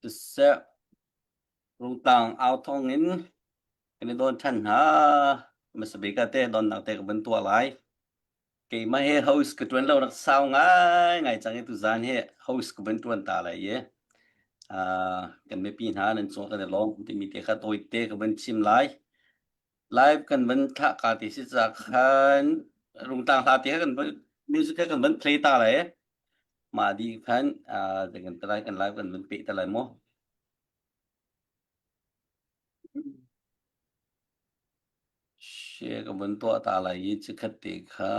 Siseh, Rungtlang au thawng in kan i dawn ṭhan hna. Hmasa bik ah teh donnak te ka van tuah lai. Keimah hi host ka ṭuan lo rak sau ngaingai cang i tuzaan hi host ka van ṭuan ta lai i kan mipi hna nan cung kan i lawm timi te kha tawite ka van chim lai. Live kan van thlah ka ti si ca khan Rungtlang hla te kha kan van music kha kan van play ta lai. Mah dih khan kan talai kan live kan van peh ta lai mu. Share ka van tuah ta lai i chikkhat te kha.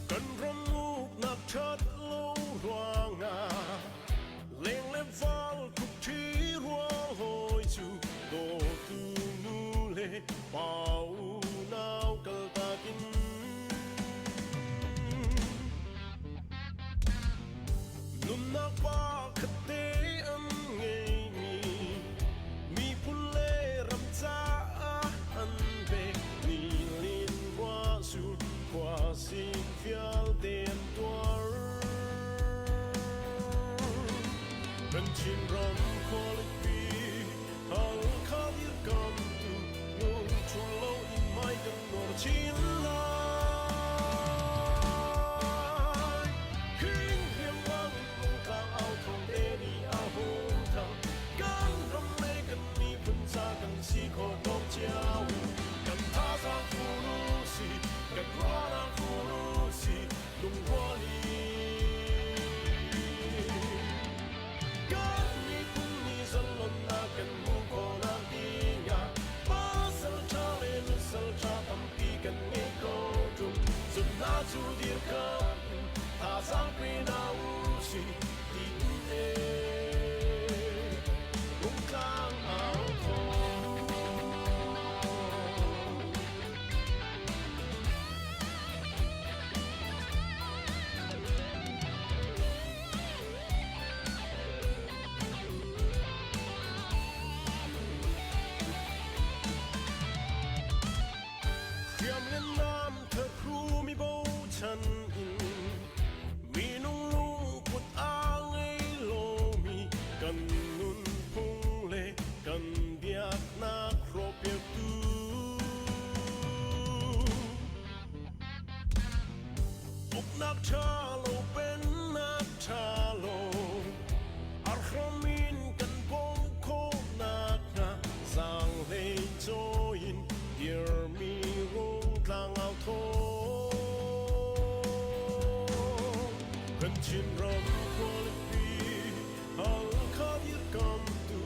Kan ram uknak ṭhat lo ruangah leng le val khukṭhi ruang hawi cu dawtu nu le pa unau kaltak in nunnak pa khatte an ngeimi miphun le ram caah an pek ni lin ruah sur khua sik vialte an tuar. Kan Chinram khualipi Halkha dirkamtu lungṭhul loin hmai kan nawr chin lai. Hing hriamnam in lungtlang au thawng te nih a hung thang. Kan ram le kan miphun ca kan si khawh tawk cio. Kan thazaang fur u si, kan ruahnak fur u si, lungrual in. Kan miphun nih zalonnak kan hmuh khawhnak dingah pasal ṭha le nusal ṭha tampi kan ngei ko ṭung. Zumhnak cu dirkamh in thazaang pe hna u sih tiin Rungtlang au thawng. Hriam le nam thahru mi bochan in minung lungput a ngei lomi kan nunphung le kan biaknak hrawhpiaktu Uknak ṭha lo pennak ṭha lo arhram in kan bawmh khawhnak hnga zaanghlei cawi in dirmi rungtlang au thawng. Kan Chinram khualipi Halkha dirkamtu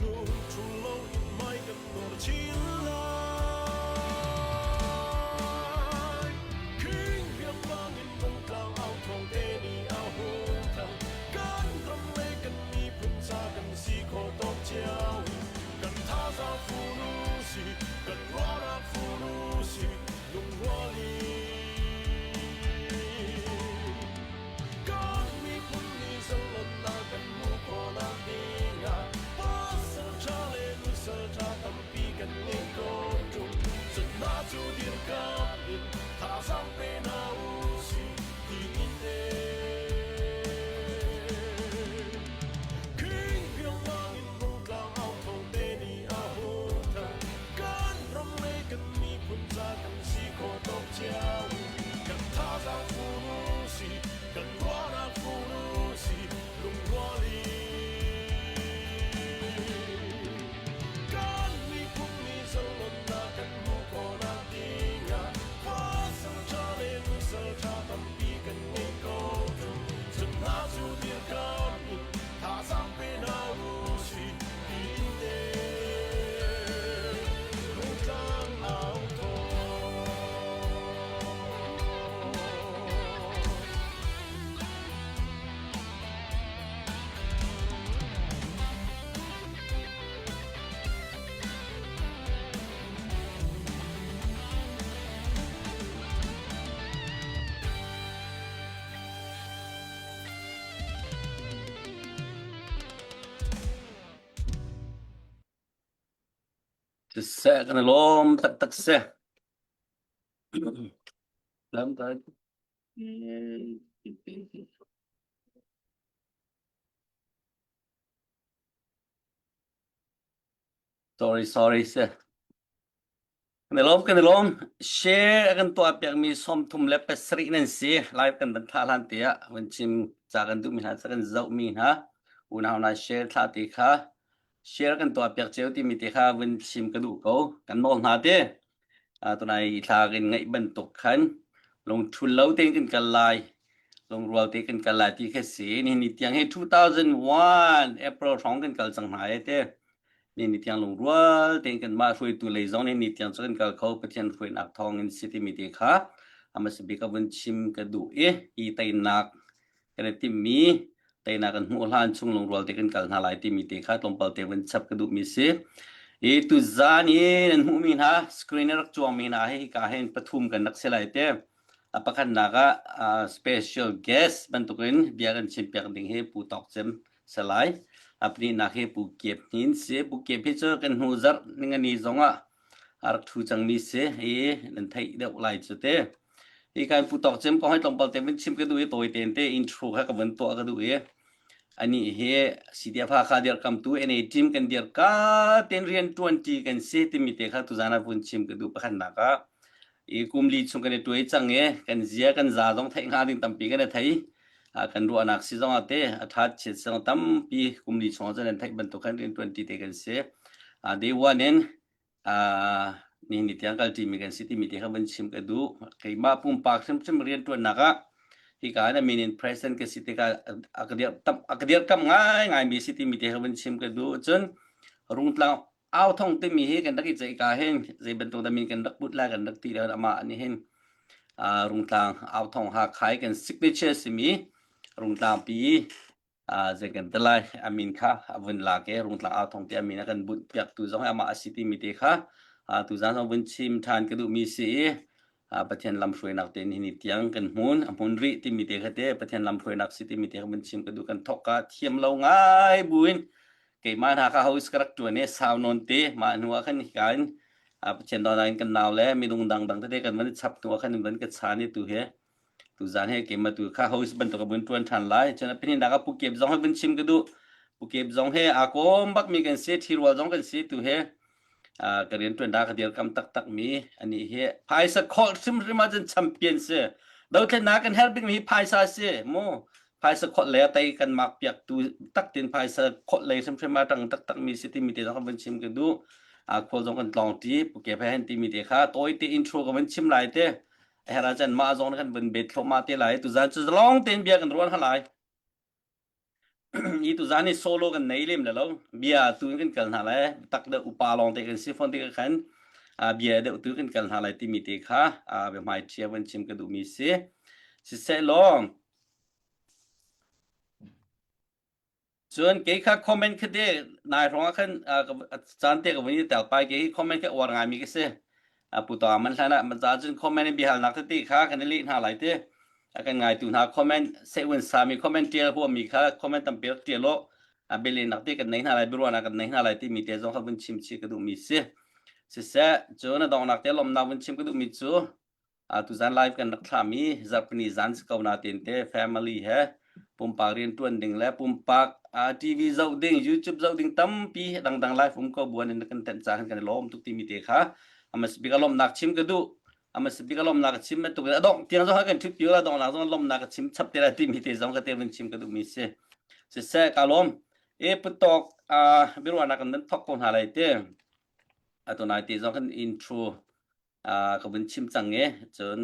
lungṭhul loin hmai kan nawr chin lai. King riangmang in rungtlang au thawng te nih a hung thang. Kan ram le kan miphun ca kan si khawh tawk cio. Kan thazaang fur u si, kan ruahnak fur u si, lungrual in. Siseh kan i lawm taktak si. Lam ka Sorry, sorry si. Kan i lawm, kan i lawm. Share a kan tuah piakmi 37 nan si. Live kan van thlah hlan te ah van chim ca kan duhmi hna, ca kan zohmi hna. Unau hna share thlah ti kha share kan tuah piak cio timi te kha vun chim ka duh ko. Kan nawl hna te. Tunai thla kan ngaih bantuk khan lungthul lo tein kan kal lai. Lungrual te kan kal lai ti kha si. Nihin ni tiang hi 2001 April hrawng kan kal cang hna e te. Ni ni tiang lungrual tein kanmah hruaitu lei zong nih ni tiang cu kan kal kho Pathian hruainak thawng in si timi te kha hmasa bik ah vun chim ka duh i hi teinak kan i timhmi teinak kan hmuh hlan chung lungrual te kan kal hna lai timi te kha tlawmpal te vun chap ka duhmi si. I tuzaan i nan hmuhmi hna screen i rak cuangmi hna hi hika hin pathum kan rak si lai te. A pakhatnak ah special guest bantukin bia kan chimpiak ding hi Pu Tawk Cem Salai. A pahnihnak hi Pu Kiep Hnin si. Pu Kiep hi cu kan hnu zarh ningani zong ah a rak ṭhu cangmi si i nan theih deuh lai cu te. Hi kan Pu Tawk Cem kong hi tlawmpal te vun chim ka duh i tawi tein te intro kha ka vun tuah ka duh i anih hi CDF Hakha dirkamtu NA team kan dir ka ten rian ṭuanṭi kan si timi te kha tuzaan ah vun chim ka duh pakhatnak ah i kum li chung kan i tuai cang i kan zia kan za zong theih hnga ding tampi kan i thei. Kan ruahnak si zong ah te a ṭhat chiat zong tampi kum li chung ah cun an theih bantuk khan rian ṭuanṭi te kan si. Day one in nihin ni tiang kalṭimi kan si timi te kha van chim ka duh. Keimah pumpak hrimhrim rian ṭuannak ah hika in a min in president ka si tikah a ka dirkamh ngaingaimi si timi te kha van chim ka duh. Cun Rungtlang Authong timi hi kan rak i ceih ka hin zei bantuk dah min kan rak put lai kan rak ti le amah nih hin Rungtlang Authong Hakhai kan signature simi Rungtlang pi zei kan ti lai a min kha a vun lak i Rungtlang Authong ti a min a kan bunh piak tu zong hi amah a si timi te kha tuzaan zong vun chim ṭhan ka duhmi si i Pathian lamhruainak te nihin ni tiang kan hmun a hmun rih timi te kha te Pathian lamhruainak si timi te kha vun chim ka duh kan thok ka thiam lo ngai buin keimah hna kha host ka rak ṭuan i sau nawn te mah hnu ah khan hika in Pathian dawtnak in kan nau le minung dangdang tete kan van i chap hnu ah khan van ka chan i tu hi tuzaan he keimah tu kha host bantuk ka vun ṭuan ṭhan lai cun a pahnih nak ah Pu Kep zong he vun chim ka duh Pu Kep zong he aa kawm bakmi kan si ṭhirual zong kan si tu he ka rian ṭuan ka dirkam taktak mi ani hi phaisa khawlh hrimhrim ahcun champion si dothlennak kan herh bikmi hi phaisa si mu phaisa khawlh le tei kan mak piak tu taktin phaisa khawlh lei hrimhrim ah ṭang taktak mi si timi te zong kan vun chim ka duh khual zong kan tlawng ṭi puke phe hen timi te kha tawi te intro ka vun chim lai te hera chan mah zong kan vun bet thluahmah te lai tuzan cu zalong tein bia kan ruan halai Hi tuzaan hi solo kan nei lem le lo. Bia tu in kan kal hna lai. Tak deuh upa lawng te kan si fawn ti khan bia deuh tu kan kal hna lai timi te kha biahmai ṭhia van chim ka duhmi si. Siseh law, cun kei kha comment kha te nai hrawng ah khan caan te ka vun i tel pai kei hi comment kha uar ngaimi ka si. Pu Tawng man hlan ah za cun comment in biahalnak tete kha kan i leh hna lai te. A kan ngaitu hna comment sehun sami comment tial huami kha comment tampi rak tial law bialehnak te kan nei hna lai biaruahnak kan nei hna lai timi te zong kha vun chim chih ka duhmi si. Siseh cun a donghnak te lawmnak vun chim ka duhmi cu tuzan live kan rak thlami zarhpini zan si ko na tin te family he pumpak rian tuan ding le pumpak TV zoh ding YouTube zoh ding tampi dangdang live um ko buan in kan tenh ca kan i lawm tuk timi te kha amas bik lawmnak chim ka duh amas bik lawmnak chim tuk adong tiang zong kan thut piu la dong nak zong lawmnak chim chap te la timi te zong ka te vun chim ka duh mi si siseh ka lawm e putok biruahnak kan nan thok ko hna lai te atunai te zong kan intro ka vun chim cang i cun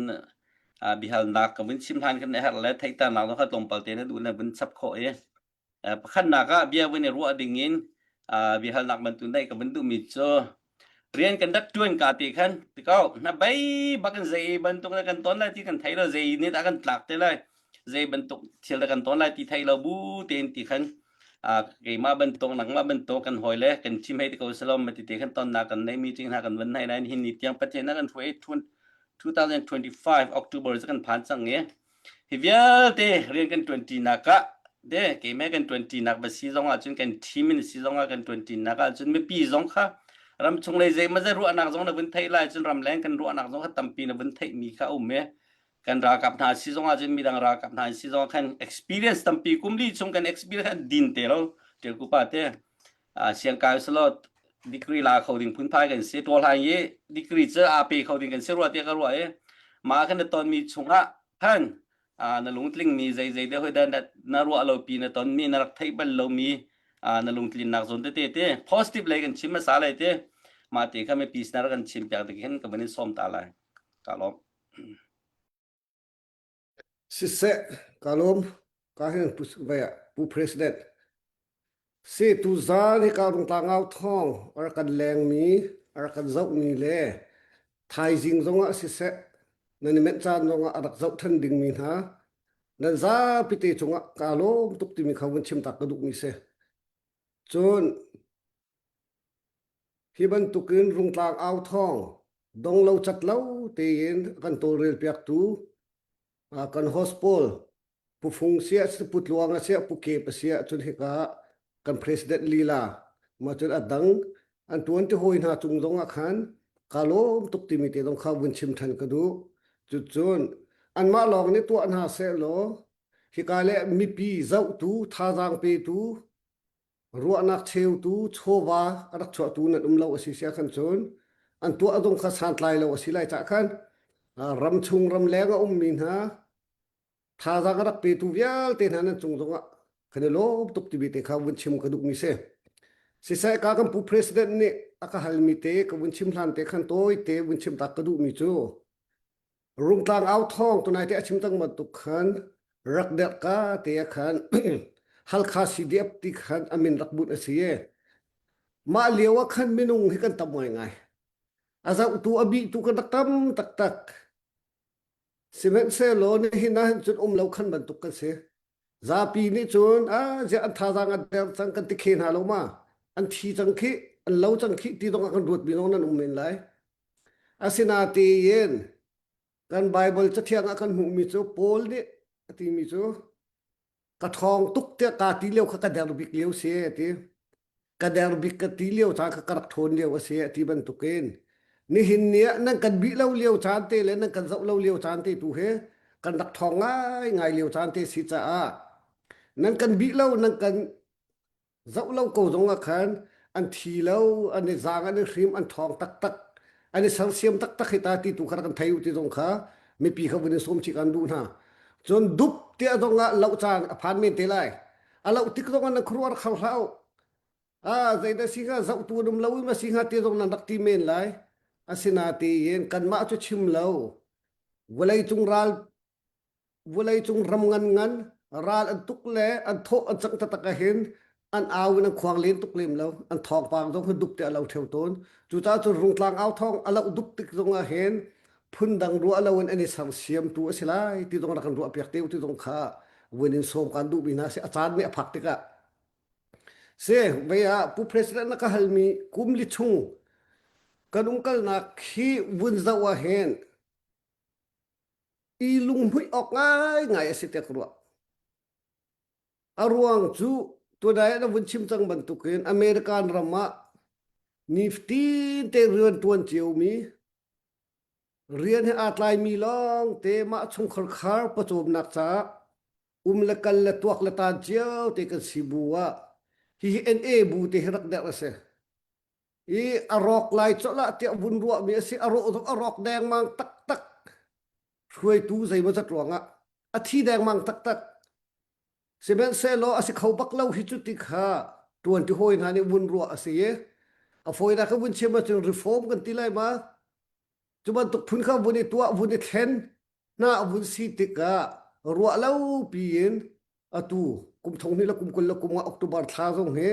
biahalnak ka vun chim hlan kan i herh le theihternak zong kha tlawmpal te na duh na vun chap khawh i pakhatnak ah bia vun i ruah ding in biahalnak bantuk neih ka vun duhmi cu rian kan rak ṭuan ka ti khan tikau na bei bak in zei bantuk na kan ton lai ti kan thei lo zei nih dah kan tlak te lai zei bantuk thil dah kan ton lai ti thei lo bu tein ti khan keimah bantuk nangmah bantuk kan hawi le kan chim hei ti ko salom ti te khan tonnak kan nei meeting hna kan van nei nain hin ni tiang Pathian na kan hruai 2025 October cu kan phan cang i hi vialte rian kan ṭuan ṭinak ah de keimah kan ṭuan ṭinak va si zong ah cun kan team in si zong ah kan ṭuan ṭinak ah cun mipi zong kha Ramchung lei zei ma ruahnak zong na vun theih lai cun ramleng kan ruahnak zong kha tampi na vun theih mi kha um i kan ralkap hna si zong ah cun midang ralkap hna si zong khan experience tampi kum li chung kan experience khan din te lo tel ku pa te siangkai selo degree la kho ding phunphai kan si tual hai i degree cu a pe kho ding kan si rua te ka rua i ma kan na ton mi chungah khan na lungtling mi zei zei de hoi da na ruah lo pi na ton mi na rak theih bal lo mi na lungtlin nak zawn tete te positive lei kan chim hmasa lai te ma te kha mi pi snar kan chim piak te khin ka van in som ta lai ka lawm. Siseh, ka lawm. Ka hin pu pu President. Si tuzaan hika Rungtlang au thawng a rak kan lengmi, a rak kan zohmi le thaizing zongah siseh, nan i menh caan zongah a rak zoh than dingmi hna nan zapi te cungah kaa lawm tuk timi kha vun chim tak ka duhmi si. Cun hi bantukin Rungtlang au thawng dong lo cat lo tein a kan tawlrel piaktu kan host pawl Pu Fung siah Pu Tluang a siah Pu Kep a siah cun hika kan president lila ma cun a dang an tuan ti hawi hna cung zong ah khan ka lawm tuk timi te zong kha vun chim than ka duh. Cucun anmah lawng nih tuah hna seh law hika le mipi zohtu thazaang petu ruahnak cheutu chawva a rak chuahtu nan um lo a si sia khan cun an tuah zong kha santlai lo a si lai cah khan ram chung ram leng a ummi hna thazaang a rak petu vialte hna nan cung zongah kan i lawm tuk timi te kha vun chim ka duhmi si. Siseh ka kan pu president nih a ka halmi te ka vun chim hlan te khan tawi te vun chim tak ka duhmi cu Rungtlang au thawng tunai te a chim tang bantuk khan rak derh ka te ah khan Halkha CDF ti khan a min rak bunh a si i mah lio ah khan minung hi kan tam ngaingai. A zohtu a bihtu kan rak tam taktak. Sihmanhsehlaw nihin ah hin cun um lo khan bantuk kan si. Zapi nih cun ah ziah an thazaang a der cang kan ti khe hna lo ma an thi cang khi an lo cang khi ti zong ah kan ruat mi zong nan um men lai. Asinain kan Baibal cathiang ah kan hmuhmi cu Paul nih a timi cu ka ṭhawng tuk tiah kaa ti lio kha ka der bik lio si a ti. Ka der bik ka ti lio caan kha ka rak ṭhawn lio a si a ti bantukin nihin ni ah nan kan bih lo lio caan te le nan kan zoh lo lio caan te tu hi kan rak ṭhawng ngaingai lio caan te si caah nan kan bih lo nan kan zoh lo ko zong ah khan an thi lo an i zaang an i hrim an ṭhawng taktak an i sersiam taktak hi ta ti tu kha kan thei u ti zong kha mipi kha vun in sawm chih kan duh hna cun dup tiah zong ah loh caan a phan men te lai a loh tik zong ah nan khuaruah rak khar hlah u a zeidah si hnga zohtu an um lo i ma si hnga ti zong nan rak ti men lai asinatein kanmah cu chim lo vawlei cung ral vawleicung ram ngan ngan ral an tuk le an thawh an cangh taktak ahhin an au in an khuang len tuk lem lo an thawngpang zong hi dup te a lo theu tawn cucaah cun rungtlang au thawng a loh dup tik zong ah hin phundang ruah lo in an i sersiamtu a si lai ti zong rak kan ruah piak te u ti zong kha vun in sawm kan duhmi hna si a caan nih a phak tikah si vei ah pu president na ka halmi kum li chung kan umkalnak hi vun zoh ah hin i lunghmuih awk ngaingai a si tiah ka ruah. A ruang cu tunai ah na vun chim cang bantukin American ram ah nifatin te rian ṭuan ciomi rian he aa tlaimi lawng te mah chungkhar khar pawcawmnak caah um le kal le tuak le tan cio te kan si bu ah hihi NA bu te hi rak derh a si. I a rawk lai colh ah tiah vun ruahmi a si. A rawh zong a rawk dengmang taktak. Hruaitu zeimawzat ruangah a thi dengmang taktak. Sihmanhsehlaw a si kho bak lo hi cu ti kha ṭuanṭi hawi hna nih vun ruah a si i a fawinak ka vun chim ahcun reform kan ti lai ma cu bantuk phun kha vun i tuah vun i thlen hna a vun si tikah ruah lo piin atu kum thong hnih le kum 20 le kum nga October thla zong hi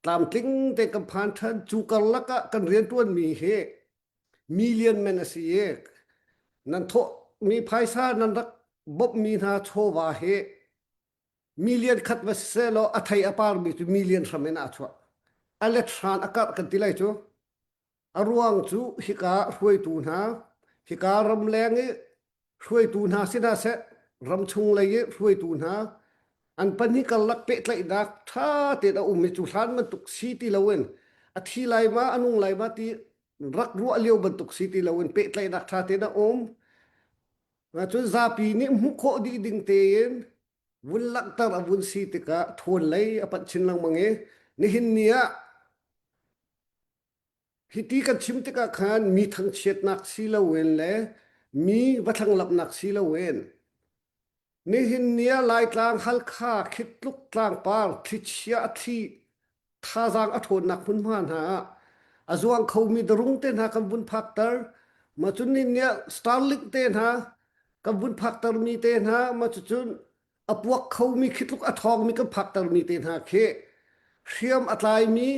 tlamtling te kan phan ṭhan cu karlak ah kan rianṭuanmi hi million men a si i nan thawh mi phaisa nan rak bawmhmi hna chawva hi million khat va siseh law a thei a parmi cu million hram in aa chuah a let hran a karh kan ti lai cu A ruang cu hika hruaitu hna, hika ramleng i hruaitu hna si hna seh, ramchung lei i hruaitu hna, an pahnih karlak pehtlaihnak ṭha tein a um i cu hlan bantuk si ti loin. A thi lai ma, a nung lai ma ti rak ruah lio bantuk si ti loin pehtlaihnak ṭha tein a um. Cun zapi nih hmuh khawh dih ding tein vun langhter a vun si tikah ṭhawn lei a panh chin lengmang i nihin ni ah hiti kan chim tikah khan mi thangchiatnak si loin le mi va thlanglamhnak si loin nihin ni ah Laitlang Halkha khitluk tlangpar thlichia a thli thazaang a ṭhawnnak hmunhma hna ah a zuang khomi darung te hna kan vun phakter ma cun ni ni ah Starlink te hna kan vun phaktermi te hna ma cucun a puak khomi khi tluk a ṭhawngmi kan phaktermi te hna khi hriam a tlaimi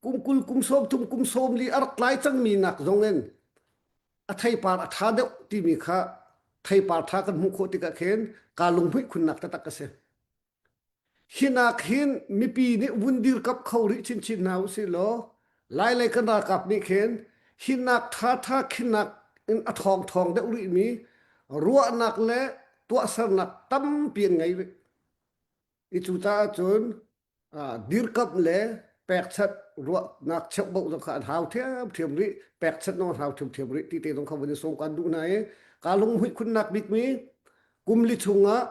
kum 20 kum 30 kum 40 a rak tlai cangmi nak zong in a theipar a ṭha deuh timi kha theipar ṭha kan hmuh khawh tikah khin kaa lunghmuih khunnak taktak a si. Hinak hin mipi nih vun dirkamh kho rih chinchin hna usih law Lailei kan ralkap nih khin hinak ṭhaṭha khinak in a ṭhawngṭhawng deuh rihmi ruahnak le tuahsernak tampi an ngei rih. I cucaah cun dirkamh le pekchanh ruahnak cheubauh zong kha an hau ṭhiamṭhiam rih, pekchanh zong an hau ṭhiamṭhiam rih ti te zong kha vun i sawm kan duh hna i kaa lunghmuih khunnak bikmi kum li chungah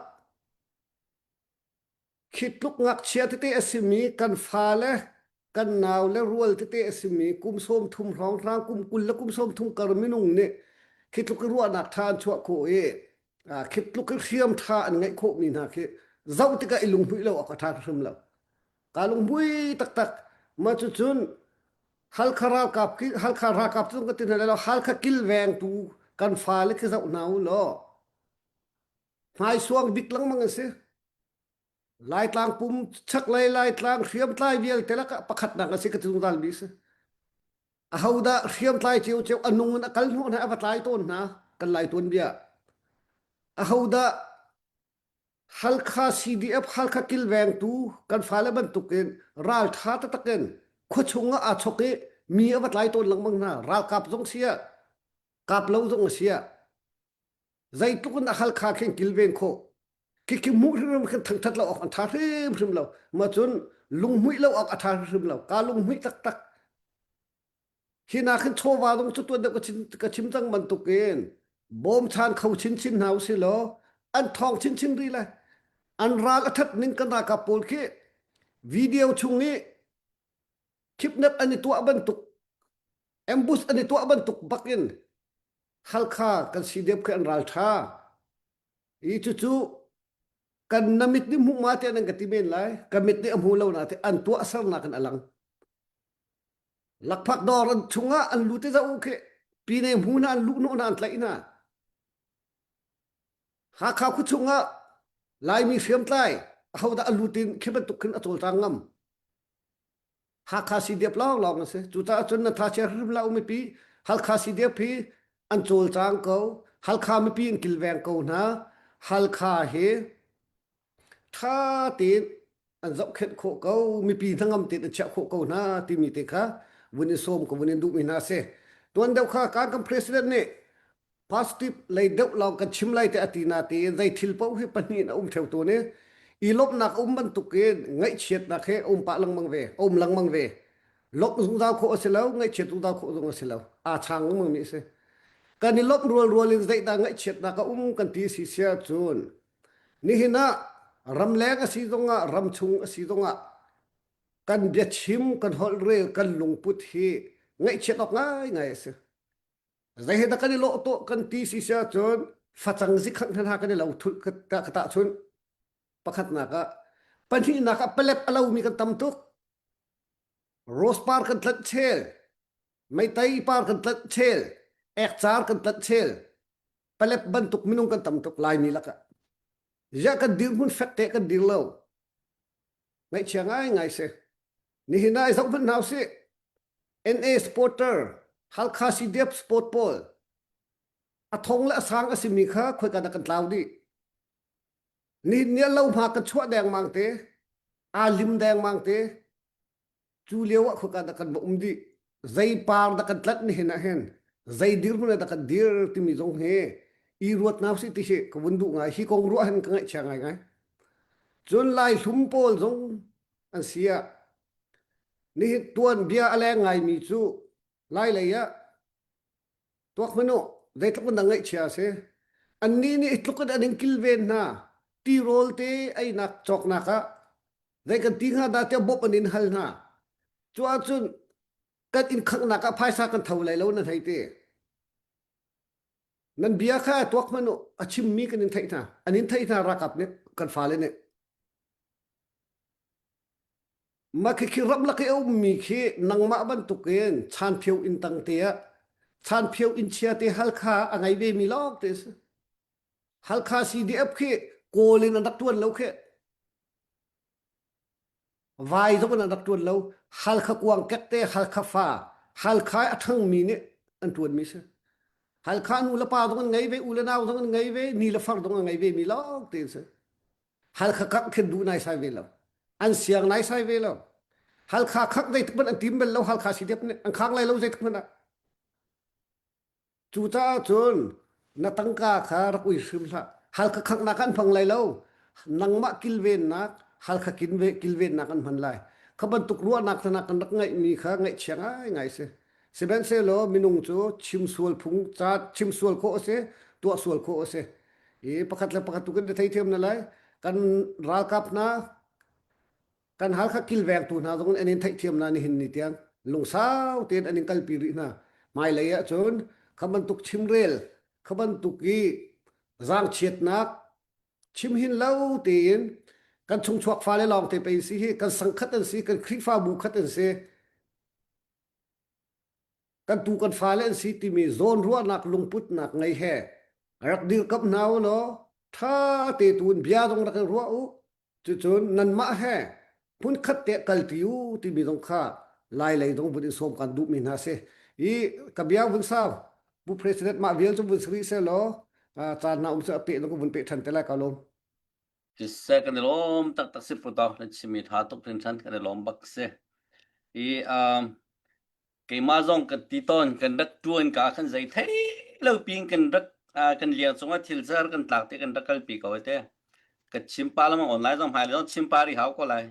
Khi tluk ngakchia tete a simi kan fale kan nau le rual tete a simi kum 30 hrawnghrang kum 20 le kum 30 kar minung nih khi tluk i ruahnak ṭha an chuah khawh i khi tluk i hriam ṭha an ngeih khawhmi hna khi zoh tikah i lunghmuih lo awk a ṭha hrim lo. Kaa lunghmui taktak. Mah cucun Halkha ralkap ki Halkha ralkap cu ka ti hna lai lo Halkha kilvengtu kan fale khi zoh hna u law hmaisuang bik lengmang an si. Laitlang pum chaklei Laitlang hriamtlai vialte lakah pakhatnak a si ka ti zungzal mi si. Ahodah hriamtlai ciocio a nung in a kal hnawh hna a va tlai tawn hna kan lai tuan bia. Ahodah Halkha CDF Halkha kilvengtu kan fale bantukin ralṭha taktak in khuachung ah aa chok i mi a va tlai tawn lengmang hna ralkap zong si ah kap lo zong a si ah zeitluk in a Halkha khin kilven khawh khikhi hmuh hrimhrim khin thangthat lo awk an tha hrimhrim lo ma cun lunghmuih lo awk a tha hrimhrim lo ka lunghmuih taktak hi na khin chawva dong cu tuan deuh ka chim ka chim cang bantukin bawmchan kho chinchin hna usih law an thawng chinchin rih lai an ral a that ning kan ralkap pawl khi video chung i kidnap an i tuah bantuk ambush an i tuah bantuk bakin Halkha kan CDF khi an ral ṭha. I cucu kan na mit nih hmuh ma te nan ka ti men lai. Ka mit nih a hmu lo na te an tuah sernak in a lang. Lakphak dawr an chungah an lut i zoh khi pine hmu na an luh hnawh hna an tlaih hna. Hakha khu chungah Laimi hriamtlai ahodah a lut in khi bantuk khin a cawlcang ngam. Hakha CDF lawnglawng a si. Cucaah cun na tha chia hrim hlah u mipi. Halkha CDF hi an cawlcang ko. Halkha mipi an kilveng ko hna. Halkha hi ṭha tein an zohkhenh khawh ko. Mipi hnangam tein an chiah khawh ko hna timi te kha vun in sawm ka vun in duhmi hna a si. Tuan deuh kha kan kan president nih positive lei deuh lawng kan chim lai te a ti na tiin zei thil paoh hi pahnih in a um theo tawn i i lawmhnak a um bantuk in ngaihchiatnak he a um pah lengmang ve a um lengmang ve lawmh zungzal khawh a si lo ngaihchiat zungzal khawh zong a si lo aa chang lengmang mi a si kan i lawmh rual rual in zeidah ngaihchiatnak a um kan ti si sia cun nihin ah ramleng a si zongah ramchung a si zongah kan biachim kan holh rel kan lungput hi ngaihchiat awk ngaingai a si Zei he dah kan i lawh tuah kan ti si si ahcun facang zikhang hna kan i lo thulh ka ka tahchunh. Pakhatnak ah pahnihnak ah palep a lomi kan tam tuk. Rose par kan tlanh chel, meitei par kan tlanh chel, ekcar kan tlanh chel. Palep bantuk minung kan tam tuk Laimi lakah. Ziah kan dirhmun fek te kan dir lo. Ngaihchia ngaingai si. Nihin ah i zoh hmanh hna usih. NA supporter, Halkha CDF sport pawl a thong le a sang a simi kha khoika dah kan tlau dih. Nihin ni ah lo hma kan chuah dengmang te, aa lim dengmang te, cu lio ah khoika dah kan va um dih. Zei par dah kan tlanh nihin ah hin, zei dirhmun ah dah kan dir timi zong hi i ruat hna usih ti hi ka vun duh ngai. Hi kong ruah hin ka ngaihchia ngaingai. Cun Laihlum pawl zong an si ah. Nihin tuanbia a leng ngaimi cu Lailei ah tuak hmanh u, zeitluk in dah ngaihchia a si. Annih nih hi tluk in an in kilven hna. Tirawl te einak cawknak ah zei kan ti hnga dah tiah bawmh an in hal hna. Cu ahcun kan inn khanghnak ah phaisa kan tho lai lo nan hei ti. Nan bia kha tuak hmanh u, a chimmi kan in theih hna. An in theih hna ralkap nih, kan fale nih. Mah khikhi ramlak i a ummi khi nangmah bantukin chanphio inn tang te ah chanphio inn chia te Halkha a ngei vemi lawng te a si. Halkha CDF khi Kawl in an rak ṭuan lo khi. Vai zong in an rak ṭuan lo. Halkha kuangkek te, Halkha fa, Halkha i a ṭhangmi nih an ṭuanmi si. Halkha nu le pa zong an ngei ve, u le nau zong an ngei ve, ni le far zong an ngei vemi lawng te an si. Halkha kak khin duh naisai ve lo. An siang naisai ve lo. Halkha khak zeitik hmanh an tim bal lo. Halkha CDF nih an khang lai lo zeitik hmanh ah. Cucaah cun na tangka kha rak ui hrim hlah. Halkha khaknak an hmang lai lo. Nangmah kilvennak, Halkha kilvennak an hman lai. Kha bantuk ruahnak hna kan rak ngeihmi kha ngaihchia ngaingai si. Sihmanhsehlaw minung cu chim sual phung ca chim sual khawh a si, tuah sual khawh a si. I pakhat le pakhat tu kan i theithiam na lai. Kan ralkap hna, kan Halkha kilvengtu hna zong an in theihthiam na nihin ni tiang lungsau tein an in kalpi rih hna. Hmailei ahcun kha bantuk chimrel, kha bantuk i zaangchiatnak chim hin lo tein kan chungchuak fale lawng te pei si hi kan sangkhat an si, kan Khrihfabu khat an si. Kan tu kan fale an si timi zawnruahnak lungputnak ngei he rak dirkamh hna u law ṭha te tuin bia zong rak i ruah u. Cucun nanmah he hmunkhat te kalṭi u timi zong kha Lai lei zong vun in sawm kan duhmi hna si. I ka bia vun sau. Pu President mah vial cu vun si rih seh law caan hna um cu a peh zong ka vun peh ṭhan te lai ka lawm. Siseh kan i lawm taktak si Putaw na chimmi tha tuk hringhran kan i lawm bak si. I um, keimah zong kan ti tawn kan rak tuan ka khan zei thei lo pin kan rak uh, kan liang cungah thil zer kan tlak te kan rak kalpi ko te ka chim pa lamang online zong hmai zong chim pa ri hau ko lai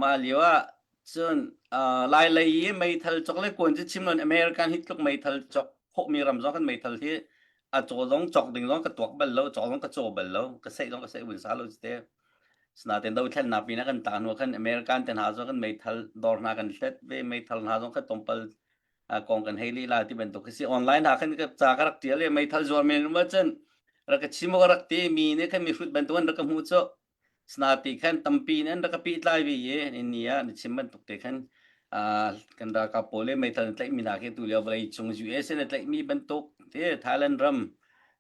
Mah lio ah cun uh, Lailei i meithal cawk le kuan cu chim loin American hi tluk meithal cawk khawhmi ram zong kan meithal hi a caw zong cawk ding zong ka tuak bal lo, cawk zong ka caw bal lo, ka seih zong ka seih vun sa lo te. Sinain dothlennak pin ah kan tah hnu khan American te hna zong kan meithal dawr hna kan hlet ve, meithal hna zong kha tlawmpal kong kan hei lila ti bantuk khi si online hna khan ka ca ka rak tial i meithal zuar men um cun rak ka chim ka rak ti mi nih khan mi hrut bantuk an rak ka hmu cu Sinati khan tampi in an rak ka pehtlai ve i ni ah na chim bantuk te khan kan ralkap pawl le meithal an tlaihmi hna khi tulio vawlei cung US in a tlaihmi bantuk te Thailand ram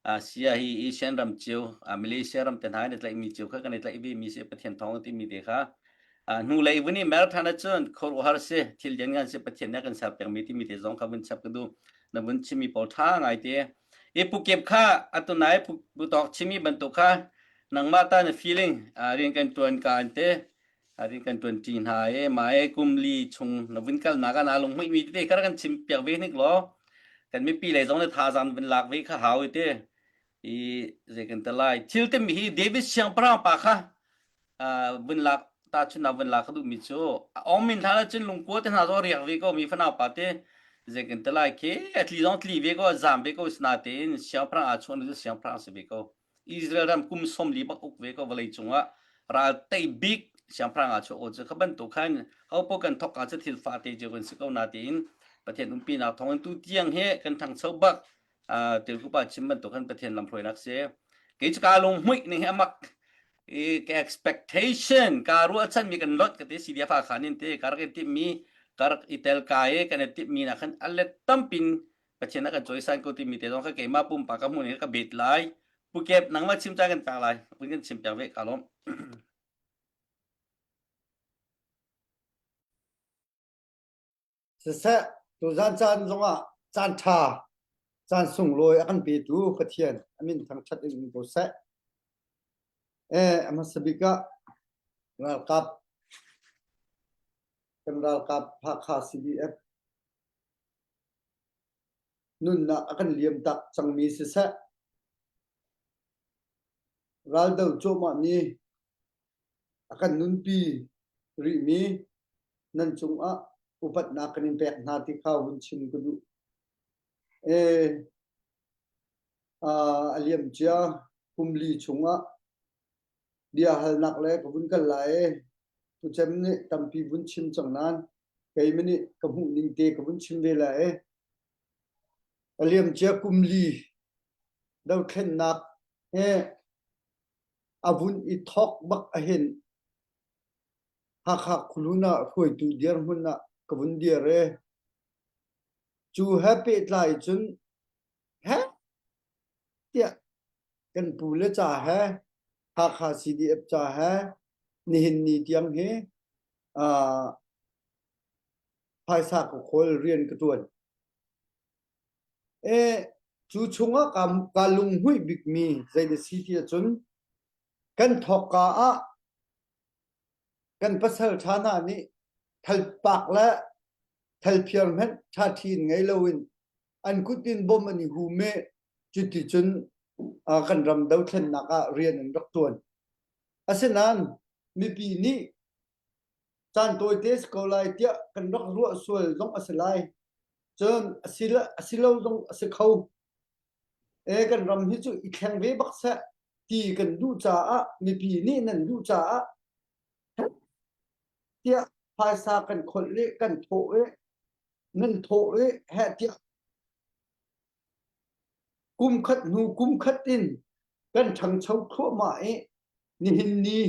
Asia hi Asian ram cio Malaysia ram te hna in a tlaihmi cio kha kan i tlaih ve mi si Pathian thawng timi te kha hnulei vun i mer than ahcun khuaruahhar si thil lianngan si Pathian nih a kan ser pengmi timi te zong kha vun chap ka duh na vun chimmi pawl tha ngai te i pukep kha atunai putawk chimi bantuk kha nangmah ta na feeling rian kan tuan ka an te rian kan tuan ṭi hna e ma e kum li chung na vun kal nak ah na lung hmuih mi tete kha kan chim piak ve hnik law kan mipi lei zong na thazaang vun lak ve kha hau i te i zei kan te lai thil te mi hi David siangpahrang pa kha vun lak ta chun na vun lak ka duh mi cu ong min hlan cun lungkua te hna zong riak ve ko mi fanau pa te zei kan te lai khi a tli zong tli ve ko zam ve ko sina tein siangpahrang aa chuan cu siangpahrang si ve ko Israel ram kum 40 bak uk ve ko vawlei cungah ral tei bik siangpahrang ah chuah cu kha bantuk khan hopo kan thok ka cu thil fa te cio kan si ko na tiin Pathian umpi nak thawng in tu tiang he kan thangcho bak tilkupa chim bantuk khan Pathian lamhruainak si kei cu ka lung hmuih ning hi amak i ka expectation ka ruahchan mi kan lot ka ti CDF ah khan in te ka rak i timh mi ka rak i tel ka i kan i timh mi na khan alet tampin Pathian a kan cawisan ko timi te zong kha keimah pumpak ka hmuh ning ka bet lai Pukep nangmah chim caan kan pek lai vun kan chim piak ve ka lawm Siseh, tuzan caan zongah caan ṭha, caan sunglawi a kan petu Pathian a min thangṭhat in um ko seh. Eh, a hmasa bik ah ralkap kan ralkap Hakha CDF nunnak a kan liam tak cangmi siseh, raldo cuahmahmi a kan nunpi rihmi nan cungah. Upatnak kan in pek hna ti kha vun chim ka duh. Eh, a liam cia kum li chungah bia halnak le ka vun kal lai i tucem nih tampi vun chim cang nain keimah nih ka hmuh ning te ka vun chim ve lai i a liam cia kum li dothlennak he a vun i thawk bak ahin Hakha khualun ah hruaitu dirhmun ah ka vun dir i cu he pehtlai cun he tiah kan pu le ca he Hakha CDF ca he nihin ni tiang hi uh, phaisa ka khawl rian ka tuan. E, cu chungah ka, ka lunghmuih bikmi zei na si ti ahcun kan thawkka ah kan pasal ṭha hna nih thalpak le thalphiar hmanh ṭhaṭhi in ngei loin an kut in bom an i hum i cuticun kan ram dothlennak ah rian an rak ṭuan. Asinain mipi nih caan tawite si ko lai tiah kan rak ruah sual zong a si lai. Cun a si lo zong a si kho. E kan ram hi cu i thleng ve bak seh ti kan duh caah mipi nih nan duh caah tiah phaisa kan kholh i kan thawh i nan thawh i heh tiah kum khat hnu kum khat in kan ṭhangcho thluahmah i nihin ni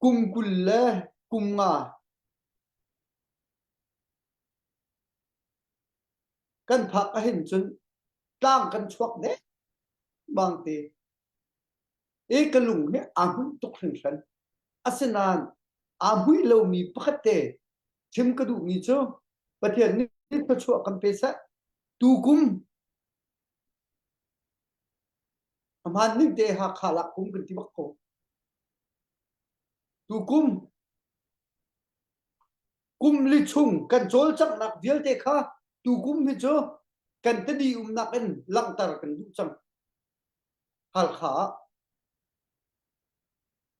kum 20 le kum nga kan phak ahhin cun tlang kan chuak dek bang te i ka lung hi aa hmuih tuk hringhran. Asinain aa hmuih lomi pakhat te chim ka duhmi cu Pathian nih thluachuah kan pe seh. Tukum a hmaan ning te Hakha lak kum kan ti bak ko. Tukum kum li chung kan cawlcanghnak vialte kha tukum hi cu kan tadi umnak in langhter kan duh cang. Halkha ah.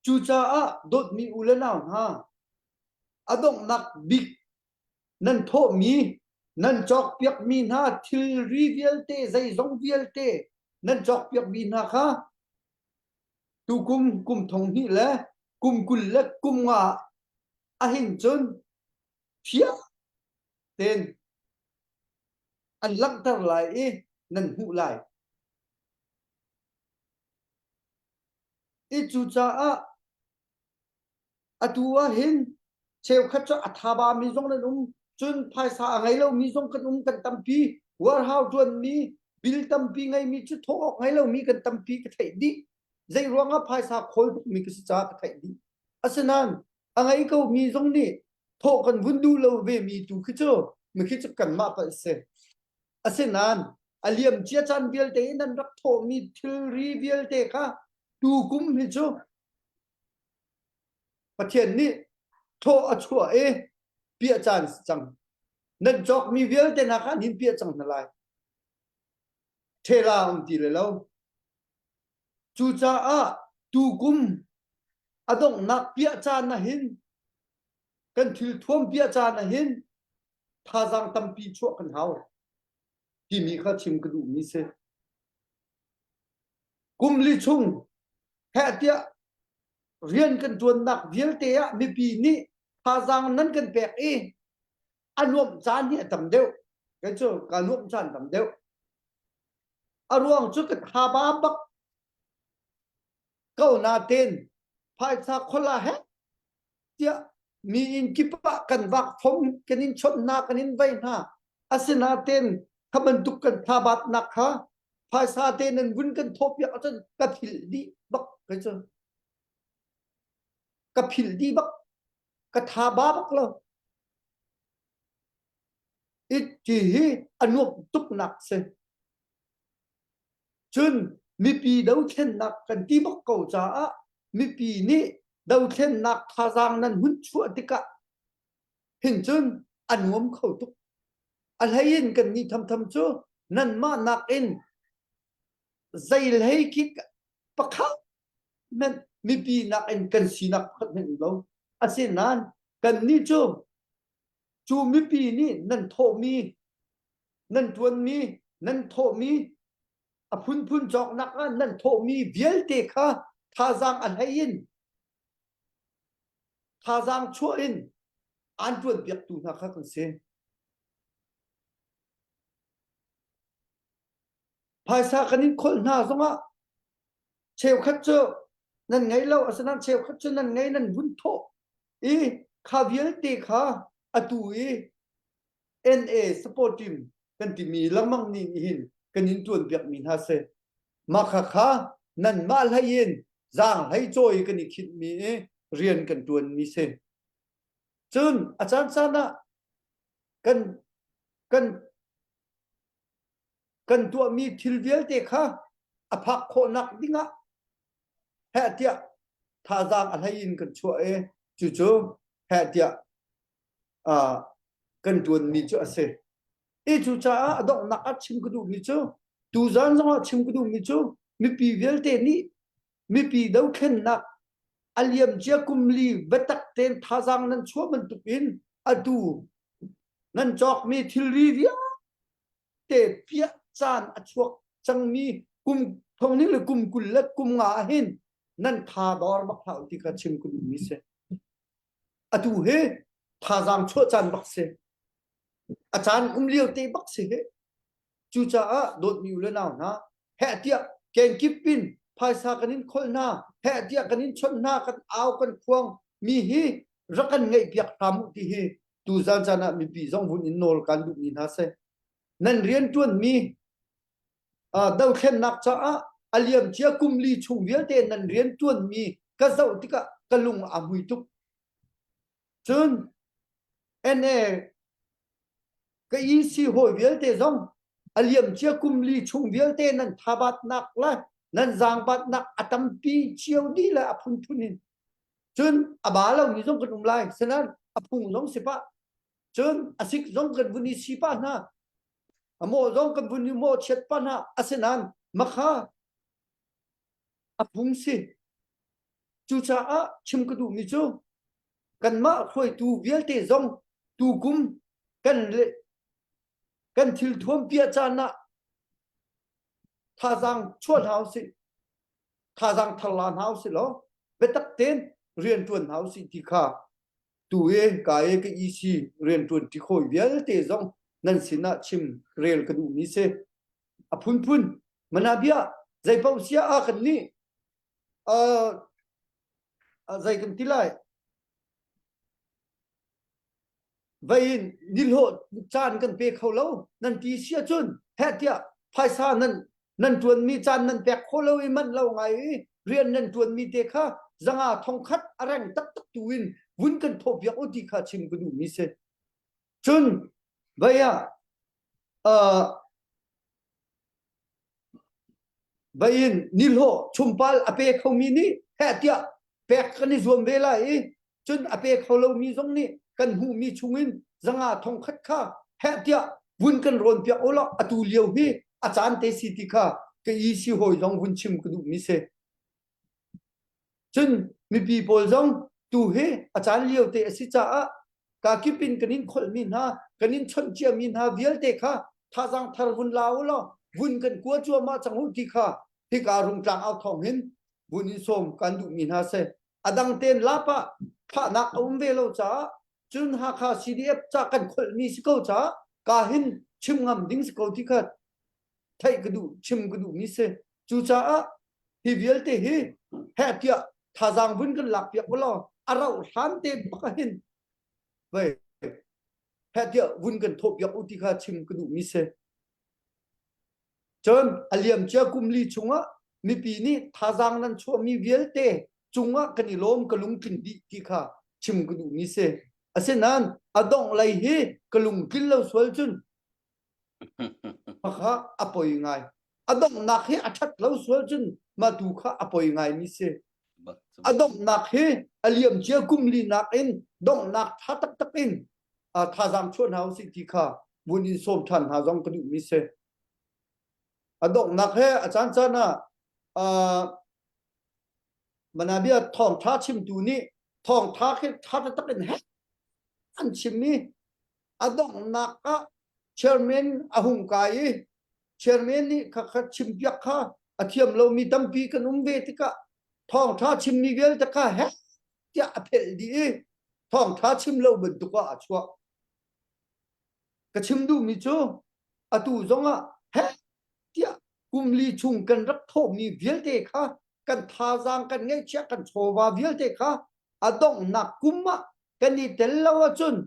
Cucaah dawtmi u le nau hna, a donghnak bik nan thawhmi, nan cawkpiakmi hna thilri vialte, zeizong vialte nan cawkpiakmi hna kha tukum kum thong hnih le kum 20 le kum nga ahin cun fiang tein an langhter lai i nan hmuh lai. I cucaah atu ah hin cheukhat cu a thaba mi zong nan um cun phaisa a ngei lomi zong kan um kan tampi warehouse ṭuanmi bill tampi ngeimi cu thawh awk ngei lomi kan tampi ka theih dih zei ruangah phaisa khawl tukmi ka si caah ka theih dih asinain a ngei ko mi zong nih thawh kan vun duh lo ve mi tu khi cu mi khi cu kanmah palh si asinain a liam cia caan vialte in an rak thawhmi thilri vialte kha tu kum hi cu Pathian nih thaw a chuah i piah caan si cang. Nan cawkmi vialte hna kha an hin piah cang hna lai. Ṭhela um ti le lo. Cucaah tukum a donghnak piah caan ah hin kan thil thuam piah caan ah hin thazaang tampi chuah kan hau timi kha chim ka duhmi si. Kum li chung heh tiah rian kan ṭuannak vialte ah mipi nih thazaang nan kan pek i a nuamh caan hi a tam deuh. Kei cu ka nuamh caan tam deuh. A ruang cu ka thaba bak ko nain phaisa khola he tiah mi inn kip ah kan vak phom kan in chawnh hna kan in vei hna asinain kha bantuk kan thabatnak kha phaisa te nan vun kan thawhpiak ahcun ka philh dih bak kei cu ka philh dih bak ka thaba bak lo it ti hi a nuamh tuknak si Cun mipi dothlennak kan ti bak ko caah mipi nih dothlennak thazaang nan hun chuah tikah hin cun a nuam kho tuk. A hlei in kan nih thamtham cu nanmah nakin zei hlei khi pakhat hmanh mipi nakin kan sinak pakhat hmanh um lo. Asinain kannih cu. Cu mipi nih nan thawhmi, nan ṭuanmi, nan thawhmi a phunphun cawknak ah nan thawhmi vialte kha thazaang a hlei in thazaang chuah in aan ṭuanpiaktu hna kha kan si. Phaisa kan in kholh hna zongah cheukhat cu nan ngei lo asinain cheukhat cu nan ngei nan vun thawh i kha vialte kha atu i NA support team kan timi lengmang nih hin kan in tuan piakmi hna si. Mah kha kha nanmah hlei in zaang hlei cawi kan i khinhmi i rian kan tuanmi si. Cun a caan caan ah kan kan kan tuahmi thil vialte kha a phak khawhnak dingah heh tiah thazaang a hlei in kan chuah i cucu heh tiah uh, kan ṭuanmi cu a si. I cucaah a donghnak ah chim ka duhmi cu tuzan zongah chim ka duhmi cu mipi vialte nih mipi dothlennak a liamcia kum li biatak tein thazaang nan chuah bantuk in atu nan cawkmi thilri vialte piah caan a chuak cangmi kum thong le kum 20 le kum nga ah hin nan tha dor bak hlah ti kha chim ka duhmi si. Atu hi thazaang chuah caan bak si. A caan um lio te bak si hi. Cucaah dawtmi u le nau hna, heh tiah kenkip in phaisa kan in kholh hna, heh tiah kan in chawnh hna, kan au kan khuang mi hi rak kan ngaih piak hram u ti hi tuzan caan ah mipi zong vun in nawl kan duhmi hna si. Nan rianṭuan mi dothlennak caah a liamcia kum li chung vialte nan rianṭuan mi ka zoh tikah ka lung a hmui tuk. Cun NA ka EC hawi vialte zong a liamcia kum li chung vialte nan thabatnak le nan zaangbatnak a tampi cio dih le a phunphun in cun a ba lomi zong kan um lai sanan a phung zong si pah cun a sik zong kan vun i si pah hna a mawh zong kan vun i mawh chiat pah hna asinain makha a phung si cucaah chim ka duhmi cu kanmah hruaitu vialte zong tukum kan kan thil thuam piah caan ah thazaang chuah hna usih thazaang thar la hna usih law biatak tein rian ṭuan hna usih ti kha tu i ka i ka EC rian ṭuan ṭi khawi vialte zong nan sinah chim rel ka duhmi si a phunphun mana bia zei paoh sia a kan nih uh, zei kan ti lai vei in nihlawh caan kan pe kho lo nan ti si ahcun heh tiah phaisa nan nan ṭuanmi caan nan pek kho lo i manh lo ngai i rian nan ṭuanmi te kha zanga thongkhat a reng taktak tu in vun kan thawhpiak u ti kha chim ka duhmi si cun vei ah uh, Vai in nihlawh chumpal a pe khomi nih heh tiah pek kan i zuam ve lai i cun a pe kho lomi zong nih kan hmuhmi chungin zanga thongkhat kha heh tiah vun kan rawn piak u law atu lio hi a caan te si ti kha ka i si hawi zong vun chim ka duhmi si. Cun mipi pawl zong tu hi a caan lio te a si caah kakip in kan in kholhmi hna kan in chawnh ciami hna vialte kha thazaang thar vun la u law vun kan kua cuahmah cang u ti kha hika rungtlang au thawng hin vun in sawm kan duhmi hna si. A dang tein lap ah thahnak a um ve lo caah cun Hakha CDF ca kan kholhmi si ko caah ka hin chim ngam ding si ko ti kha theih ka duh chim ka duhmi si. Cucaah hi vialte hi heh tiah thazaang vun kan lak piak law a rauh hlan te bak ah hin vei heh tiah vun kan thawh piak u ti kha chim ka duhmi si. Cun a liamcia kum li chungah mipi nih thazaang nan chuahmi vialte cungah kan i lawm ka lungtling dih ti kha chim ka duhmi si. Asinain a dongh lei hi ka lungtlin lo sual cun Khakha a poi ngai. A donghnak hi a ṭhat lo sual cun mah tu kha a poi ngaimi si. A donghnak hi a liamcia kum linak in donghnak ṭha taktak in thazaang chuah hna usih ti kha vun in sawm ṭhan hna zong ka duhmi si. A donghnak he a caancaan ah manabia thawngṭha chimtu nih thawngṭha khi ṭha taktak in an chim i. A donghnak ah chairman a hung kai i chairman nih khakha chimpiak kha a thiam lomi tampi kan um ve tikah thawngṭha chimmi vialte kha heh tiah a phelh dih i thawngṭha chim lo bantuk ah a chuah. Ka chim duhmi cu atu zongah heh tiah kum li chung kan rak thawhmi vialte kha kan thazaang kan ngeihchiah kan chawva vialte kha a donghnak kum ah kan i tel lo ahcun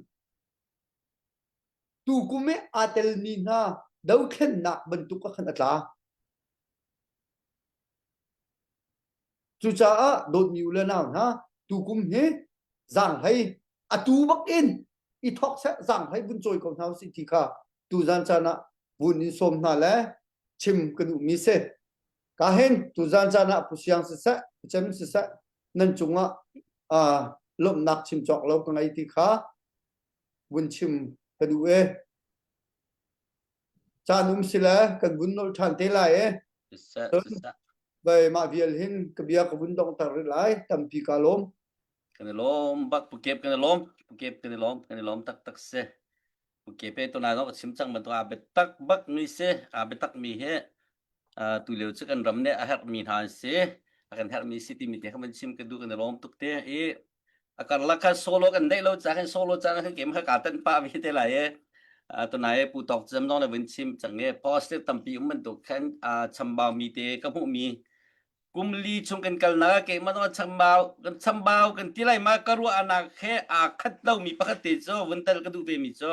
tukum i aa telmi hna dothlennak bantuk ah khan a tla. Cucaah dawtmi u le nau hna, tukum hi zaanghlei atu bak in i thawk seh zaanghlei vun cawi ko hna usih ti kha tuzan caan ah vun in sawm hna le chim ka duhmi si. Ka hin tuzan caan ah Pu Siang siseh, Pu Cem siseh nan cungah uh, lawmhnak chim cawk lo ka ngei ti kha vun chim ka duh e. Caan um si le kan vun nolh ṭhan te lai e. Siseh, siseh. Bai mah vial hin ka bia ka vun donghter rih lai tampi ka lawm. Kan i lawm bak Pu Kep kan i lawm Pu Kep kan i lawm kan i lawm taktak si. Pu Kep e tunai zong ka chim cang bantuk aa biatak bak mi si aa biatak mi hi tu lio cu kan ram nih a herh mi hna an si a kan herh mi si timi te kha van chim ka duh kan i lawm tuk te i a karlak kha solo kan deih lo ca khan solo caan khan kem kha ka tan pa vi te lai e tunai pu tok cem dong le vun chim chang e positive tampi um bantuk khan chambau mi te ka hmuh mi kum li chung kan kal na ke ma dong chambau kan chambau kan ti lai ma ka ruah anak he a khat lo mi pakhat te chu vun tel ka duh ve mi chu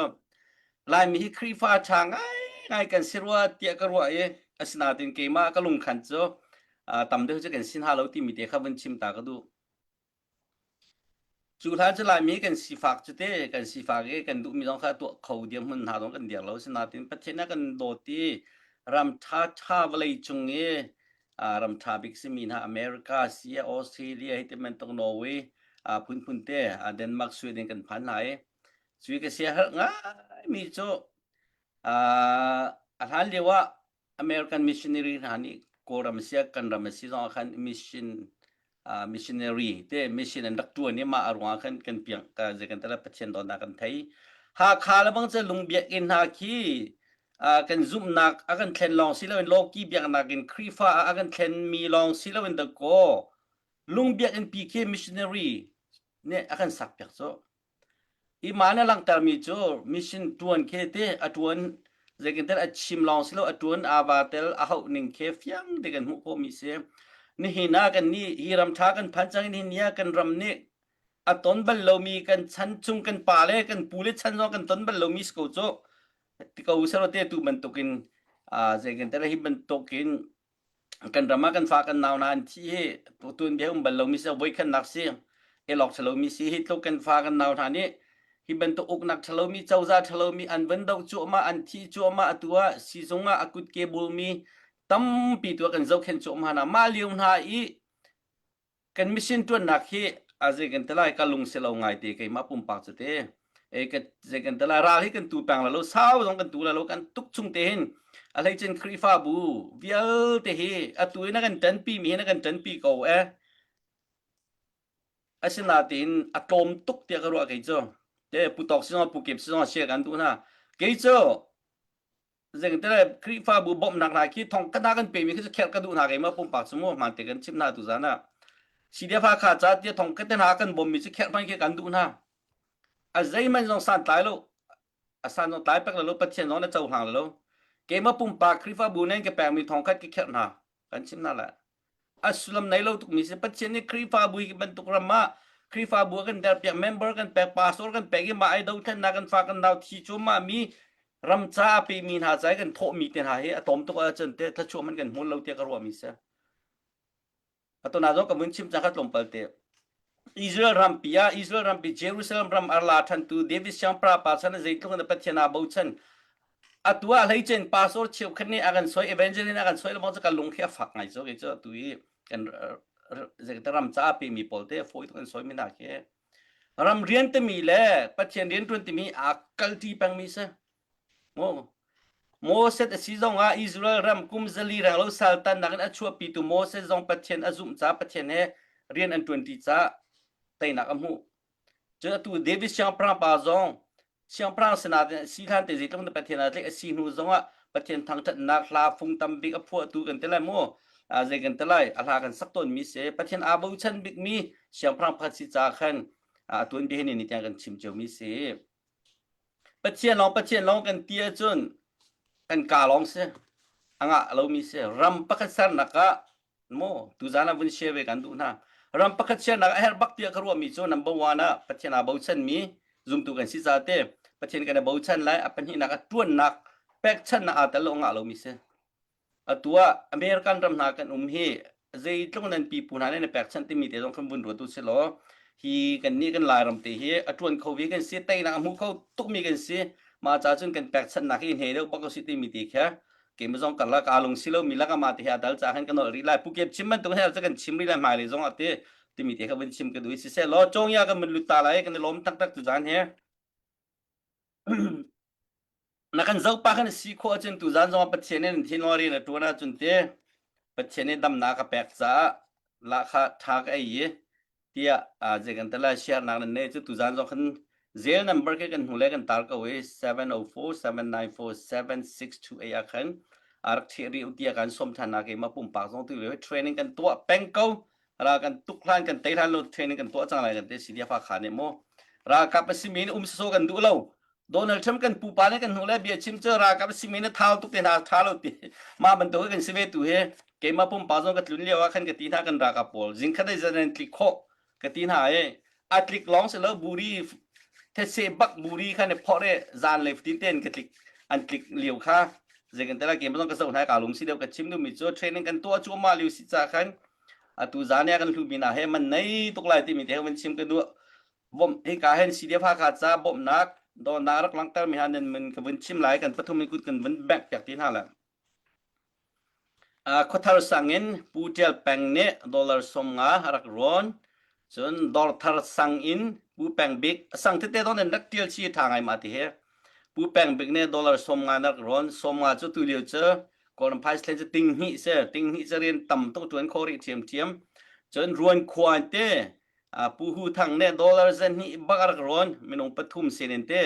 Laimi hi Khrihfa ṭha ngaingai kan si rua tiah ka ruah i asinain keimah ka lungkhan cu tam deuh cu kan si hna lo timi te kha vun chim ta ka duh. Cu hlan cu Laimi kan sifak cu te kan sifak i kan duhmi zong kha tuah kho dirhmun hna zong kan dir lo. Asinain Pathian a kan dawt i ram ṭhaṭha vawlei cung i ram ṭha bik simi hna America, si Australia hi ti bantuk Norway phunphun te Denmark, Sweden kan phan hna i Cui ka siaherh ngaimi cu a hlan lio ah American missionary hna nih Kawlram a si kan ram a si zong ah khan mission missionary te mission an rak ṭuan i mah a ruangah khan kan piang ka zei kan tala Pathian dawtnak kan thei. Hakha le bang cu lungbiakinn hna khi kan zumhnak a kan thlen lawng si loin lawki biaknak in Khrihfa ah a kan thlenmi lawng si loin dakaw lungbiakinn pi khi missionary nih a kan sakpiak cu. Hi mah na langhtermi cu mission ṭuan khi ti a ṭuan zeitintiah a chim lawng si lo a ṭuan aa va tel a hauh ning khi fiang te kan hmuh khawhmi si. Nihin ah kan nih hi ram ṭha kan phan cang i nihin ni ah kan ram nih a ton bal lomi kan chan chung kan pa le kan pu le chan zong kan ton bal lomi si ko cu ti ko sero te tu bantukin zeitintiah hi bantukin kan ram ah kan fa kan nau hna an thi hi tuan bia um bal lomi si voikhatnak si elok ṭhalomi si hi tluk kan fa kan nau hna nih hi bantuk uknak ṭhalomi cozah ṭhalomi an van doh cuahmah an thi cuahmah atu ah sizung ah a kutke bulmi tampi tu kan zohkhenh cuahmah hna mah lio hna i Kan mission ṭuannak hi a zei kan ti lai ka lung si lo ngai te keimah pumpak cu te e ka zei kan ti lai ral hi kan tu peng la lo sau zong kan tu la lo kan tuk chung te hin a hleicin Khrihfabu vialte hi atu in a kan ṭanpi mi hin a kan ṭanpi ko e asinain a tlawm tuk tiah ka ruah kei cu te pu tawk si zong pu kip si zong share kan duh hna kei cu Zengtele Khrihfabu bawmhnak hna khi thong ka hna kan pemi khi cu kherh ka duh hna keimah pumpak cu mu hmaan te kan chimh hna tuzan ah. CDF Hakha ca tiah thong ka te hna kan bawmmi cu kherh hman khi kan duh hna. A zeihmanh zong santlai lo. A san zong tlai pek lo Pathian zong na cohlang lo. Keimah pumpak Khrihfabu nen ka pekmi thong khat ka kherh hna. Kan chimh hna lai. A sullam nei lo tukmi si Pathian nih Khrihfabu hi bantuk ram ah Khrihfabu a kan derpiak member kan pek pastor kan pek i mah ai dothlennak kan fa kan nau thi cu mah mi ram ca a pemi hna ca i kan thawhmi te hna hi a tlawm tuk ahcun te thluachuah man kan hmu lo tiah ka ruahmi si. Atuna zong ka vun chim cang kha tlawmpal te. Israel rampi ah Israel rampi Jerusalem ram a la ṭhantu David siangpahrang pa chan zeitluk in Pathian aa bochan. Atu ah hleicen pastor cheukhat nih a kan soi evangelist a kan soi lengmang cu ka lung khi a fak ngai cu kei cu atu i kan zeite ram ca a pemi pawl te fawi tuk an soi mi hna khi ram rian timi le Pathian rian ṭuan timi aa kalṭi pengmi si. Moses a si zongah Israel ram kum zali renglo saltannak in a chuahpitu Moses zong Pathian a zumh caah Pathian he rian an ṭuanṭi caah teinak a hmuh. Cun atu David siangpahrang pa zong Siangpahrang sinah si hlan te zeitluk na Pathian ah tlaih a si hnu zongah Pathian thangṭhatnak hla fung tam bik a phuahtu kan ti lai mu. Zei kan ti lai a hla kan sak tawnmi si. Pathian aa bochan bikmi siangpahrang pakhat si caah khan a tuanbia hi ni tiang kan chim ciomi si. Pathian lawng Pathian lawng kan ti ahcun kan ka lawng si. A ngah lomi si. Ram pakhat sernak ah Maw tuzaan ah vun share ve kan duh hna. Ram pakhat sharenak a herh bak tiah ka ruahmi cu number one ah Pathian aa bochanmi zumtu kan si ca te Pathian kan i bochan lai a pahnihnak ah ṭuannak pekchanhnak aa tel lo ngah lomi si. Atu ah American ram hna kan um hi zeitluk nan pipu hna nih na pekchanh timi te zong kan vun ruat u si law hi kan nih kan Lairam te hi a ṭuan kho ve kan si teinak a hmu kho tukmi kan si mah ca cun kan pekchanhnak hi hne deuh bak u si timi te kha keimah zong karlak aa lung si lomi lakah mah ti hi a dal ca khan ka nolh rih lai pu kep chim bantuk he kan chim rih lai hmailei zong ah ti timi te kha vun chim ka duh siseh law congya kan mun lut ta lai kan i lawm taktak tu zan he na kan zoh pa kan si khawh ahcun tu zan zong Pathian nih nan thinlung rian a ṭuan ahcun te Pathian nih damnak a pek caah lahkhah ṭha ka ei i tiah zei kan tala share nak nan nei cu tuzan zong khan zel number ke kan hnu le kan tar ko i 704 794 7628 ah khan a rak thih ri tiah kan som than na ke ma pumpak zong tu le training kan tuah peng ko ra kan tuk hlan kan tei hlan lo training kan tuah cang lai kan te CDF kha ne mo ralkap a simi um so kan duh lo Donald Trump kan pupa le kan hnu le bia chim cu ralkap a simi na thau tuk te hna tha lo ti ma bantuk kan si ve tu hi keimah pumpak zong ka tlun lio ah khan ka ti hna kan ralkap pawl zingkhat ai zan an tlik khawh ka ti hna i a tlik lawng si lo buri thetse bak buri khan i phorh i zan le fatin ten ka tlik an tlik lio kha zei kan tela keimah zong ka zoh hna ka lung si deuh ka chim duhmi cu training kan tuah cu mah lio si ca khan atu zan ya kan hlu mi na he man nei tuk lai timi te kan chim ka duh bawmh hika hin CDF Hakha ca bawmhnak dawtnak rak langhter mi ha nan min ka vun chim lai kan pathum in kut kan vun bengh piak ti hna la Khuathar sang in Pu Tial Peng nih dollar 50 rak rawn cun Dawrthar sang in Pu Peng Bik sang tete don in rak tial chi tha ngai ma ti he Pu Peng Bik nih dollar 50 rak rawn 50 cu tu lio cu Kawlram phai thlen cu ting hnih se ting hnih cu rian tam tuk tuan kho rih thiam thiam cun ruan khuan te Pu Hu Thang nih dollar 200 bak a rak rawn minung pathum sin in te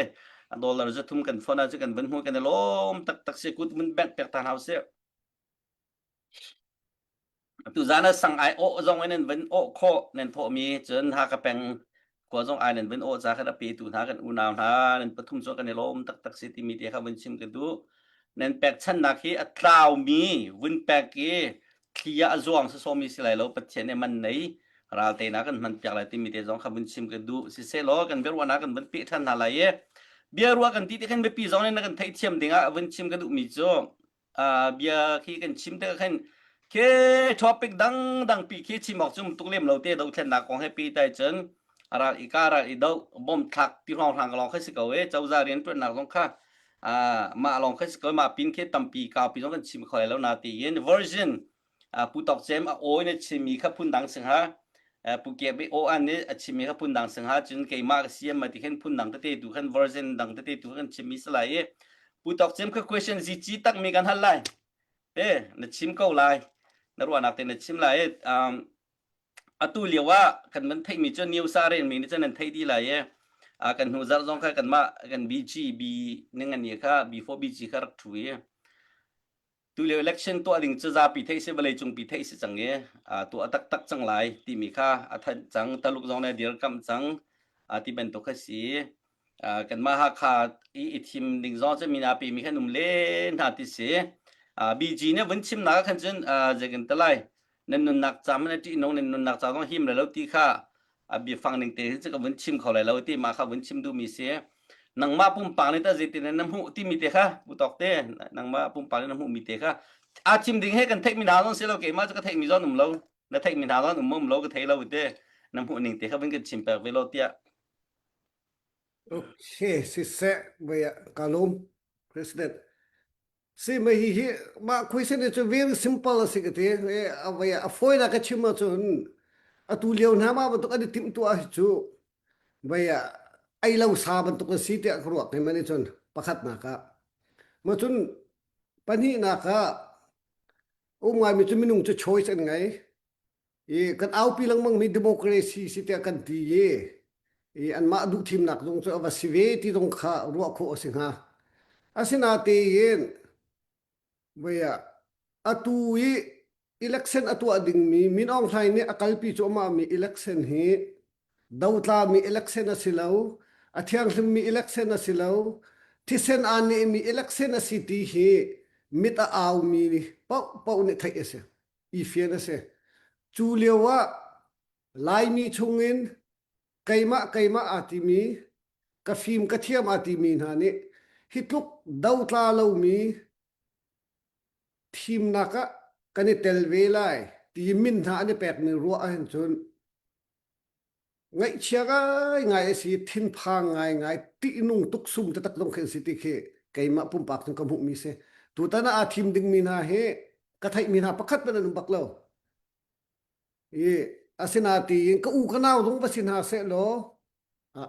dollar 300 kan phone ah cu kan vun hmu kan i lawm taktak si kut mun bank pek ta hna usih tu zan ah sang ai awh zong in nan vun awh khawh nan thawh mi cun Hakha peng khua zong ai nan vun awh ca khan a pe tu hna kan unau hna nan pathum cu kan i lawm taktak si timi te kha vun chim ka duh nan pekchannak hi a tlau mi vun pek i thli ah a zuang sawsawmi si lai lo Pathian nih man nei ral teinak kan hman piak lai timi te zong kha vun chim ka duh sisehlaw kan biaruahnak kan vun peh ṭhan hna lai i biaruah kan ti te khan biapi zong nih na kan theihthiam ding ah vun chim ka duhmi cu bia khi kan chim te khan khi topic dang dang pi khi chim awk cum tuk lem lo te dothlennak kong he pi tai cun ral i ka ral i do bom thlak ti hrawng hrang lawng kha si ko e cozah rian ṭuannak zong kha mah lawng kha si ko mah pin khi tampi kaupi zong kan chim kho lai lo na tiin version pu tok cem a awi na chimmi kha phun dang sing ha pu ke bi o an nih a chimmi kha phun dang sing ha cun keimah ka siam ma ti khan phun dang tete tu khan version dang tete tu kan chimmi si lai i pu tok cem kha question zi chi tak mi kan hal lai te na chim ko lai na ruahnak te na chim lai atu lio ah kan van theihmi cu news ah relmi nih cun nan theih dih lai i kan hnu zarh zong kha kanmah kan BG B ning an kha B4 BG kha rak thu i tu lio election tuah ding cu zapi theih si vawlei cungpi theih si cang i tuah taktak cang lai timi kha a thanh cang taluk zong nih dirkamh cang ti bantuk kha si kanmah Hakha i i thim ding zong cu mina pe mi khan um len hna ti si BG nih vun chimnak khan cun zei kan ti lai nan nunnak ca man a ṭih nung nan nunnak ca zong him le lo ti kha a biafang ning te hi cu ka vun chim kho lai lo ti mah kha vun chim duhmi si nangmah pumpak nih tah zeitin na hmuh timi te kha putok te nangmah pumpak nih na hmuhmi te kha a chim ding he kan theihmi hna zong si lo keimah cu ka theihmi zong um lo na theihmi hna zong um um lo ka thei lo te na hmuh ning te kha vun kan chim pek ve lo tiah Okay, siseh, ka lawm, President. Si ma hi hi mah question hi cu very simple a si ka ti. A fawinak ka chim ahcun atu lio hna mah bantuk an i timhtuah hi cu vei ei lo sa bantuk an si tiah ka ruak hei man cun pakhatnak ah. Ma cun pahnihnak ah um ngaimi cu minung cu choice an ngei. I kan aupi lengmang mi democracy si tiah kan ti i. I anmah duh thimnak zong cu a va si ve ti zong kha ruah khawh a si hnga. Asinatein voi ah atu i election a tuah dingmi Min Aung Hlaing nih a kalpi cuahmahmi election hi dotlami election a si lo, a thianghlimmi election a si lo, thisen aa nehmi election a si ti hi mit a aumi paohpaoh nih theih a si, i fian a si. Cu lio ah Laimi chungin keimah keimah aa timi, ka fim ka thiam aa timi hna nih hi tluk dotla lomi thimnak ah kan i tel ve lai ti min hna an i pekmi ruah ahhin cun ngaihchia ngaingai a si thinphang ngaingai tihnung tuksum taktak zong khi an si ti khi keimah pumpak cun ka hmuhmi si tutan ah aa thim dingmi hna hi ka theihmi hna pakhat hmanh an um bak lo i asinatiin ka u ka nau zong va si hna seh law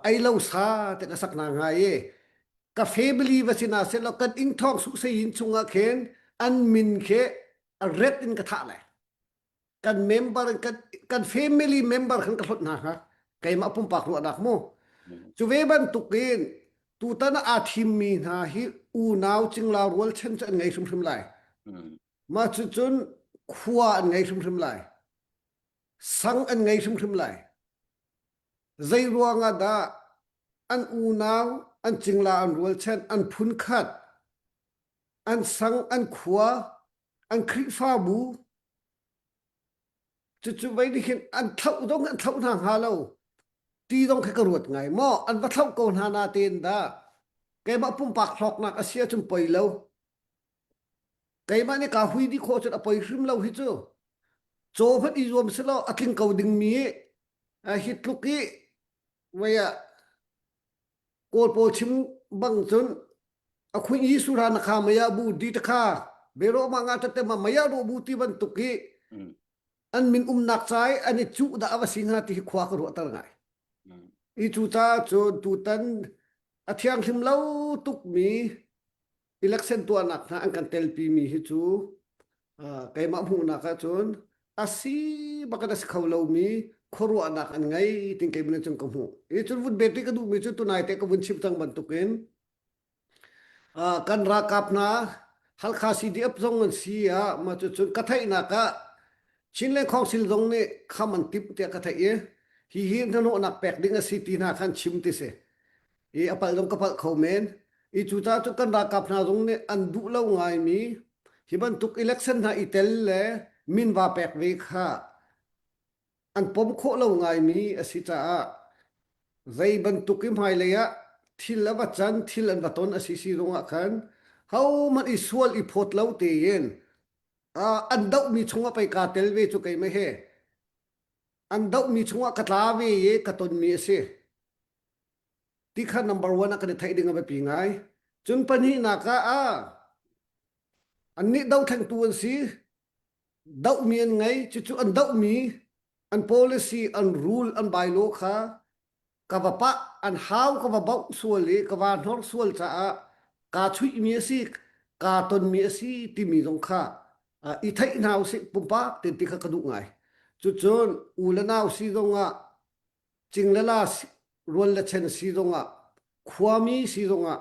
ei lo sa te ka sak hna hnga i ka family va si hna seh law kan inn thawng su sein chungah khin an min khi a ret in ka thah lai kan member kan kan family member khan ka hlot hna hnga keimah pumpak ruahnak mu cu ve bantuk in tutan ah aa thimmi hna hi unau cingla rualchan cu an ngei hrimhrim lai Mah cucun khua an ngei hrimhrim lai. Sang an ngei hrimhrim lai. Zei ruangah dah an unau, an cingla, an rualchan, an phunkhat, an sang, an khua, an Khrihfabu, cucu vei nih hin an thlauh zong an thlauh hna hnga lo ti zong khi ka ruat ngai maw an va thlauh ko hna na tein dah keimah pumpak hlawknak a si ahcun poi lo Keimah nih kaa hui dih khawh cun a poi hrim lo hi cu. Caw hmanh i zuam selaw a tling ko dingmi hi tluk i vei ah Kawl pawl chim bang cun a khuin i sura na kha maya bu di ta kha bero ma nga tate ma maya ro bu ti bantuk i an min umnak cai an i cuh dah a va si hnga ti hi khua ka ruahter ngai. I cu caah cun tutan a thianghlim lo tukmi election tuahnak hna an kan telpi mi hi cu keimah hmuhnak ahcun a si bak in a si kho lomi khuaruahnak an ngei tin keimah cun ka hmuh. I cun vun bet ka duhmi cu tunai te ka vun chim cang bantukin kan ralkap hna Halkha CDF zong an si ah mah cu cun ka theihnak ah Chinland Council zong nih kham an timh tiah ka theih i hi hi hnahnawhnak pek ding a si ti hna khan chim ti si. I a palh zong ka palh kho men. I cucaah cu kan ralkap hna zong nih an duh lo ngaimi hi bantuk election hna i tel le min va pek ve kha an pom khawh lo ngaimi a si caah zei bantuk i hmailei ah thil a va can thil an va ton a si si zongah khan hohmanh i sual i phawt lo tein an dohmi chungah pei kaa tel ve cu keimah he an dohmi chungah ka tla ve i ka tonmi a si. Ti kha number one ah kan i theih ding a biapi ngai. Cun pahnihnak ah ah annih dohthlengtu an si. Dohmi an ngei. Cucu an dohmi an policy, an rule, an bylaw kha ka va pah, an hau ka va bauh sual i ka va hnor sual caah kaa chuihmi a si, kaa tonmi a si timi zong kha i theih hna usih pumpak ten ti kha ka duh ngai. Cucun u le nau si zongah cing le la rual le chen si zongah khuami si zongah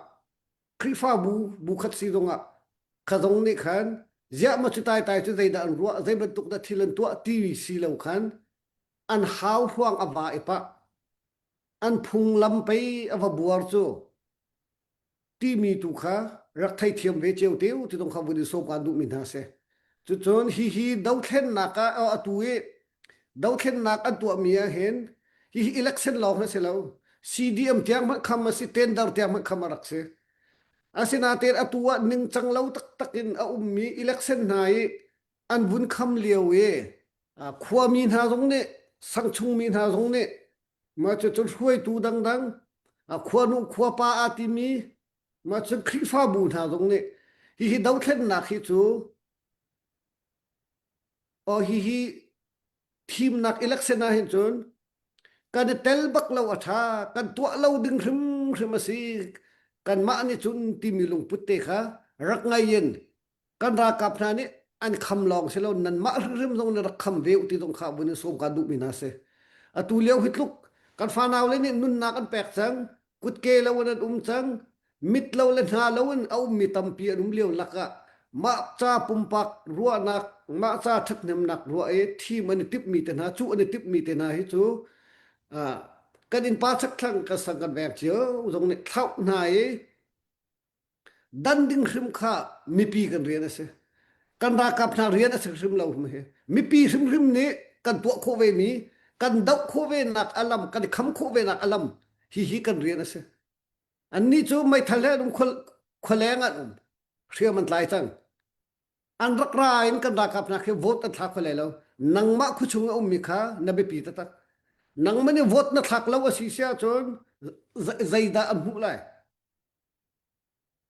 Khrihfabu bu khat si zongah kha zong nih khan ziah ma cu tai tai cu zeidah an ruah zei bantuk dah thil an tuah ti si lo khan an hau hruang a va i pah an phunglam pei a va buar cu timi tu kha rak theithiam ve cio te u ti zong kha vun i sawm kaan duhmi hna si. Cucun hihi dothlennak ah atu i dothlennak an tuahmi ah hin hihi election lawng hi si lo CDM tiang hmanh kham a si tender tiang hmanh kham a rak si. Asinain atu ah ningcang lo taktak in a ummi election hna i an vun kham lio i khuami hna zong nih sangchungmi hna zong nih Mah cucun hruaitu dangdang, khuanu khuapa aa timi, mah cun Khrihfabu hna zong nih hihi dothlennak hi cu aw hihi thimnak election ah hin cun kan i tel bak lo a ṭha, kan tuah lo ding hrimhrim a si, kanmah nih cun timi lungput te kha rak ngei in kan ralkap hna nih an kham lawng si lo nanmah hrimhrim zong na rak kham ve u ti zong kha vun in sawm kaan duhmi hna si atu lio hi tluk. Kan fanau le nih nunnak an pek cang, kutke lo in an um cang, mit lo le hna lo in a ummi tampi an um lio lakah mah ca pumpak ruahnak, mah ca ṭhathnemnak ruah i thim an i timhmi te hna, cuh an i timhmi te hna hi cu kan innpa chakthlang kan sang kan veng cio zong nih thlauh hna i Dan ding hrim kha mipi kan rian a si. Kan ralkap hna rian a si hrim lo hrim hi. Mipi hrimhrim nih kan tuah khawh ve mi, kan doh khawh ve nak alam, kan i kham khawh ve nak alam hi hi kan rian a si. Annih cu meithal he an um khualeng an um. Hriam an tlai cang. An rak ra in kan ralkap hna khi vote an thlak kho lo. Nangmah khuachung a ummi kha na biapi taktak. Nangmah nih vote na thlak lo a si si ahcun zeidah an hmuh lai?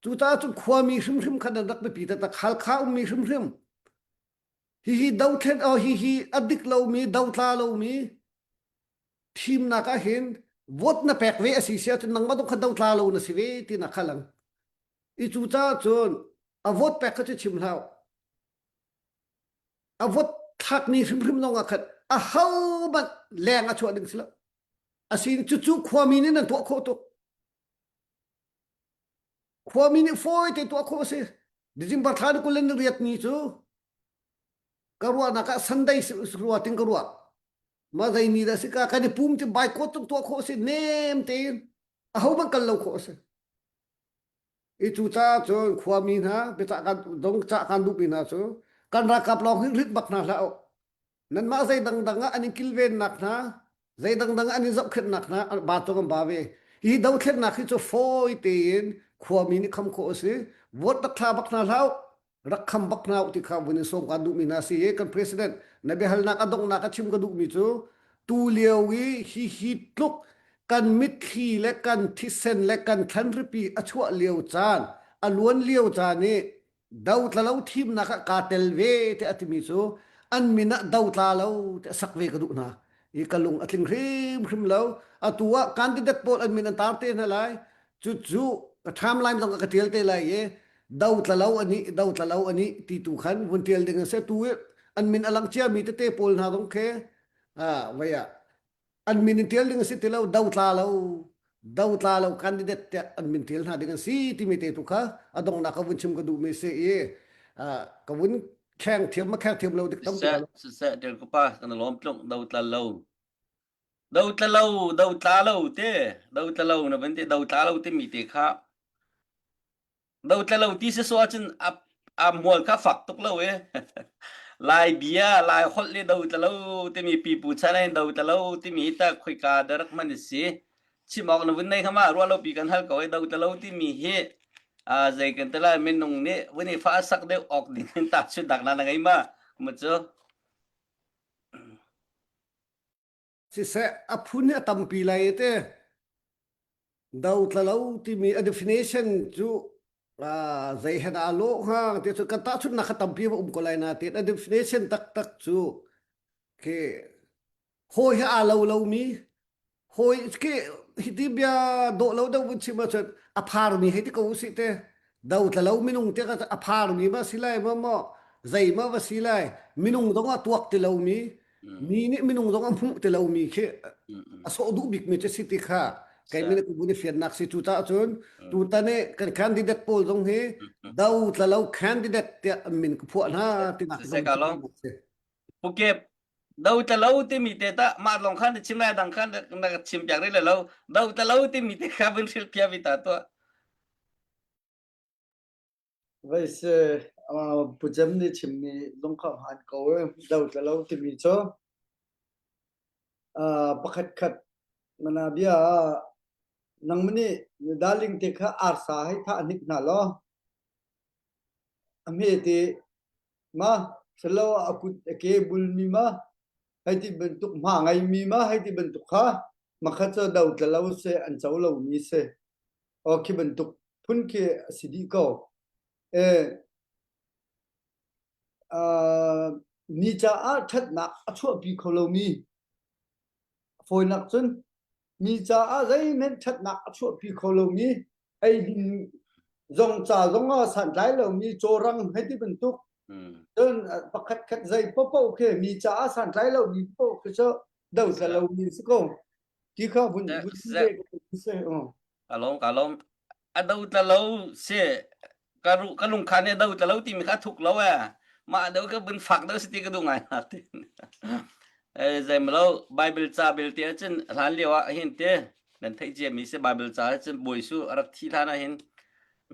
Cucaah cun khuami hrimhrim kha nan rak biapi taktak. Halkha ummi hrimhrim. Hihi dothlen oh hihi a dik lomi dotla lomi thimnak ah hin vote na pek ve a si si ahcun nangmah dong kha dotla lo na si ve ti na kha lang. I cucaah cun a vote pek kha cu chim hlah. A vote thlakmi hrimhrim zong ah khan a ho hmanh leng a chuah ding si lo. Asin cucu khuami nih nan tuah khawh tuk. Khuami nih fawi te tuah khawh a si. December thla ni 28 ni cu ka ruahnak ah Sunday rua ting ka ruah. Ma zei ni dah si ka kan i pum ti boycott tuk tuah khawh a si nem tein aho hmanh kal lo khawh a si. I cu caah cun khuami hna biacah kan dong cah kan duhmi hna cu kan ralkap lawng hi rit bak hna hlah u. Nanmah zei dangdang ah an in kilvennak hna, zei dangdang ah an in zohkhenhnak hna ba cung an ba ve. Hi dothlennak hi cu fawi tein khuami nih kham khawh a si. Vote rak thla bak hna hlah u. Rak kham bak hna u ti kha vun in sawm kaan duhmi hna si i kan president na biahalnak a donghnak a chim ka duhmi cu tu lio i hi hi tluk kan mitthli le kan thisen le kan thlanripi a chuah lio caan a luan lio caan i dotla lo thimnak ah kaa tel ve te a timi cu an min ah dotla lo te sak ve ka duh hna i ka lung a tling hrimhrim lo atu ah candidate pawl an min an tar te hna lai cu cu ka timeline zong ka tial te lai i dotla lo ani dotla lo ani ti tu khan vun tial ding a si tu i an min a lang cia mi tete pawl hna zong khe ah vai ah an min in tial ding a si ti lo dotla lo dotla lo candidate tiah an min tial hna ding an si timi te tu kha a donghnak ka vun chim ka duhmi si i ka vun kheng thiam ma kheng thiam lo dik tam siseh siseh tel ko pa kan lawm tlung dotla lo dotla lo dotla lo te dotla lo na van te dotla lo te mi te kha Dotla lo ti si sawh ahcun a a mual kha fak tuk lo e. Lai bia, Lai holh le dotla lo timi pipu chan in dotla lo timi hi ta khoika darak man si. Chim awk na vun nei khama ruah lo pi kan hal ko e dotla lo timi hi a zei kan tala minung nih vun i fa sak deuh awk ding in ta chut dak na na ngei ma mu cu. Siseh a phun hi a tampi lai te. Dotla lo timi a definition cu zei he dah lawh hnga ti cu kan tahchunhnak kha tampi va um ko lai na ti a definition taktak cu khi hawi he aa lo lomi hawi khi hiti bia dawh lo deuh vun chim ahcun a pharmi hei ti ko usih te dotla lo minung te a pharmi ma si lai ma maw zei ma va si lai minung zong ah tuak ti lomi mi nih minung zong a hmuh ti lomi khi a sawh duh bikmi cu si ti kha kei min ka bun i fiannak si cu caah cun tutan i kan candidate pawl zong hi do tla lo candidate tiah an min ka phuah hna tinak zong Pukep do tla lo timi te ta mah long khan chim lai dang khan na chim piak rih lo do tla lo timi te kha vun hril pia vi ta to Vaise Pu Cem nih chimmi zong kha hmaan ko i dotla lo timi cu pakhat khat mana bia ah nangmah nih na darling te kha arsa hei thah hnik hna law a hme te ma silo a kut a ke bulmi ma hei ti bantuk hma ngeimi ma hei ti bantuk kha makha cu dotla lo si an co lomi si. Aw khi bantuk phun khi a si dih ko. E, uh, mi caah ṭhatnak a chuahpi kho lomi fawinak cun mi caah zeihmanh ṭhatnak a chuahpi kho lomi eidin zong ca zong ah santlai lomi cawrang hei ti bantuk cun pakhat khat zei paohpaoh khi mi caah santlai lomi paoh khi cu dotla lomi si ko. Ti kha vun vun se. Ka lawm ka lawm. A do tla lo si ka ru ka lungkhan nih a do tla lo timi kha a thuk lo ee. Mah do ka vun fak deuh si ti ka duh ngai hna ti. Eh zeimalo Bible ca belte ahcun hlan lio ah hin te nan theih cia mi si Bible ca ahcun Bawi Su a rak thi hlan ah hin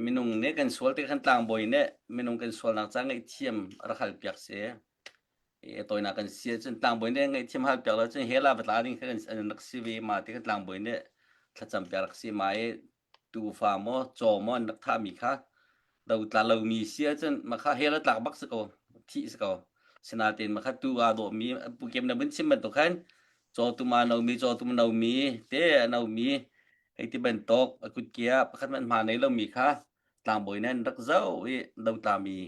minung nih kan sual te khan tlangbawi nih minung kan sualnak ca ngaihthiam a rak hal piak si. I tawinak kan si ahcun tlangbawi nih ngaihthiam hal piak lo cun hell ah va tla ding kha kan an rak si ve ma ti kha tlangbawi nih thlacam piak rak si ma i tuufa maw caw maw an rak thahmi kha dotla lomi si ahcun makha hell a tlak bak si ko thih si ko sinain makha tu aa dawhmi pu kem na vun chim bantuk khan caw tum aa nomi caw tum nomi te a nomi hei ti bantuk a kutke ah pakhat hmanh hma nei lomi kha tlangbawi nih an rak zoh i dotlami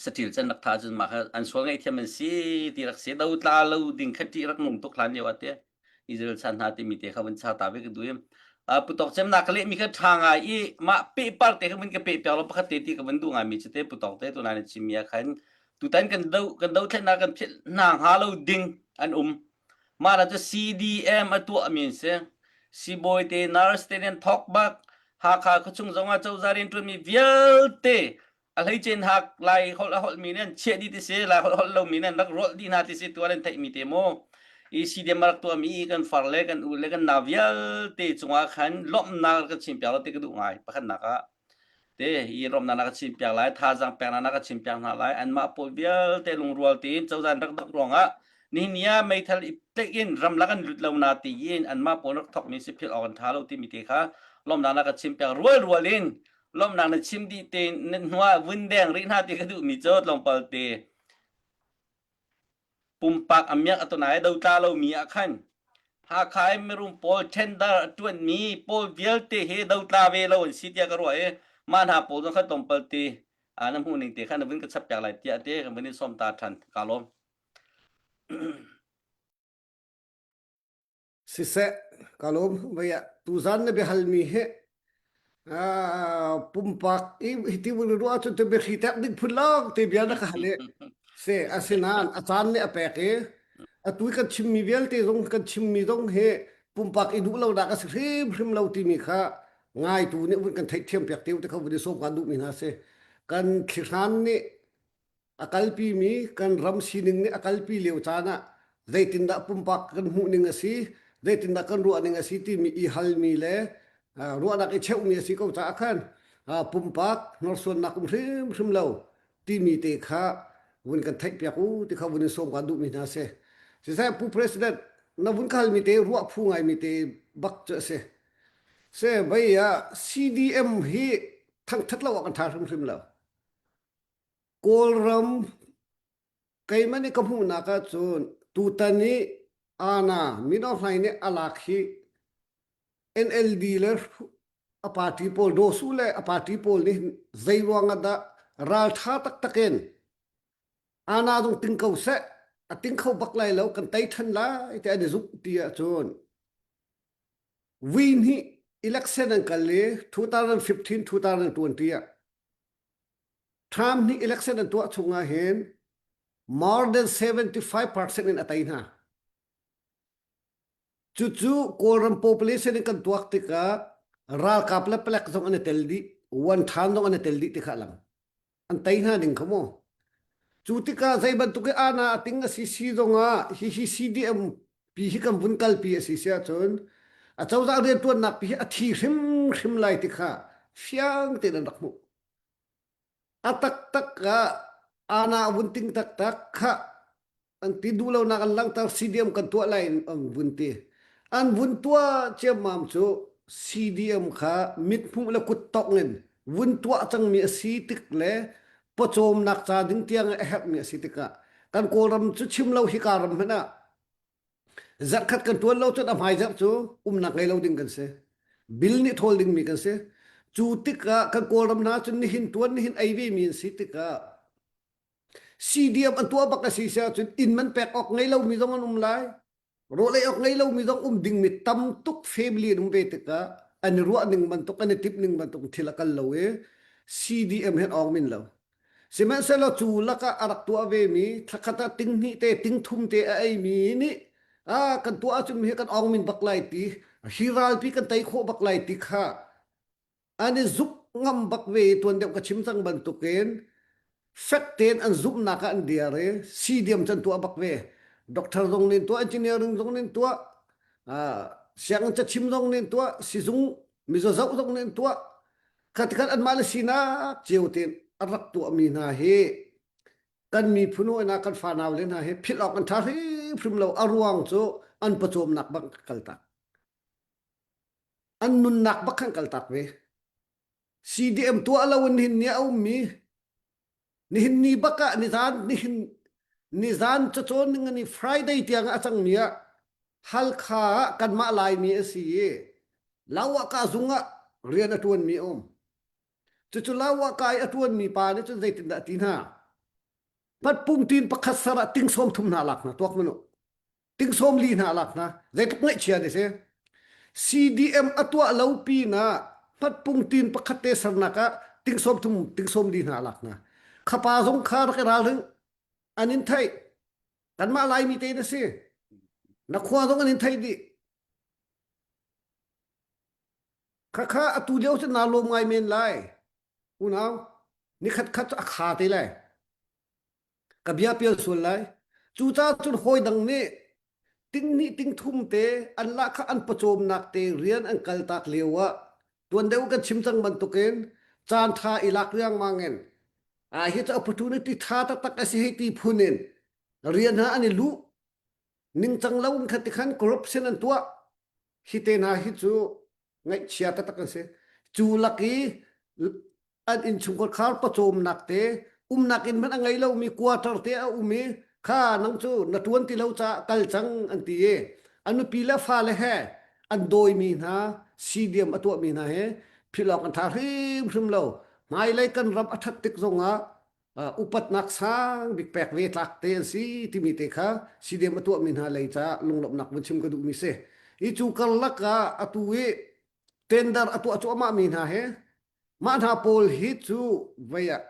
saṭil can rak tha cun mah kha an sual ngaihthiam an si ti rak si do tla lo ding kha ṭih rak nung tuk hlan lio ah te Israel chan hna timi te kha vun cha ta ve ka duh i putok cem na ka leh mi kha ṭha ngai i mah pehpar te kha vun ka peh piak lo pakhat te ti ka vun duh ngai mi cu te putok te tu na chim mi ah khan tutan kan do kan do thlennak kan philh hna hnga lo ding an um mah na cu CDM a tuah mi an si sibawi te nurse te nen thok bak Hakha khuachung zong ah cozah rianṭuan mi vialte a hleicen hak lai holh a holh mi nih an chiah dih ti si lai holh holh lo mi nih an rak rawlh dih hna ti si tuah an theih mi te mu i CDM rak tuah mi kan far le kan u le kan nau vialte cungah khan lawmhnak kan chim piak lo ti ka duh ngai pakhatnak ah te hi lawmhnak na ka chim piak lai thazaang peknak na ka chim piak hna lai anmah pawl vialte lungrual tein cozah rak dak ruangah nihin ni ah meithal i tlaih in ramlak an lut lo na tiin anmah pawl rak thok mi si philh awk an tha lo timi te kha lawmhnak na ka chim piak rual rual in lawmhnak na chim dih te na hnuah vun deng rih hna ti ka duhmi cu tlawmpal te pumpak a miak a tonai dotla lomi ah khan Hakha i mirum pawl tender a ṭuanmi pawl vialte hi dotla ve lo an si tiah ka ruah i mah hna pawl zong kha tlawmpal te na hmuh ning te kha na vun ka chap piak lai tiah te ka vun in sawm ta ṭhan ka lawm. Siseh, ka lawm vei ah tuzan na biahalmi hi pumpak i hiti vun ruah ahcun tu biahri tek ding phun lawng te bia na ka hal i se asinain a caan nih a pek i atu i kan chimmi vialte zong kan chimmi zong hi pumpak i duh lonak a si hrimhrim lo timi kha ngaitu nih vun kan theihthiam piak te te kha vun i sawm kan duhmi hna si kan thlihran nih a kalpimi kan ram sining nih a kalpi lio caan ah zeitindah pumpak kan hmuhning a si zeitindah kan ruahning a si timi i halmi le ruahnak i cheuhmi a si ko caah khan pumpak hnorsuannak um hrimhrim lo timi te kha vun kan theihpiak u ti kha vun in sawm kan duhmi hna si. Siseh Pu President na vun ka halmi te ruah phu ngaimi te bak cu a si. Se vei ah CDM hi thangthat lo ah kan tha hrimhrim lo. Kawlram keimah nih ka hmuhnak ahcun tutan i Ana Min Aung Hlaing nih a lak hi NLD le a party pawl Daw Su le a party pawl nih zei ruang ah dah ralṭha taktak in Ana zong ting ko seh a ting kho bak lai lo kan tei ṭhan lai ti an i zumh ti ahcun vui hnih election an kal i 2015 2020 ah Trump nih election an tuah chung ah hin more than 75% in a tei hna. Cucu Kawlram population in kan tuak tikah ralkap le palek zong an i tel dih, one than zong an i tel dih ti kha lang. An tei hna ding kha mu. Cu tikah zei bantuk i ana a ting a si si zongah hihi CDM pi hi kan vun kalpi a si si ahcun a cozah riantuannak pi hi a thi hrimhrim lai ti kha fiang tein an rak hmuh. A taktak ah ana vun ting taktak kha an ti duh lonak an langhter CDM kan tuah lai in an vun ti. An vun tuah ciammam cu CDM kha mithmuh le kuttongh in vun tuah cangmi a si tik le pawcawmnak ca ding tiang a herhmi a si tikah kan Kawlram cu chim lo hika ram hmanh ah Zarhkhat kan ṭuan lo cun a hmaizarh cu umnak ngei lo ding kan si. Bill nih ṭhawl dingmi kan si. Cu tikah kan Kawlram hna cun nihin ṭuan nihin ei vemi an si tikah CDM an tuah bak a si si ahcun inn man pek awk ngei lomi zong an um lai. Rawl ei awk ngei lomi zong um dingmi tam tuk family an um ve tikah an i ruah ning bantuk an i timh ning bantuk thil a kal lo i CDM he awng min lo. Sihmanhsehlaw cu lakah a rak tuah vemi thlakhat ah ting hnih te ting thum te a eimi nih Ah kan tuah ahcun hi kan ong min bak lai ti hi ralpi kan tei khawh bak lai ti kha an i zumh ngam bak ve i tuan deuh ka chim cang bantukin fek tein an zumhnak ah an dir i CDM cu an tuah bak ve. Doctor zong nih an tuah, engineering zong nih an tuah, sianginn cachim zong nih an tuah, sizung mizaw zoh zong nih an tuah. Khatikhat anmah le sinak cio tein a rak tuahmi hna hi kan miphun hawi hna kan fanau le hna hi philh awk an ṭha hrimhrim lo. A ruang cu an pawcawmnak bak kaltak. An nunnak bak khan kaltak ve. CDM tuah lo in nihin ni a ummi nihin ni bak ah nizan nihin nizan cacawn ning ni Friday tiang a cangmi ah Halkha ah kanmah Laimi a si i Lawaka zung ah rian a ṭuanmi a um. Cucu Lawaka i a ṭuanmi pa nih cun zeitindah a ti hna? Patpung tin pakhat sar ah ting sawm thum hna lak hna tuak manu. Ting sawm li hna lak hna zeitluk ngaihchia ne si CDM a tuah lo pinah hmatpung tin pakhat te sernak ah ting sawm thum ting sawm li hna lak hna khapa zong kha rak i ralring an in theih kanmah laimi te na si na khua zong an in theih dih khakha atu lio cu naa lawm ngai men lai unau nikhat khat cu a kha te lai ka bia pial sual lai. Cucaah cun hawi dang nih ting hnih ting thum te an lahkhah an pawcawmnak te rian an kaltak lio ah tuan deuh kan chim cang bantukin caan ṭha i lak riangmang in ah hi cu opportunity ṭha taktak a si hei ti phun in rian hna an i luh ningcang lo in khan tikhan corruption an tuah hi te hna hi cu ngaihchia taktak an si. Cu lak i an innchungkhar khar pawcawmnak te umnak inn hmanh a ngei lomi quarter te a um i kha nang cu na ṭuan ti lo caah kal cang an ti i a nupi le fale he an dawimi hna CDM a tuahmi hna he philh awk an ṭha hrimhrim lo. Hmailei kan ram a ṭhat tik zongah upatnak sang bik pek ve tlak te an si timi te kha CDM a tuahmi hna lei caah lunglawmhnak vun chim ka duhmi si. Hi cu karlak ah atu i tender a tuah cuahmah mi hna he mah hna pawl hi cu vei ah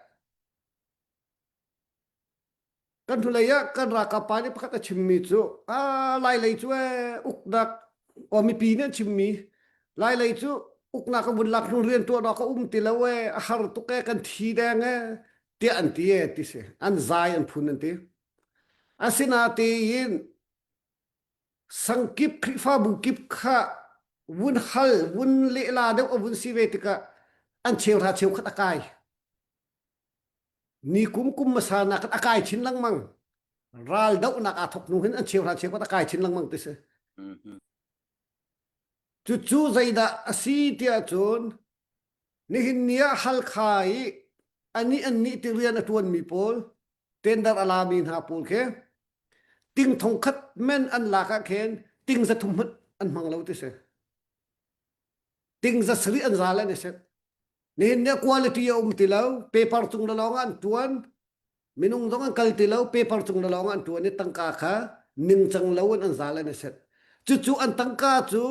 kan hnulei ah kan ralkap pa nih pakhat a chimmi cu a lailei cu ee uknak o mipi nih an chimmi lailei cu uknak a vun lak hnu rian tuah dawk a um ti lo ee a har tuk ee kan thi deng ee tiah an ti ee ti si an zai an phun an ti asinatein sangkip Khrihfabu kip kha vun hal vun lehla deuh a vun si ve tikah an cheuhra cheukhat a kai Ni kum kum hmasa nak a kai chin lengmang. Ral dohnak aa thok hnu hin an cheuhra cheukhat a kai chin lengmang ti si. Cucu zeidah a si tiah cun nihin ni ah Halkha i anih an nih ti rian a ṭuanmi pawl tender a lami hna pawl khi ting thong khat men an lak ah khin ting za thum hmanh an hmang lo ti si. Ting za sarih an zal an i set. Nihin ni quality a um ti lo, paper cung lawng an tuan, minung zong an kal ti lo, paper cung lawng an tuan i tangka kha ningcang lo in an zal an i set. Cucu an tangka cu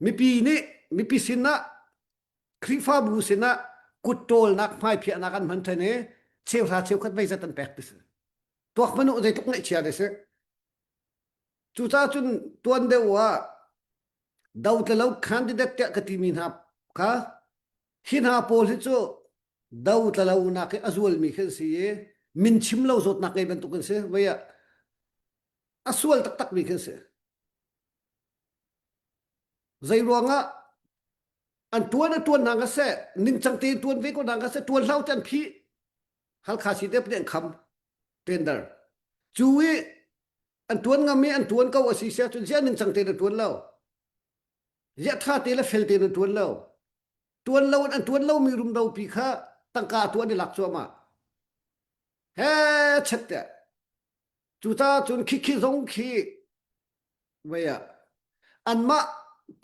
mipi nih mipi sinah Khrihfabu sinah kut ṭawlnak hmaiphiahnak an hman ṭhen i cheuhra cheukhat veizat an pek ti si. Tuak hmanh u zeitluk ngaihchia ti si. Cucaah cun tuan deuh ah dotla candidate tiah ka timi hna kha hi hna pawl hi cu dotla lo nak i a zualmi khi an si i min chim lo zawtnak ngei bantuk an si vei ah a sual taktak mi khi an si zei ruangah an tuan a tuan hna ka seh ningcang tein tuan ve ko hna ka seh tuan hlau te an phih Halkha si te an kham tender cu i an tuan ngam i an tuan ko a si sia cun ziah ningcang tein an tuan lo ziah tha te le fel tein an tuan lo tuan lo in an tuan lo mi rumro pi kha tangka tuan i lak cuahmah he chet te cucaah cun khikhi zong khi vei ah anmah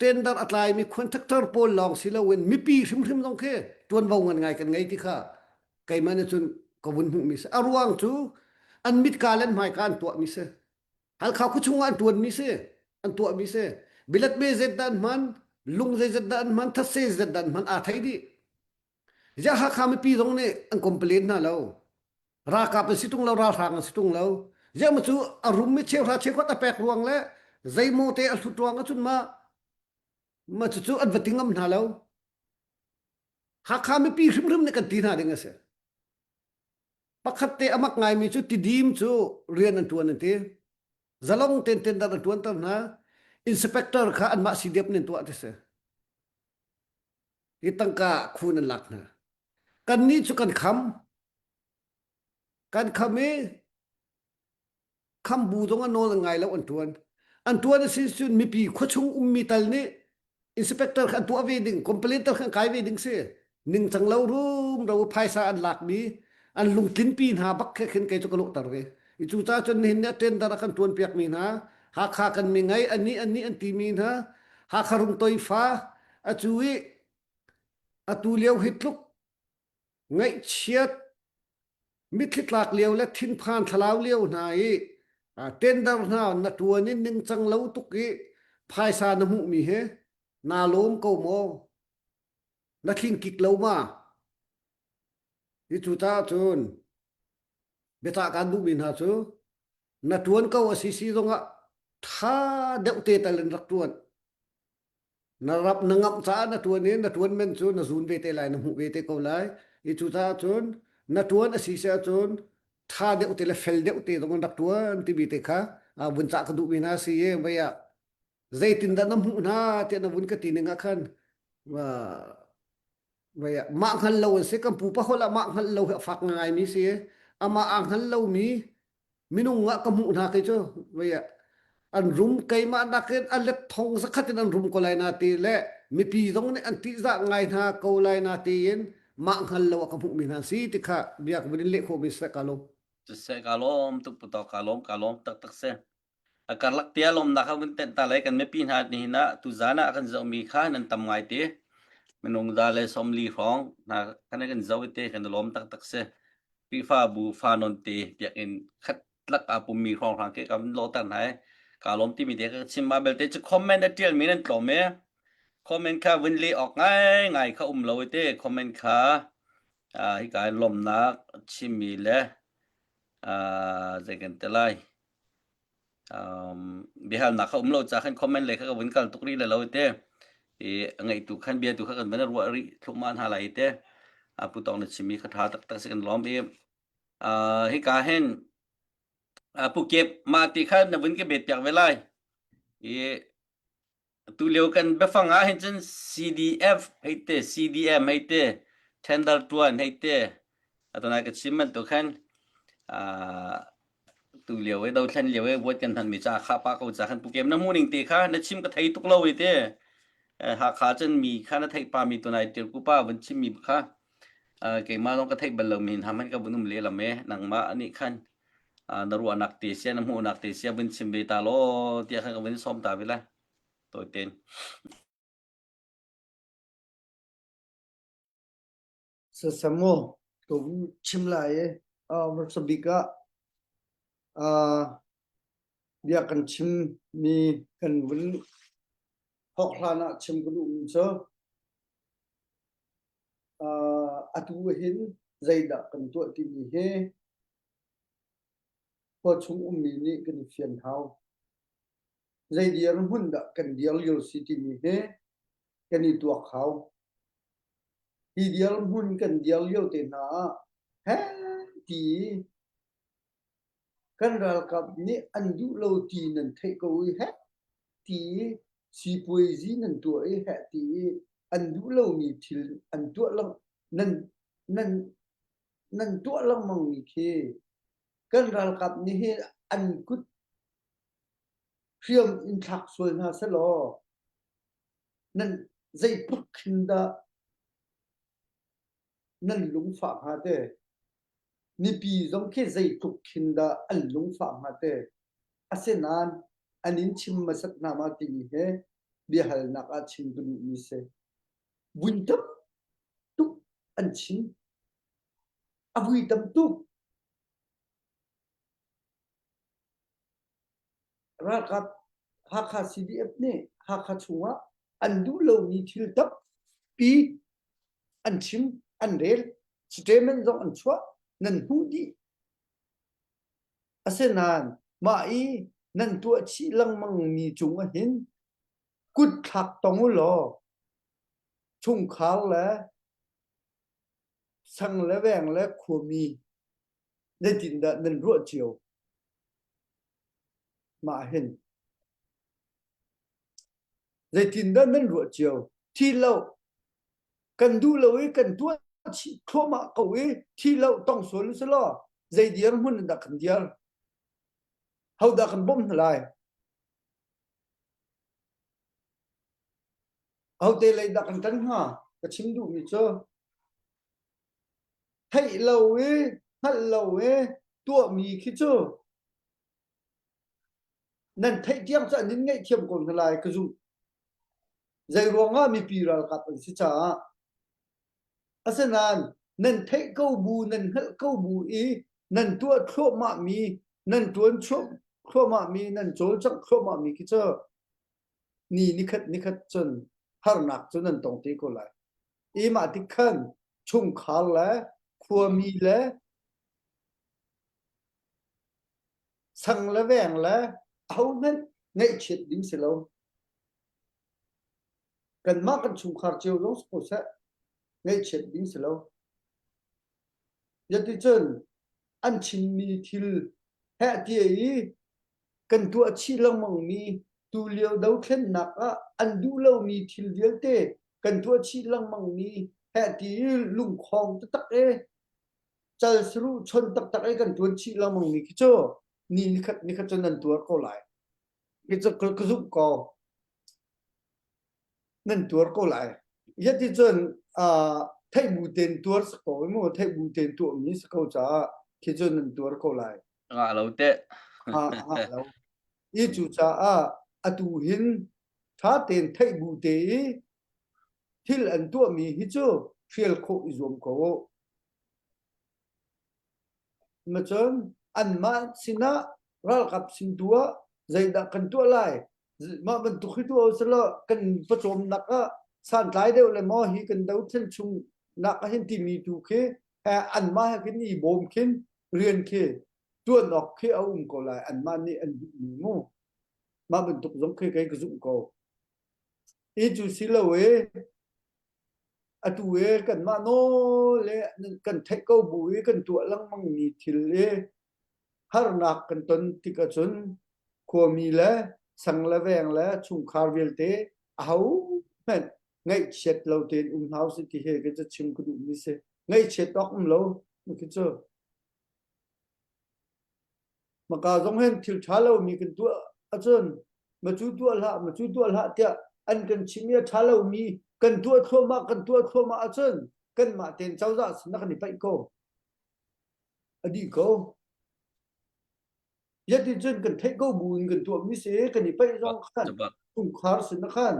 tender a tlaimi contractor pawl lawng si loin mipi hrimhrim zong khi tuanvo ngan ngai kan ngei ti kha keimah nih cun ka vun hmuhmi si a ruang cu an mitka le an hmaika an tuahmi si Halkha khuachung ah an tuanmi si an tuahmi si bilet me zet dah an hman lung zeizet dah an hman thatse zet dah an hman aa thei dih Ziah Hakha mipi zong nih an complain hna lo. Ralkap an si tung lo, ralhrang an si tung lo. Ziah cu a rum mi cheuhra cheukhat a pek ruang le zeimaw te a hlut ruang ahcun ma ma cucu an va ti ngam hna lo. Hakha mipi hrimhrim nih kan ti hna ding a si. Pakhat te a mak ngaimi cu Tidim cu rian an ṭuan an ti. Zalong ten tender an ṭuanter hna. Inspector kha anmah CDF nih an tuah ti si. Hi tangka khun an lak hna. Kannih cu kan kham. Kan kham i khambu zong a nawl an ngai lo an ṭuan. An ṭuan a si cun mipi khuachung ummi tal nih inspector kha an tuah ve ding, complaint tal kha an kai ve ding si. Ningcang lo rumro phaisa an lakmi an lungtlinpi hna bak khe khin kei cu ka lawhter ve. I cucaah cun nihin ni a tender a kan ṭuan piakmi hna Hakha kan mi ngei ani ani an timi hna Hakha rungtoi fa atu i atu lio hi tluk ngaihchiat mitthli tlak lio le thinphan thlalau lio hna i tender hna na ṭuan in ningcang lo tuk i phaisa na hmuhmi hi naa lawm ko maw? Na thling kik lo ma? Hi cu caah cun biacah kaan duhmi hna cu na ṭuan ko a si si zongah ṭha deuh te tal in rak ṭuan. Na rap na ngamh caah na ṭuan i na ṭuan men cu na zun ve te lai, na hmuh ve te ko lai. I cucaah cun na ṭuan a si si ahcun ṭha deuh te le fel deuh te zong in rak ṭuan timi te kha vun cah ka duhmi hna si i vei ah zeitindah na hmuh hna tiah na vun ka ti ning ah khan vei ah mah hngal lo an si kan pupa holh ah mah hngal lo hi a fak ngaimi si i amah aa hngal lomi minung ah ka hmuh hna kei cu vei ah an rum keimah nakin a let thong zakhat in an rum ko lai na ti le mipi zong nih an tihzah ngai hna ko lai na tiin mah hngal lo ah ka hmuhmi hna si ti kha bia ka vun in leh khawhmi seh ka lawm. Siseh ka lawm tuk putaw ka lawm ka lawm taktak si. A karlak tia lawmnak kha vun tenh ta lai kan mipi hna nihin ah tuzan ah kan zohmi kha nan tam ngai te. Minung za le 40 hrawng hna kan kan zoh te kan i lawm taktak si. Khrihfabu fa non te biakinn khat tlak aa pummi hrawnghrang ke kan lawhter hna i kaa lawm timi te ka chim. Mah belte cu comment a ṭialmi nan tlawm i comment kha vun leh awk ngaingai kha um lo i te comment kha hika in lawmhnak chimmi le zei kan ti lai um, biahalnak kha um lo ca khan comment lei kha ka vun kal tuk rih le lo te i ngeitu khan bia tu kha kan van ruah rih thluahmah hna lai te a pu tong na chimmi kha tha taktak si kan lawm i hika hin pu kep ma ti kha na vun ke bet piak ve lai i Tu lio kan biafang ah hin cun CDF hei te, CDM hei te, tender tuan hei te, atunai ka chim bantuk khan uh, tu lio i dothlen lio i vote kan hman mi ca kha pa ko ca khan pu kem na mu ning te kha na chim ka thei tuk lo i te Hakha cun mi kha na theih pa mi tunai tirku pa vun chim mi kha keimah zong ka theih bal lo mi ham han ka vun um le lam e nangmah anih khan na ruahnak te sia na hmuhnak te sia vun chim ve ta law tiah khan ka vun sawm ta ve lai tawi ten Sasamo ka vun chim lai i hmasa bik ah bia kan chim mi kan vun thawk hlan ah chim ka duhmi cu atu hin zeidah kan tuah timi hi khua chung ummi nih kan i fian hau. Zei dirhmun dah kan dir lio si timi hi kan i tuak hau. Hi dirhmun kan dir lio te hna ah heh ti kan ralkap nih an duh lo ti nan theih ko i heh ti sipuaizi nan tuah i heh ti i an duh lomi thil an tuah lang nan nan nan tuah lengmangmi khi kan ralkap nih hin an kut hriam in thlak sual hna selaw nan zeitluk khin dah nan lungfah hnga te mipi zong khi zeitluk khin dah an lungfah hnga te asinain an in chim hmasat hna ma timi he biahalnak ah chim ka duhmi si vui tam tuk an chim a vui tam tuk ralkap Hakha CDF nih Hakha chungah an duh lomi thil tampi an chim an rel statement zong an chuah nan hmuh dih. Asinain mah i nan tuah chih lengmang mi cung ah hin kut thlak tong u law chungkhar le sang le veng le khuami zeitindah nan ruah cio? Mah hin zeitindah nan ruah cio? Thi lo kan duh lo i kan tuah chih thluahmah ko i thi lo tong sual u selaw zei dirhmun in dah kan dir? Hodah kan bawmh hna lai? Ahote lei dah kan ṭan hnga? Ka chim duhmi cu theih lo i hngalh lo i tuahmi khi cu nan theih tiang cu an in ngaihthiam ko hna lai ka zumh. Zei ruangah mipi ralkap an si caah. Asinain nan theih ko bu, nan hngalh ko bu i nan tuah thluahmahmi, nan ṭuan thluahmahmi, nan cawlcangh thluahmahmi khi cu ni nikhat nikhat cun harnak cu nan tong te ko lai. I mah tik khan chungkhar le khuami le sang le veng le ahohmanh ngaihchiat ding si lo. Kanmah kan chungkhar cio zong si ko seh, ngaihchiat ding si lo. Yaticun an chimmi thil heh tia i kan tuah chih lengmangmi tulio dothlennak ah an duh lomi thil vialte kan tuah chih lengmangmi heh ti i lungkhong taktak e cal saruh chon taktak e kan tuan chih lengmangmi khi cu ni nikhat nikhat cu nan tuar ko lai. Khi cu ka zumh ko. Nan tuar ko lai. Yati cun theih bu ten tuar si ko mu theih bu ten tuahmi si ko caah khi cu nan tuar ko lai. Ngah lo teh. Ha ngah lo. I cu caah atu hin tha tein theih bu te i thil an tuahmi hi cu hrial khawh i zuam ko u. Macun anmah sinah ralkap sin tu ah zeidah kan tuah lai mah bantuk hi tuah usalaw kan pawcawmnak ah santlai deuh le maw hi kan dothlen chung nak ah hin timi tu khi anmah he khin i bawm khin rian khi tuan awk khi a um ko lai anmah nih an duhmi mu mah bantuk zong khi kei ka zumh ko i cu si lo e atu e kanmah nawl le kan theih ko bu i kan tuah lengmang mi thil i harnak kan ton tik ahcun khuami le sang le veng le chungkhar vialte ahohmanh ngaihchiat lo tein um hna usih ti hi ka chim ka duhmi si. Ngaihchiat awk um lo khi cu. Maka zong hin thil ṭha lomi kan tuah ahcun macu tuah hlah macu tuah hlah tiah an kan chim i a ṭha lomi kan tuah thluahmah kan tuah thluahmah ahcun kanmah tein cozah sin ah kan i paih ko. A dih ko. Yaticun kan theih ko bu in kan tuahmi si kan i paih zong khan chungkhar sin ah khan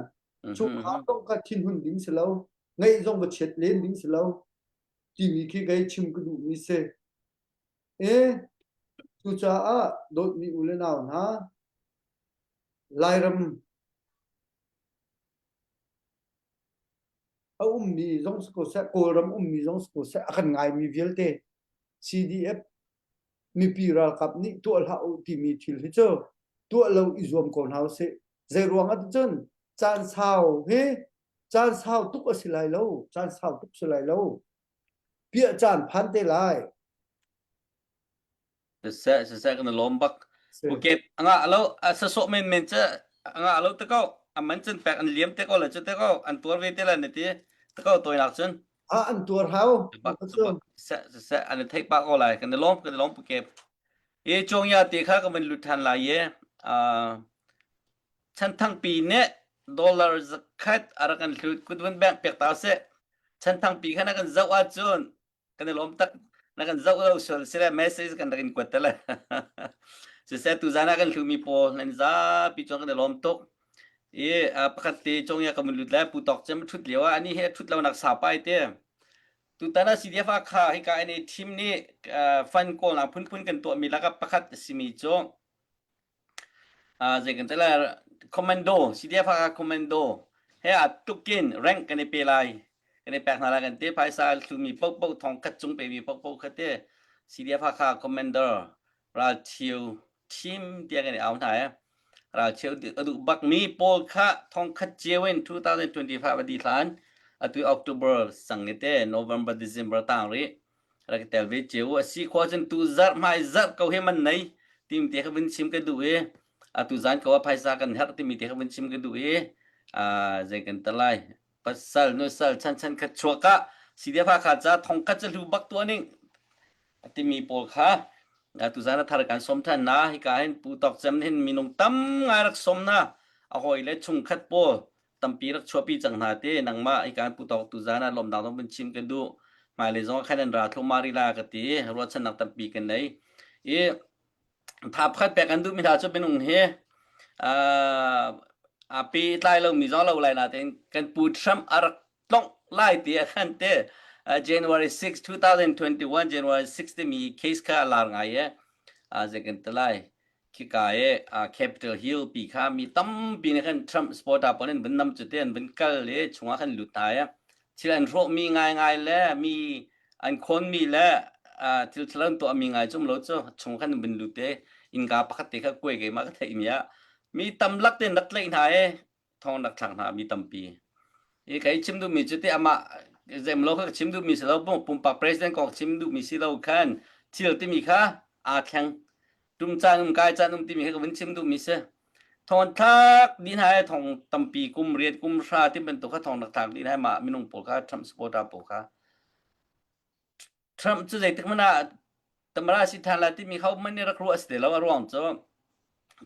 chungkhar zong kha thinhun ding si lo ngaih zong va chiat len ding si lo timi khi kei chim ka duhmi si. E cucaah dawtmi u le nau hna Lairam a ummi zong si ko seh Kawlram ummi zong si ko seh a kan ngaimi vialte CDF mipi ralkap nih tuah hlah u timi thil hi cu tuah lo i zuam ko hna usih. Zei ruang ah cun caan sau hi caan sau tuk a si lai lo, caan sau tuk si lai lo. Piah caan phan te lai. Siseh siseh kan i lawm bak. Bukit anga lo a sasawh men men che anga lo te ko aman cun pek an liam te ko le cu te ko an tuar ve te la ne ti te ko toinak cun. Ah an tuar hau. Bak bak siseh siseh an i theih pah ko lai kan i lawm kan i lawm Bukit. E chong ya te kha ka van lut than lai ye. Chan thangpi nih dollar zakhat a rak kan hlut kut vun bank pek ta seh. Chan thangpi kha na kan zoh ahcun kan i lawm tak na kan zoh lo sual si le message kan rak in kuat te le siseh tuzan ah kan hlumi pawl nan zapi chuan kan i lawm tuk i pakhat te cong ya ka mun lut lai pu tok cem thut lio ah ani he thut lo nak sa pai te tutan ah CDF ah kha hika ini team nih fund kawlnak phunphun kan tuah mi lakah pakhat simi cu zei kan ti lai commando CDF Hakha commando he aa tukin rank kan i pe lai kan i pek hna lai kan ti phaisa hlumi paohpaoh thong khat cung pemi paohpaoh kha te CDF Hakha commander. Ralcheu team tiah kan i au hna i ralcheu a duh bakmi pawl kha thongkhat cio in 2025 a dih hlan atu October sang i te November December tang rih rak i tel ve cio a si khawh cun tu zarh hmai zarh ko hi man nei tim te kha vun chim ka duh i atu zan ko ah phaisa kan herh timi te kha vun chim ka duh i zei kan ta lai pasal nusal chan chan khat chuak ah CDF Hakha ca thong khat cu hlu bak tuah ning timi pawl kha tuzan a thar kan som than na hika hin pu tok cem hin minung tam ngai rak som na a hoi le chungkhat pawl tampi rak chuapi cang hna te nangmah hika pu tok tuzan ah lawmnak dong vun chim ka duh hmailei zong khan an ra thlu mari la ka ti ruahchannak tampi kan nei i tha pakhat pek an duhmi hna cu minung hi a pe tlai lomi zong lo lai natein kan pu Trump a rak tlongh lai ti a khan te January 6 2021 January 6 timi case kha a lar ngai e zei kan ti lai khika e Capitol Hill pi kha mi tampi nih khan Trump supporter pawl in vun nam cu te an vun kal i chungah khan lut hna e thil an hrawhmi ngaingai le mi an khawnmi le thil ṭhalo an tuahmi ngai cu um lo cu chung khan vun lut i innka pakhat te kha kuai keimah ka theihmi ah mi tam lak tein rak tlaih hna i thong rak thlak hna mi tampi i kai chim duhmi cu te amah zem lo kha ka chim duhmi si lo pumpak president kong chim duhmi si lo khan thil timi kha aa thleng tum caan um kai caan um timi kha ka vun chim duhmi si Thawngthlak dih hna i thong tampi kum riat kum hra ti bantuk kha thong rak thlak dih hna i mah minung pawl kha Trump supporter pawl kha Trump cu zeitik hmanh ah tamara si than lai timi kha man nih rak ruah si te lo a ruang cu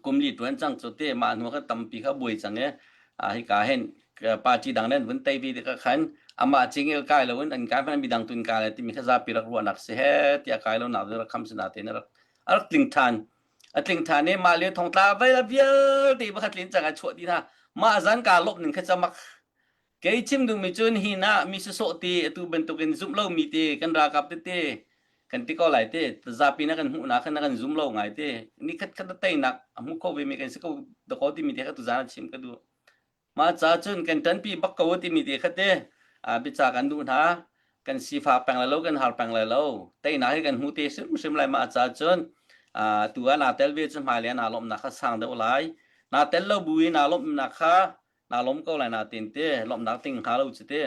kum li tuan cang cu te mah hnu kha tampi kha buai cang i hika hin party dang nen vun tei vi tikah khan amah cingil kai lo in an kai hmanh midang tun kai lai timi kha zapi rak ruahnak si he tiah kai lo nak rak kham si na te rak a rak tling than a tling than i mah le thongtla vai vialte pakhat tlin cang a chuah dih hna mah zan ka lop ning kha chamak kei chim duhmi cun hi na mi sawsawh te atu bantukin zumh lo mi te kan ralkap tete kan ti ko lai te zapi na kan hmuh na khan na kan zum lo ngai te ni khat khat teinak a hmu kho ve mi kan si ko dako ti mi te kha tu zan chim ka duh Mah ca cun kan ṭanpi bak ko timi te kha te biaca kan duh hna. Kan sifak peng lai lo, kan har peng lai lo. Teinak hi kan hmu te hrimhrim lai mah ca cun tu ah naa tel ve cu hmailei ah naa lawmhnak kha sang deuh lai. Naa tel lo bu i naa lawmhnak kha naa lawm ko lai naa tin te lawmhnak ting hnga lo cu te.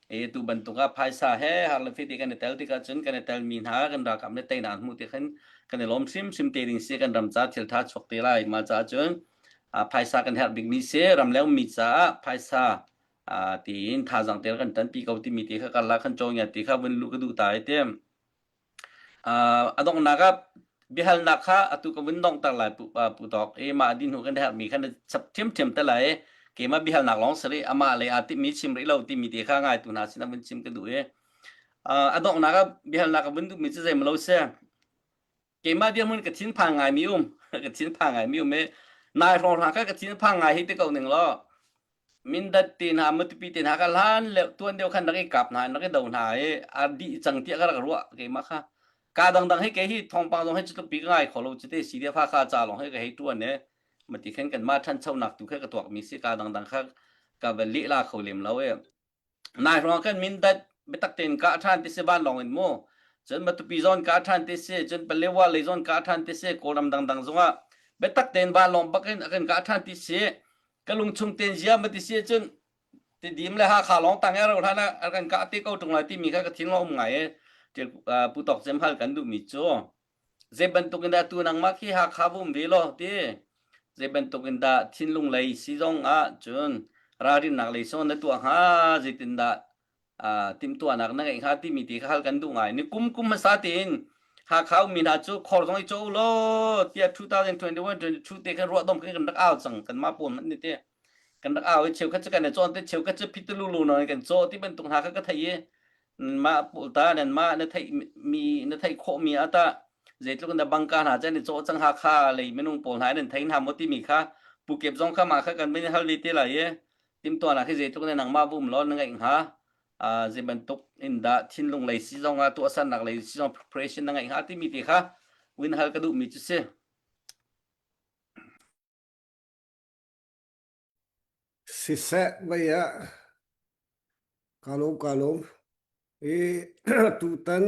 E tu bantuk ah phaisa he har le fiti kan i tel tikah cun kan i telmi hna kan ralkap nih teinak an hmuh ti khin kan i lawm hrimhrim te ding si kan ram ca thil tha chuak te lai mah caah cun phaisa kan herh bikmi si ramleng mi caah phaisa tiin thazaang te kan ṭanpi ko timi te kha karlak kan cawngia ti kha vun luh ka duh ta ai te. A donghnak ah biahalnak kha atu ka vun donghter lai pu, pu Tawk i mah dih hnu kan herhmi kha na chap ṭhiamṭhiam te lai i keimah biahalnak lawng si rih amah lei aa timhmi chim rih lo timi te kha ngaitu hna sinah vun chim ka duh i a donghnak ah biahalnak ka vun duhmi cu zeimaw lo si keimah dirhmun ka thinphang ngaimi um ka thinphang ngaimi um i nai hrawnghrang kha ka thinphang ngai hi ti ko ning law Mindat te hna Matupi te hna kha hlan le tuan deuh khan rak i kap hna rak i do hna i a dih cang tiah ka rak ruah keimah kha ka dangdang hi kei hi thawngpang zong hi cu tluk pi ka ngai kho lo cu te CDF Hakha ca lawng hi ka hei tuan i mati khan kanmah ṭhanchonak tu kha ka tuakmi si ka dangdang kha ka va leh la kho lem lo i nai hrawng khan Mindat biatak tein kah ṭhan ti si vanlawng in mu cun Matupi zawn kah ṭhan ti si cun Palewa lei zawn kah ṭhan ti si Kawlram dangdang zongah biatak tein vanlawng bak in a kan kah ṭhan ti si ka lungchung ten zia ma ti si cun Tidim le Hakha lawng tang ero hlan ah kan kah te ko ṭung lai timi kha ka thin um ngai i Pu Tawk Cem hal kan duhmi cu zei bantuk in dah tu nangmah khi Hakha va um ve law ti zei bantuk in dah thinlung lei si zong ah cun ralrinnak lei song na tuah hnga zeitindah timhtuahnak na ngeih hnga timi ti kha hal kan duh ngai. Ni kum kum hmasa tein Hakha ummi hna cu khor zong i caw law tiah 2021 22 te khan ruahdom kan kan rak au cang kanmah pawl hmanh nih te kan rak au i cheukhat cu kan i cawn te cheukhat cu phitululu nawn kan caw ti bantuk hna kha ka thei i mah pawl ta nan mah na theih mi na theih khawh mi ah tah zeitluk in dah bangka hna cu an i cawh cang Hakha lei minung pawl hna in an thei hna maw timi kha Pukep zong kha mah kha kan van hal ve te lai i timhtuahnak hi zeitluk in nangmah va um law na ngeih hnga zei bantuk in dah thinlung lei si zong ah tuahsernak lei si zong preparation na ngeih hnga timi te kha win hal ka duhmi cu si. Siseh vei ah ka lawm ka lawm. I tutan.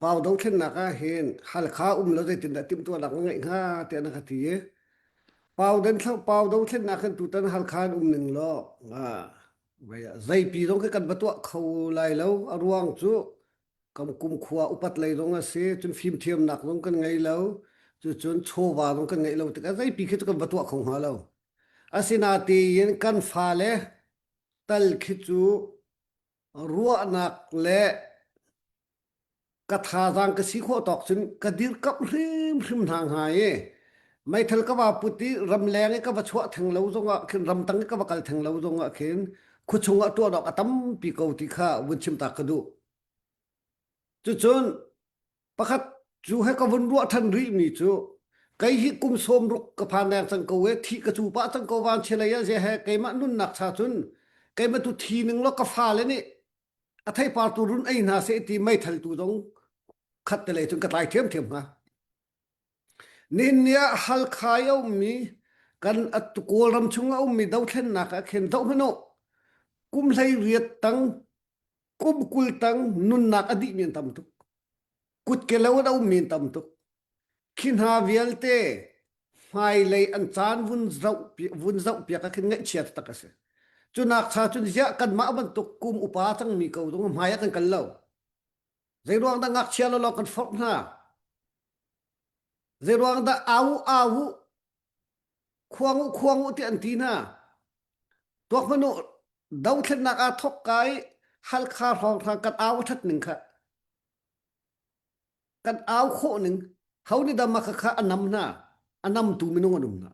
Pau dothlennak ah hin Halkha um lo zeitindah timhtuahnak na ngeih hnga tiah na ka ti i Pau den Pau dothlennak hin tutan Halkha in um ning law zeipi zong khi kan va tuah kho lai lo a ruang cu kam kumkhua upat lei zong a si cun fimthiamnak zong kan ngei lo cucun chawva zong kan ngeih lo tikah zeipi khi cu kan va tuah kho hnga lo asinatein kan fale tal khi cu ruahnak le ka thazaang ka si khawh tawk cun ka dirkamh hrimhrim hna hnga i meithal ka va put i ramleng i ka va chuah theng lo zongah khin ramtang i ka va kal theng lo zongah khin khuachung ah tuah awk a tampi ko ti kha vun chim ta ka duh. Cucun pakhat cu he ka vun ruah than rih mi cu kei hi kum sawm ruk ka phan deng cang ko e thi ka cu pah cang ko van chelei ah ze he keimah nunnak cha cun keimah tu thi ning lo ka fale nih a theipar tu run ei hna seh ti meithal tu zong khat te lei cun ka tlai ṭhiamṭhiam hnga. Nihin ni ah Halkha i a ummi kan Kawlram chung a ummi dothlennak ah khin zoh hmanh u. Kum 18 tang, kum 20 tang nunnak a dihmi an tam tuk. Kutke lo in a ummi an tam tuk. Khi hna vialte hmailei an caan vun zoh vun zohpiak ah khin ngaihchia taktak a si. Cunak cha cun ziah kanmah bantuk kum upa cangmi ko zong hmai ah kan kal lo. Zeiruang dah ngakchia lawlaw kan forh hna? Zeiruang dah au au khuang u khuang u ti an ti hna? Tuak hmanh u dothlennak aa thok ka i Halkha hrawnghrang kan au a ṭhat ning kha. Kan au khawh ning ho nih dah mah khakha a nam hna a namtu minung an um hna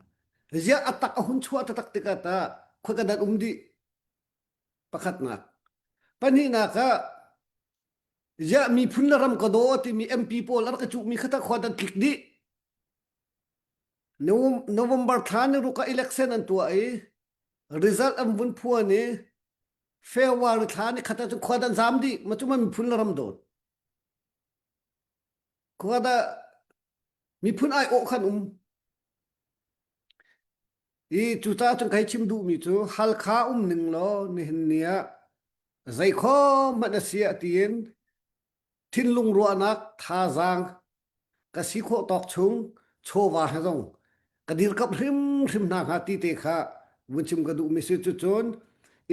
ziah a tak a hun chuah taktak tikah ta khoi kan dan um dih pakhatnak pahnihnak ah ziah miphun le ram ka daw timi MP pawl an ka cuhmi kha ta khua dan tlik dih November thla ni ruk ah election an tuah i result an vun phuan i February thla ni khat ah cun khua dan zam dih ma cu ma miphun le ram dawt Khua dah miphun aiawh khan um. I cucaah cun kai chim duhmi cu Halkha um ning law nihin ni ah zeikhom hmanh a si ah tiin thinlung ruahnak thazaang ka si khawh tawk chung chawva he zong ka dirkamh hrimhrim hna hnga ti te kha vun chim ka duhmi si cucun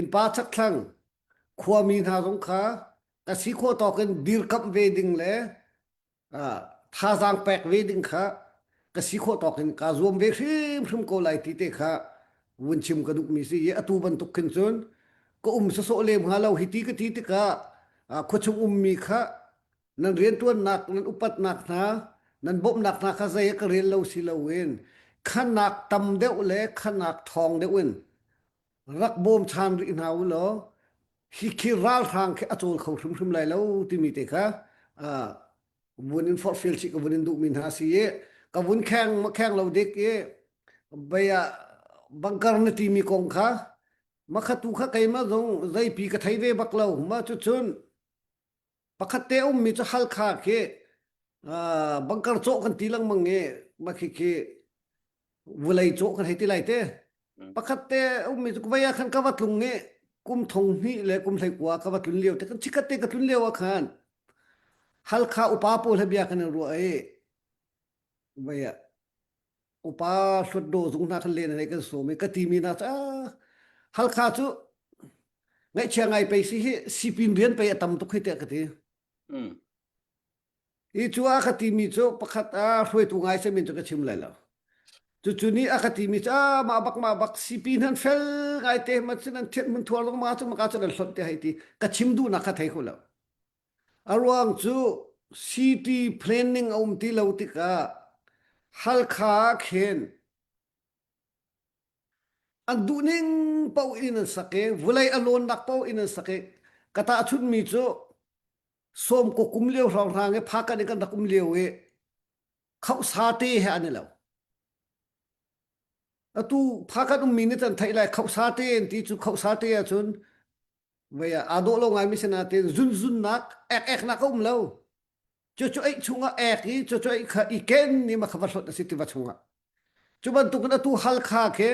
innpa chakthlang khuami hna zong kha ka si khawh tawk in dirkamh ve ding le thazaang pek ve ding kha ka si khawh tawk in kaa zuam ve hrimhrim ko lai ti te kha vun chim ka duhmi si i atu bantuk khin cun ka um sawsawh lem hnga lo hi ti ka ti tikah khuachung ummi kha nan rianṭuannak nan upatnak hna nan bawmhnak hna kha zei ah ka rel lo si loin khanak tam deuh le khanak ṭhawng deuh in rak bawm ṭhan rih hna u law hi khi ralhrang khi a cawl kho hrimhrim lai lo timi te kha vun in forhfial chih ka vun in duhmi hna si i ka vun kheng ma kheng lo dik i bei ah bangkar na timi kong kha makhatu kha keimah zong zeipi ka thei ve bak lo ma cucun Pakhat te a ummi cu Halkha khi bangkar cawh kan ti lengmang i mah khi khi vulei cawh kan hei ti lai te. Pakhat te a ummi cu vei ah khan ka va tlung i kum thong hnih le kum 19 ka va tlun lio te kan chikkhat te ka tlun lio ah khan Halkha upa pawl he bia kan i ruah i vei ah upa hlutdaw zung hna khan len hei kan sawm i ka timi hna cu Halkha cu ngaihchia ngai pei si hi sipin rian pei a tam tuk hi tiah ka ti. Mm. I cu a ka timi cu pakhat a hruaitu ngai semin cu ka chim lai lo. Cucu nih a ka timi cu ah mah bak mah bak sipin han fel ngai te ma cun an thian mun thuar zong ma cu maka cun an hlonh te hei ti ka chim duhnak kha thei kho lo. A ruang cu city planning a um ti lo tikah Halkha ah khin an duhning paoh in an sak i vawlei a lawnnak paoh in an sak i ka tahchunhmi cu sawm ko kum lio hrawnghrang i phakan in kan rak um lio i khauhsa te he an i lo. Atu phakan ummi nih can theih lai khauhsa te an ti cu khauhsa te ahcun Vei ah aa dawh lo ngaimi si nain zunzunnak ek-eknak a um lo. Cucu eih chungah ek i cucu eih kha i ken ni ma kha va hlawt a si tiva chungah. Cu bantukin atu Halkha khi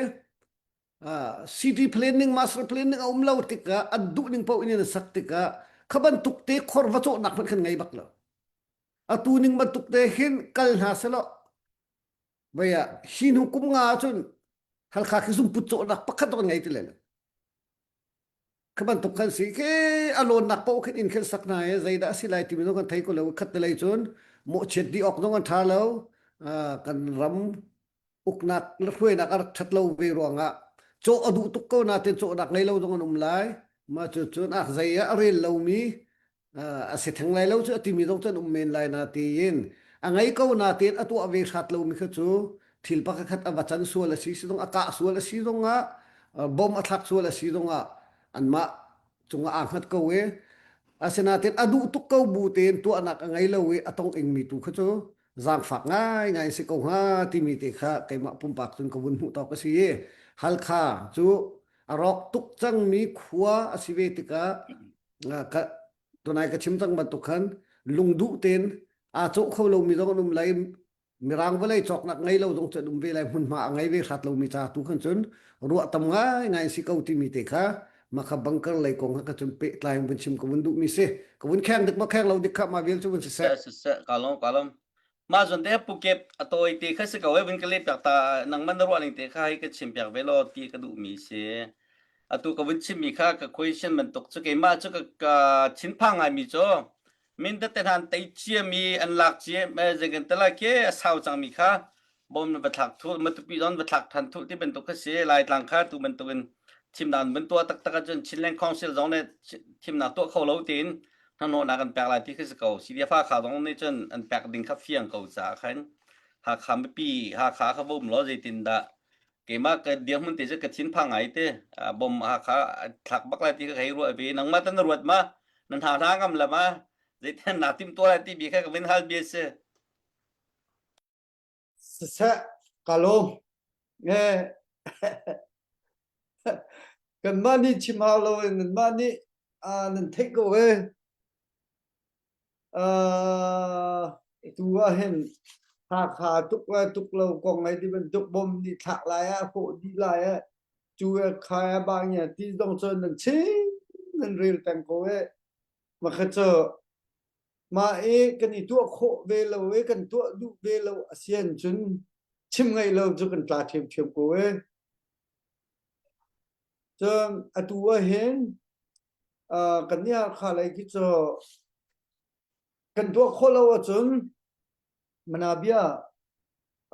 city planning master planning a um lo tikah an duh ning paoh in an sak tikah kha bantuk te khor va cawhnak hmanh khan ngei bak lo. Atu ning bantuk te hin kal hna selaw vei ah hi hnu kum nga ahcun Halkha khi zungput cawhnak pakhat zong an ngei ti lai lo. Kha bantuk khan si khi a lawnnak paoh khin inn khin sak hna i zeidah a si lai timi zong kan thei ko lo. Khat te lei cun mawhchiat dih awk zong an ṭha lo. Kan ram uknak le hruainak a rak ṭhat lo ve ruangah cawh a duh tuk ko nain cawhnak ngei lo zong an um lai. Mah cu cun a zei ah a rel lomi a si theng lai lo cu a timi zong cu an um men lai na tiin a ngei ko nain a tuah ve hrat lomi kha cu thil pakhat a va can sual a si si zong a kah sual a si zongah bom a thlak sual a si zongah anmah cungah aa hngat ko i asinain a duh tuk ko bu tein tuahnak a ngei lo i a tong ingmi tu kha cu zaangfak ngaingai si ko hnga timi te kha keimah pumpak cun ka vun hmuh tawk a si i Halkha cu a rawk tuk cangmi khua a si ve tikah ka tunai ka chim cang bantuk khan lungduh tein aa cawh kho lomi zong an um lai mirang vawlei cawknak ngei lo zong cu an um ve lai hmunhma a ngei ve hrat lomi ca tu khan cun ruah tam ngai ngai si ko timi te kha maka bunker lei kong kha cun pehtlai vun chim ka vun duhmi si ka vun kheng dik ma kheng lo dik kha ma vial cu vun si seh seh kalom kalom ma zon te pukep atoi te kha si ko e vun ka le piak ta nang man ruah ning te kha hi ka chim piak ve lo ti ka duh mi si atu ka vun chim mi kha ka question bantuk cu keimah cu ka ka thinphang ngai mi cu Mindat te hna an tei ciami an lak cia zeikan tala khi a sau cangmi kha bom na va thlak thul Matupi zon va thlak than thul ti bantuk kha si Laitlang kha tu bantuk in thimnak an tuah taktak ahcun Chinland Council zong nih thimnak tuah kho lo tiin hnahnawhnak an pek lai ti khi si ko. CDF Hakha zong nih cun an pek ding kha fiang ko caah khan Hakha mipi Hakha kha va um law zeitin dah keimah ka dirhmun te cu ka thinphang ngai te bom Hakha thlak bak lai ti kha hei ruah ve nangmah tan na ruat ma nan hna hna ngam la ma zeitin na tim tuah lai ti bi kha ka vin hal bia si Siseh ka lawm. Eh kanmah nih chim hau lo in nanmah nih ah nan theih ko eh. Uh, tu ah hin Hakha tuk le tuk lo kong ai ti bantuk bom nih thlak lai ah hrawh dih lai ah cu e khai ah ba ngia ti zong cun nan chim nan rel peng ko eh. Makha cu mah i kan i tuah khawh ve lo i kan tuah duh ve lo a si ahcun chim ngaih lo cu kan tla ṭhiamṭhiam ko e. Cun atu ah hin uh, kan nih Hakha lei khi cu kan tuah khawh lo ahcun manabia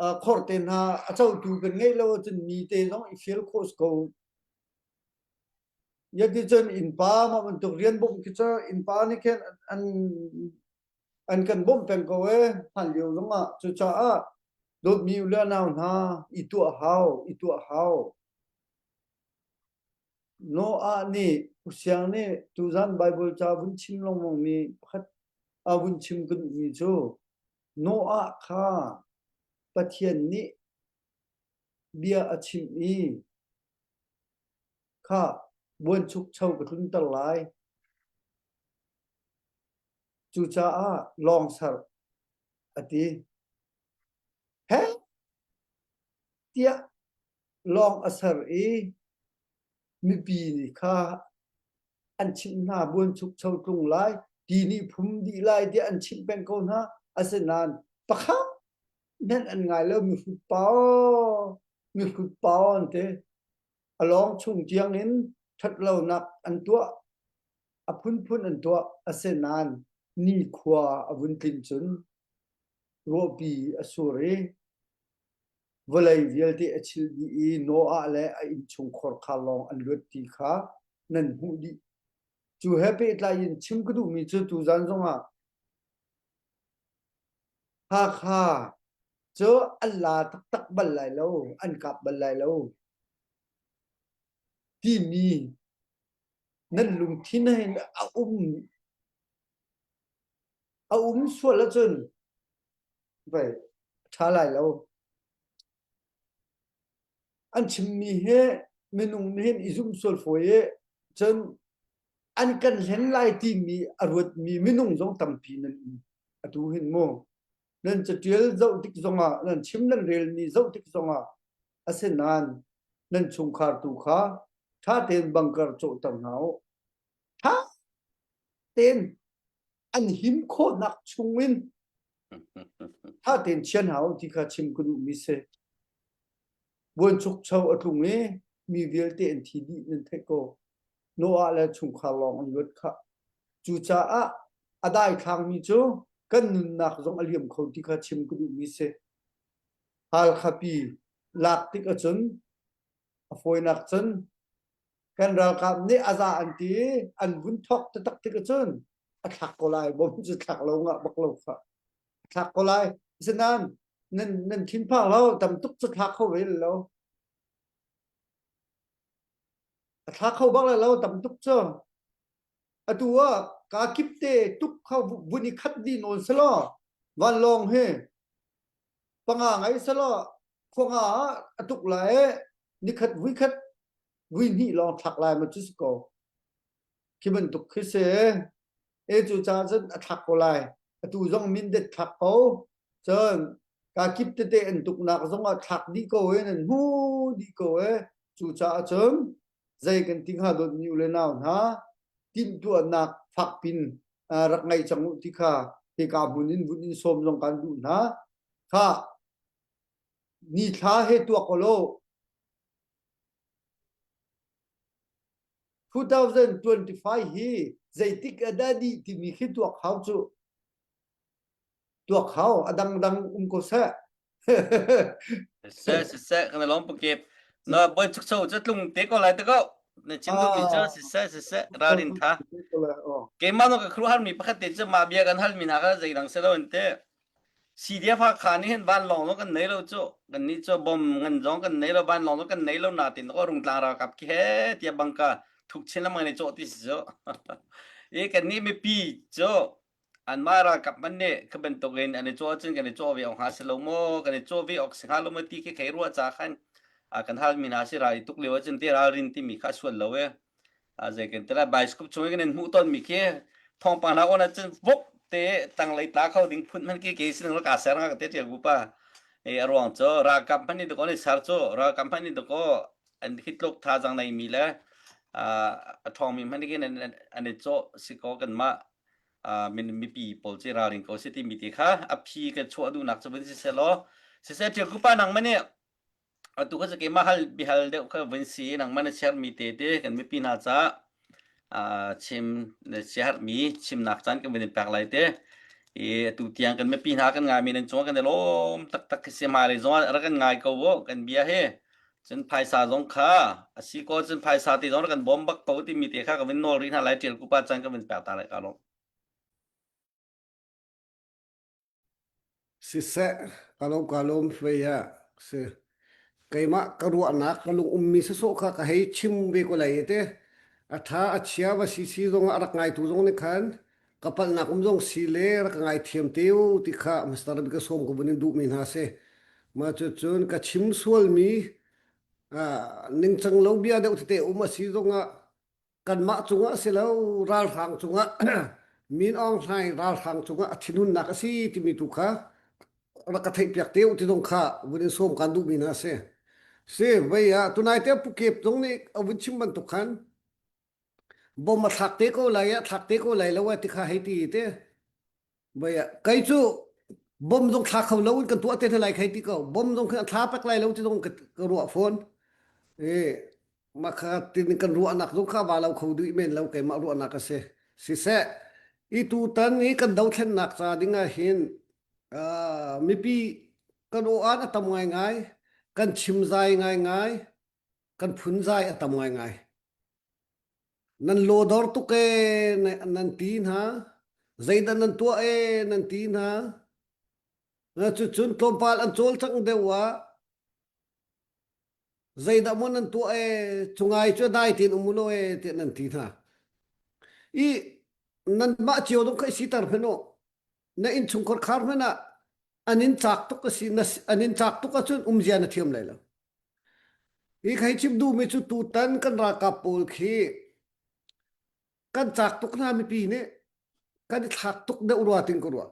uh, khor te hna a cotu kan ngeih lo ahcun mi te zong i fial khawh si ko. Yaticun innpa mah bantuk rian bawmh khi cu innpa nih khin an an kan bawmh peng ko ee hlan lio zongah cucaah dawtmi u le nau hna i tuah hau i tuah hau Noah nih Usiang nih tuzan Bible ca vun chim lengmang mi pakhat a vun chim ka duhmi cu Noah kha Pathian nih bia a chimh i Kha buanchukcho ka tlunter lai. Cucaah lawng ser a ti. Heh tiah lawng a ser i mipi nih kha an chimh hna buanchukcho tlung lai, ti nih phum dih lai tiah an chimh peng ko hna. Asinain pakhat hmanh an ngai lo mihrut pa aw, mihrut pa aw an ti. A lawng chung tiangin ṭhatlonak an tuah, a phunphun an tuah. Asinain nikhua a vun tlin cun ruahpi a sur i vawlei vialte a chilh dih i Noah le a innchungkhar kha lawng an luat ti kha nan hmuh dih. Cu he pehtlai in chim ka duhmi cu tuzan zongah Hakha cu an la taktak bal lai lo, an kap bal lai lo timi nan lungthin hin a um a um sual ahcun vei a ṭha lai lo. An chimmi hi minung nih hin i zumh sual fawi i cun an kan hlen lai timi a ruatmi minung zong tampi nan um. Atu hin mu nan catial zoh tik zongah nan chim nan relmi zoh tik zongah asinain nan chungkhar tu kha ṭha tein bunker cawhter hna u. Ṭha tein an him khawhnak chungin. Tha tein chian hau ti kha chim ka duhmi si. Buanchukcho a tlung i mi vialte an thi dih nan theih ko. Noah le chungkhar lawng an luat khah. Cucaah a daithlangmi cu kan nunnak zong a liam kho ti kha chim ka duhmi si. Halkhapi lak tik ahcun a fawinak cun kan ralkap nih a za an ti i an vun thawk taktak tik ahcun a thlak ko lai bom cu thlak lo ngah bak lo kha a thlak ko lai asinain nan nan thinphang lo tam tuk cu thlak kho ve lo a thlak kho bak lo tam tuk cu atu ah ka kip te tuk kha vun i khat dih nawn selaw vanlawng hi panga ngai selaw khuanga ah a tuk lai nikhat vui khat vui hnih lawng thlak lai ma cu si ko Khi bantuk khi si. E cu caah cun a thlak ko lai. Atu zong mindet thlak ko. Cun kakip tete an tuknak zong ah thlak dih ko e nan hmu dih ko e. Cu caah cun zei kan ti hnga dawtmi u le nau hna timhtuahnak fakpin rak ngei cang u ti kha hika hmun in vun in sawm zong kan duh hna. Kha nithla he tuak ko lo. 2025 hi zeitik ah dah dih timi khi tuak hau cu. Tuak hau a dangdang um ko seh. Siseh siseh kan i lawm pukip. Na boy chuk cho cu tlung te ko lai te ko. Na chim duhmi cu siseh siseh ralrin tha. Keimah no ka khuaruahhar mi pakhat te cu mah bia kan hal mi hna kha zeidang si lo in te. CDF Hakha nih hin vanlawng zong kan nei lo cu. Kannih cu bom ngan zong kan nei lo, vanlawng zong kan nei lo nain Rungtlang ralkap khi he tiah bangka thuk chin lengmang in i cawh ti si cu. I kannih mipi cu anmah ralkap hmanh nih kha bantukin an i cawh ahcun kan i cawh ve awk hnga si lo maw, kan i cawh ve awk si hnga lo maw ti khi khei ruah ca khan kan halmi hna si ral i tuk lio ahcun ti ralrin timi kha a sual lo e. Zei kan ti lai bioscope chung i kan in hmuh tawnmi khi thawngpang hna on ahcun vok te tanglei tla kho ding phun hmanh khi ke sin ka ser nga ka te tial bu pa e a ruang cu ralkap hmanh nih dakaw an i ser cu ralkap hmanh nih dakaw an hi tluk thazaang nei mi le a ṭhawngmi hmanh nih khin an i cawh si ko kanmah min mipi pawl ci ralring ko si timi ti kha a phi kan chuah duhnak cu vun si selaw siseh ṭial kupa nang mani Atu kha cu keimah hal biahal deuh kha vun si nangmah na share-mi te te kan mipi hna caah uh, chim na siaherhmi chimnak caan kan vun in pek lai te. I atu tiang kan mipi hna kan ngaimi nan cung ah kan i lawm taktak khi si hmailei zong ah rak kan ngai ko u kan bia hi. Cun phaisa zong kha a si ko cun phaisa te zong rak kan bawm bak ko timi te kha ka vun nawl rih hna lai ṭial kupa caan ka vun pek ta lai ka lawm. Siseh, ka lo ka lawm hlei ah si. Keimah ka ruahnak ka lung ummi sawsawh kha ka hei chim ve ko lai te. A ṭha a chia va si si zong ah a rak ngaitu zong nih khan ka palhnak um zong si le rak ka ngaithiam te u ti kha Mr. Bik ka sawm ka vun in duhmi hna si. Mah cucun ka chim sualmi ah, ningcang lo bia deuh tete um a si zong ah kanmah cungah a si lo ralhrang cungah Min Aung Hlaing ralhrang cungah a thinhunnak a si timi tu kha rak ka theihpiak te u ti zong kha vun in sawm kan duhmi hna a si. Si vei ah tunai te Pu Kep zong nih a vun chim bantuk khan bom a thlak te ko lai a thlak te ko lai lo ti kha hei ti te Bai kei cu bom zong thla kho lo in kan tuah te hna lai khai ti ko bom zong khin a thla pek lai lo ti zong ka ruah fawn e mah kha tin kan ruahnak zong kha va lo kho duh men lo keimah ruahnak a si siseh i tutan i kan dothlennak ca ding ah hin mipi kan aw-an a tam ngaingai kan chim zai ngaingai kan phun zai a tam ngaingai Nan lawdor tuk ee nan ti hna. Zeidah nan tuah ee nan ti hna. Cucun tlawmpal an cawlcangh deuh ah zeidah maw nan tuah ee cungai cu dai tein um u law ee tiah nan ti hna. I nanmah cio zong kha i siter hmanh u. Na innchungkhar khar hmanh ah an in caak tuk a si an in caak tuk ahcun umzia na thiam lai lo. Hi ka hei chim duhmi cu tutan kan ralkap pawl khi kan caak tuk hna mipi nih kan i thlak tuk deuh rua tin ka ruah.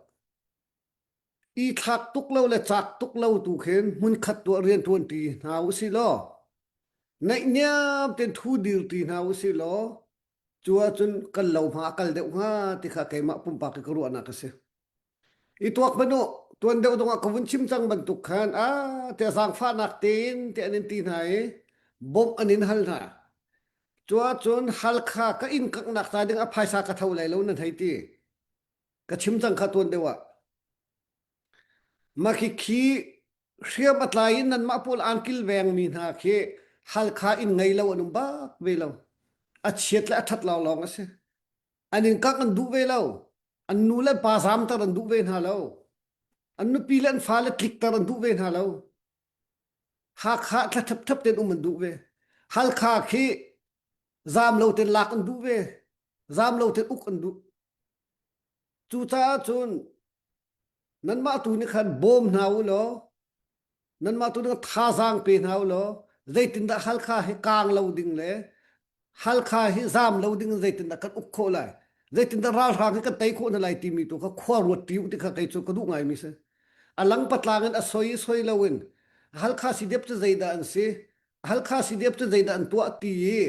I thlak tuk lo le caak tuk lo tu khin hmunkhat tuah rianṭuan ṭi hna usih law naihniam tein thu dir ṭi hna usih law cu ahcun kan lo hma a kal deuh hnga ti kha keimah pumpak i ka ruahnak a si. I tuak hmanh u, tuan deuh dong ah ka vun chim cang bantuk khan a te zaangfahnak tein te an in ti hna i bawmh an in hal hna. Cuahcun Halkha ka inn kanghnak ta ding a phaisa ka tho lai lo nan hei ti. Ka chim cang kha tuan deuh ah. Mah khi khi hriam a tlai in nanmah pawl aan kilvengmi hna khi Halkha inn ngei lo an um bak ve lo. A chiat le a ṭhat lawnglawng a si. An inn kangh an duh ve lo. An nu le pa zamter an duh ve hna lo. An nupi le an fale tlikter an duh ve hna lo. Hakha thla ṭhepṭhep tein um an duh ve. Halkha khi zam lo tein lak an duh ve. Zam lo tein uk an duh. Cucaah cun nanmah tu nih khan bawm hna u law nanmah tu nih thazaang pe hna u law zeitindah Halkha hi kaang lo ding le Halkha hi zaam lo ding in zeitindah kan uk khawh lai zeitindah ralhrang hi kan tei khawh hna lai timi tu kha khua ruat ṭi u ti kha kei cu ka duh ngaimi si. A lang patlang in a soi i soi loin Halkha CDF cu zeidah an si Halkha CDF cu zeidah an tuah ti i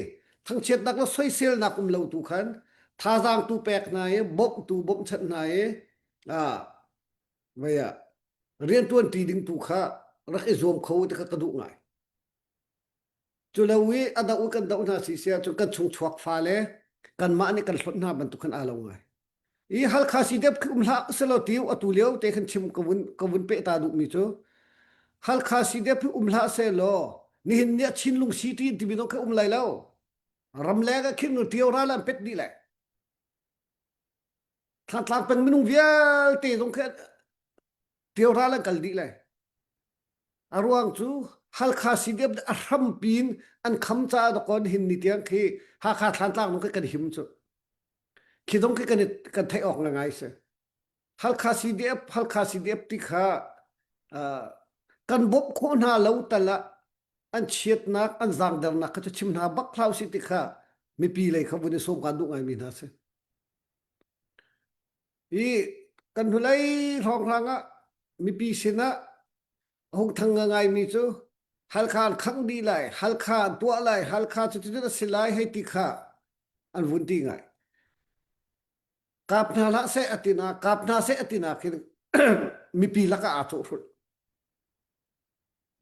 thangchiatnak le soiselnak um lo tu khan thazaang tu pek hna i bawmhtu bawmhchanh hna i ah vei ah rianṭuan ṭi ding tu kha rak i zuam kho ti kha ka duh ngai. Cu lo i a doh i kan doh hna si si ahcun kan chung chuak fa le kanmah nih kan hlonh hna bantuk khan aa lo ngai. I Halkha CDF khi um hlah selaw tiu atu lio te khan chim ka vun ka vun peh ta duhmi cu Halkha CDF hi um hlah selaw nihin ni ah Chinlung City timi zong khi um lai lo. Ramleng ah khin tio ral an pet dih lai. Thantlang peng minung vialte zong khi tio ral an kal dih lai. A ruang cu Halkha CDF a hrampi in an kham caah dawkaw nihin ni tiang khi Hakha Thlantlang zong khi kan him cu. Khi zong khi kan, kan theih awk ngai si. Halkha CDF, Halkha CDF ti kha uh, kan bawmh khawh hna lo tal ah an chiatnak, an zaangdernak kha cu chim hna bak hlah usih ti kha mipi lei kha vun i sawm kan duh ngaimi hna si. I kan hnulei hrawnghrang ah mipi sinah a hung thang ngaimi cu Halkha an khangh dih lai, Halkha an tuah lai, Halkha cu cutin a si lai hei ti kha an vun ti ngai. Kap hna hlah seh a tina, kap hna seh a tina khin mipi lakah aa cawhhrulh.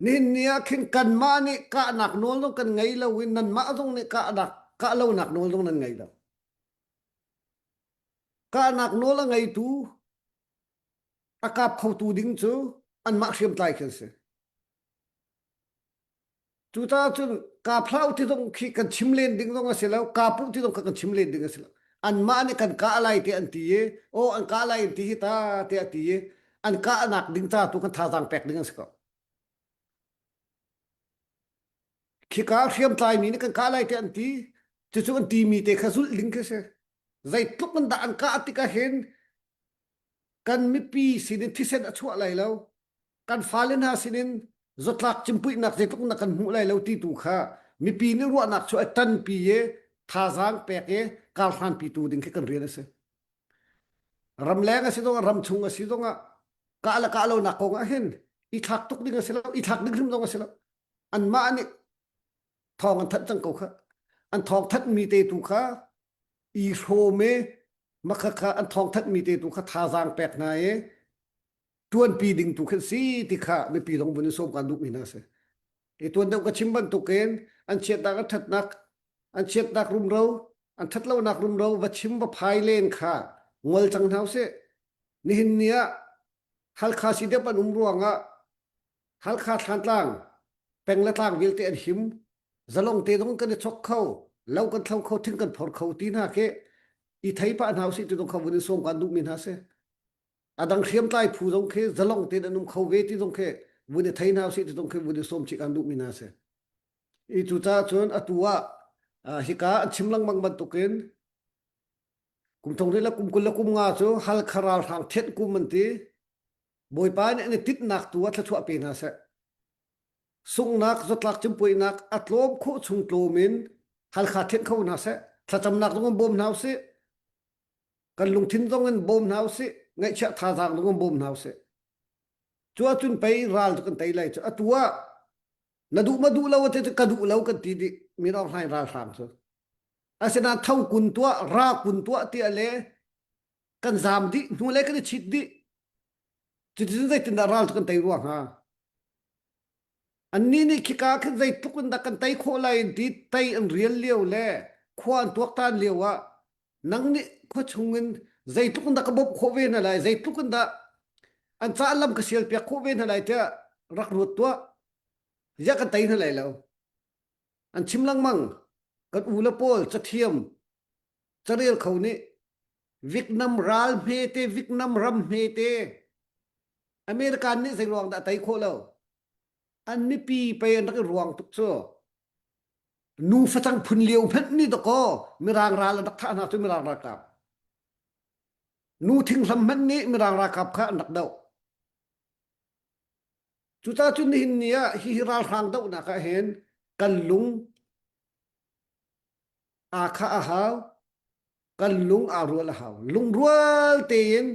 Nihin ni ah khin kanmah nih kahnak nawl zong kan ngei lo i nanmah zong nih kahnak kah lonak nawl zong nan ngei lo. Kahnak nawl a ngeitu a kap khotu ding cu anmah hriamtlai khi an si. Cucaah cun kap hlah u ti zong khi kan chim len ding zong a si lo, kap u ti zong kha kan chim len ding a si lo. Anmah nih kan kah lai ti an ti i, aw an kah lai an ti hi ta tiah a ti i, an kahnak ding ca tu kan thazaang pek ding an si ko. Khika hriamtlai mi nih kan kah lai tiah an ti, cucu an timi te kha zulh ding khi si. Zeitluk in dah an kah tikah hin kan mipi sinin thisen a chuah lai lo kan fale hna sinin zawtlak cimpuihnak zeitluk na kan hmuh lai lo ti tu kha mipi nih ruahnak chu a tanpi i thazaang pek i karhlanpi tu ding khi kan rian a si ramleng a si zongah ramchung a si zongah kah le kah lonak kong ah hin i thlak tuk ding a si lo i thlak ding hrim zong a si lo anmah nih thawng an thanh cang ko kha an thawng thanh mi te tu kha i hrawm i makhakha an thawngthanhmi te tu kha thazaang pek hna i ṭuanpi ding tu khin si ti kha mipi zong vun i sawm kan duhmi hna si. I tuan deuh ka chim bantukin an chiatnak an ṭhatnak an chiatnak rumro an ṭhatlonak rumro va chim va phai len kha ngol cang hna usih. Nihin ni ah Halkha CDF an um ruangah Halkha Thlantlang peng le tlang vialte an him zalong te zong kan i chok kho lo kan thlo kho thing kan phor kho ti hna khi i thei pah hna usih ti zong kha vun in sawm kan duhmi hna si a dang hriamtlai phu zong khi zalong tein an um kho ve ti zong khi vun i thei hna usih ti zong khi vun i sawm chih kan duhmi hna si i cucaah cun atu ah hika an chim lengmang bantukin kum thong le kum 20 le kum nga cu Halkha ralhrang thianh kum an ti Bawipa nih an i tinhnak tu ah thluachuah pe hna seh. Sunghnak, zawtlak cimpuainak a tlawm khawh chung tlawm in Halkha thianh kho hna seh. Thlacamnak zong in bawm hna usih. Kan lungthin zong in bawm hna usih. Ngaihchiah thazaang zong in bawm hna usih. Cu ahcun pei ral cu kan tei lai cu. Atu ah na duh ma duh lo te cu ka duh lo kan ti dih. Min Aung Hlaing ralhrang cu. Asinain tho kun tuah, ra kun tuah tiah le kan zaam dih, hnu le kan i chit dih. Cuticun zeitindah ral cu kan tei rua hnga? Annih nih khika khin zeitluk in dah kan tei khawh lai in ti tei an rial lio le khua an tuaktan lio ah nang nih khua chung in zeitluk in dah ka bawmh khawh ve hna lai, zeitluk in dah an caah lam ka sial piak khawh ve hna lai tiah rak ruat tuah. Ziah kan tei hna lai lo. An chim lengmang. Kan u le pawl cathiam carel kho nih Vietnam ral hmete Vietnam ram hmete American nih zei ruang dah tei khawh lo an mipi pei an rak i ruang tuk cu nu facang phun lio hmanh nih dakaw mirang ral an rak thah hna cu mirang ralkap nu thinghlam hmanh nih mirang ralkap kha an rak doh cucaah cun nihin ni ah hihi ralhrang dohnak ah hin kan lung aa khah a hau kan lung aa rual a hau lungrual tein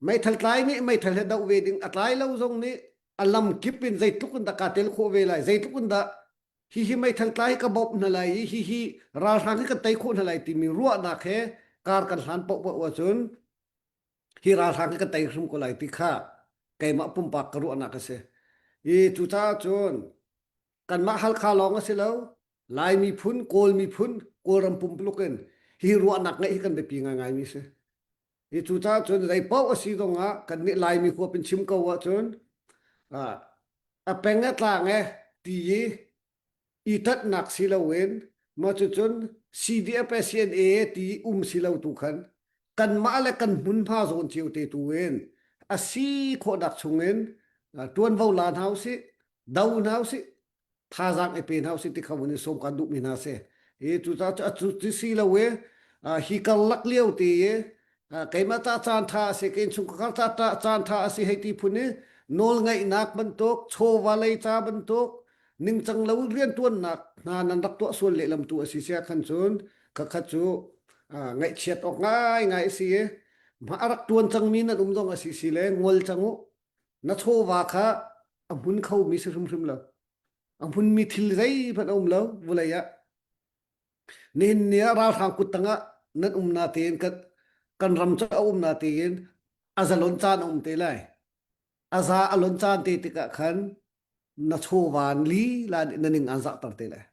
meithal tlai nih meithal he doh ve ding a tlai lo zong nih a lam kip in zeitluk in dah kaa tel khawh ve lai zeitluk in dah hihi meithal tlai ka bawmh hna lai i hihi ralhrang hi kan tei khawh hna lai timi ruahnak he kar kan hlan paohpaoh ahcun hi ralhrang hi kan tei hrim ko lai ti kha keimah pumpak ka ruahnak a si i cucaah cun kanmah Halkha lawng a si lo Lai miphun, Kawl miphun, Kawlram pumpuluk in hi ruahnak ngeih hi kan biapi ngaingaimi si. Hi cucaah cun zei paoh a si zongah kan nih Laimi huap in chim ko ahcun a peng a tlang e ti i i tatnak si loin mah cucun CDF CNA ti um si lo tu khan kanmah le kan hmunhma zawn cio te tu in a si khawhnak chungin tuanvo la hna usih do hna usih thazaang i pe hna usih ti kha vun i sawm kan duhmi hna si. Hi cucaah cu cu ti si lo i hi karlak lio te i keimah ta caan tha a si ke innchungkhar ta ta caan tha a si hei ti phun i nawlngaihnak bantuk chawva lei ca bantuk ningcang lo riantuannak hna nan rak tuah sual lehlam tu a si sia khan cun khakhat cu ngaihchiat awk ngaingai a si i a rak tuan cangmi nan um zong a si si le ngol cang u na chawva kha a hmun khomi si hrimhrim lo a hmunmi thil zeihmanh a um lo vulei ah nihin ni ah ralhrang kut tangah nan um na tein kan kan ram cu a um na tein a zalon caan a um te lai a za a lon caan te tikah khan na chawvan lila nih na ning aan zahter te lai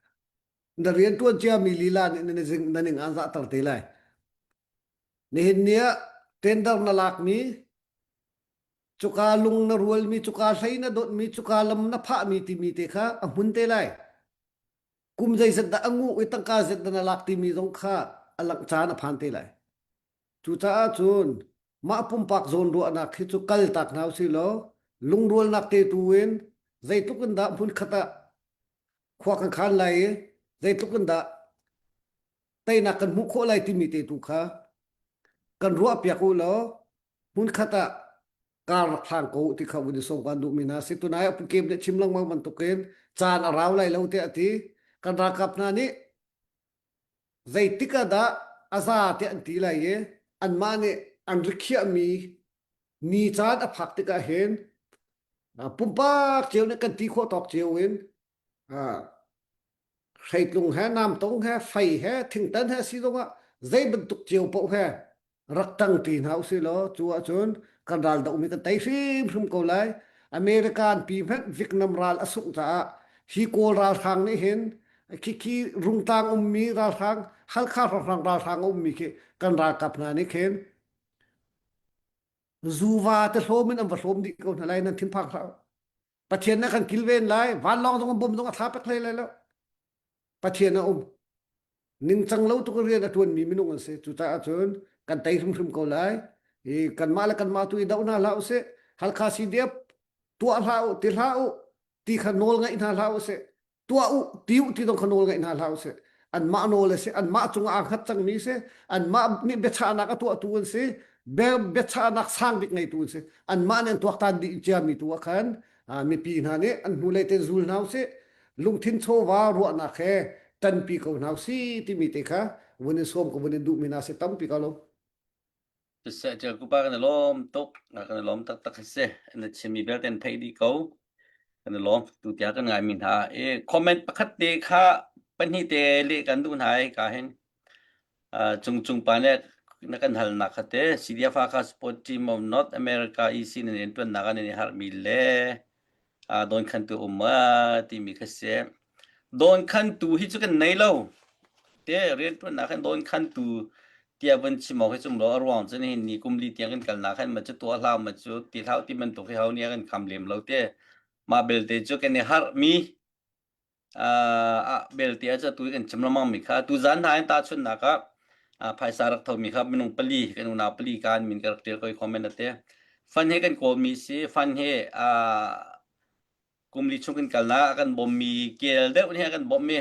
na rian tuan ciami lila nih na ning aan zahter te lai nihin ni ah tender na lakmi Cuka lung na rualmi, cuka hlei na dawtmi, cuka lam na phahmi timi te kha a hmun te lai. Kum zeizat dah a nguh i tangka zet dah na lak timi zong kha a langh caan a phan te lai. Cucaah cun mah pumpak zawnruahnak hi cu kal tak hna usih law lungrualnak te tu in zeitluk in dah hmunkhat ah khua kan khan lai i zeitluk in dah teinak kan hmuh khawh lai timi te tu kha kan ruah piak u law hmunkhat ah kar rak hlang ko ti kha vun i sawm kan duhmi hna si tunai ah pu kem nih chim lengmang bantukin caan a rau lai lo tiah a ti kan ralkap hna nih zeitik ah dah a za tiah an ti lai i anmah nih an rikhiahmi ni caan a phak tikah hin pumpak cio nih kan ti khawh tawk cio in hreitlung he namtong he fei he thingtan he si zongah zei bantuk cio paoh he rak ṭang ṭi hna usih law cu ahcun kan ral dohmi kan tei hrimhrim ko lai. American pi hmanh Vietnam ral a sungh caah hi Kawl ralhrang nih hin khi Rungtlang ummi ralhrang Halkha ralhrang ralhrang a ummi khi kan ralkap hna nih khin zuva te hlawm in an va hlawm dih ko hna lai nan thinphang hlah Pathian na kan kilven lai vanlawng zong bom zong a thla pek hlei lai lo Pathian a um ningcang lo tuk rian a ṭuanmi minung an si cucaah cun kan tei hrimhrim ko lai i kanmah le kanmah tu i doh hna hlah usih Halkha CDF tuah hlah u ti hlah u ti kha nawl ngaih hna hlah usih tuah u ti u ti zong kha nawl ngaih hna hlah usih anmah nawl a si anmah cungah aa hngat cangmi si anmah nih biachahnak a tuahtu an si biachahnak sang bik ngeitu an si anmah nih an tuaktan dih ciami tu ah khan mipi hna nih an hnulei te zul hna usih lungthin chawva ruahnak he tanpi ko hna usih timi te kha vun in sawm ko vun in duhmi hna si tampi ka lo Siseh ṭial kupa kan i lawm tuk. Kan i lawm taktak hi si. Na chimmi vialte an theih dih ko. Kan i lawm. Tutiang kan ngaimi hna. I comment pakhat te kha pahnih te leh kan duh hna i ka hin. Cung cung pa nih. na kan halnak kha te CDF Hakha Sport Team of North America EC nan riantuannak ah nan i harhmi le dawnkhantu um ma timi kha si. Dawnkhantu hi cu kan nei lo. Te riantuannak hin dawnkhantu tiah vun chim awk hi cum lo a ruang cu nihin ni kum li tiang kan kalnak hin ma cu tuah hlah ma cu ti hlah ti bantuk hi ho nih a kan kham lem lo te. Mah belte cu kan i harhmi ah belte ah cu atu kan chim lengmang mi kha tuzan hna in tahchunhnak ah phaisa rak thomi kha minung pali kan unau pali ka an min ka rak ṭial ko i comment ate fund he kan kawlmi si fund he kum li chung kan kalnak a kan bawmmi kel deuh nih a kan bawmmi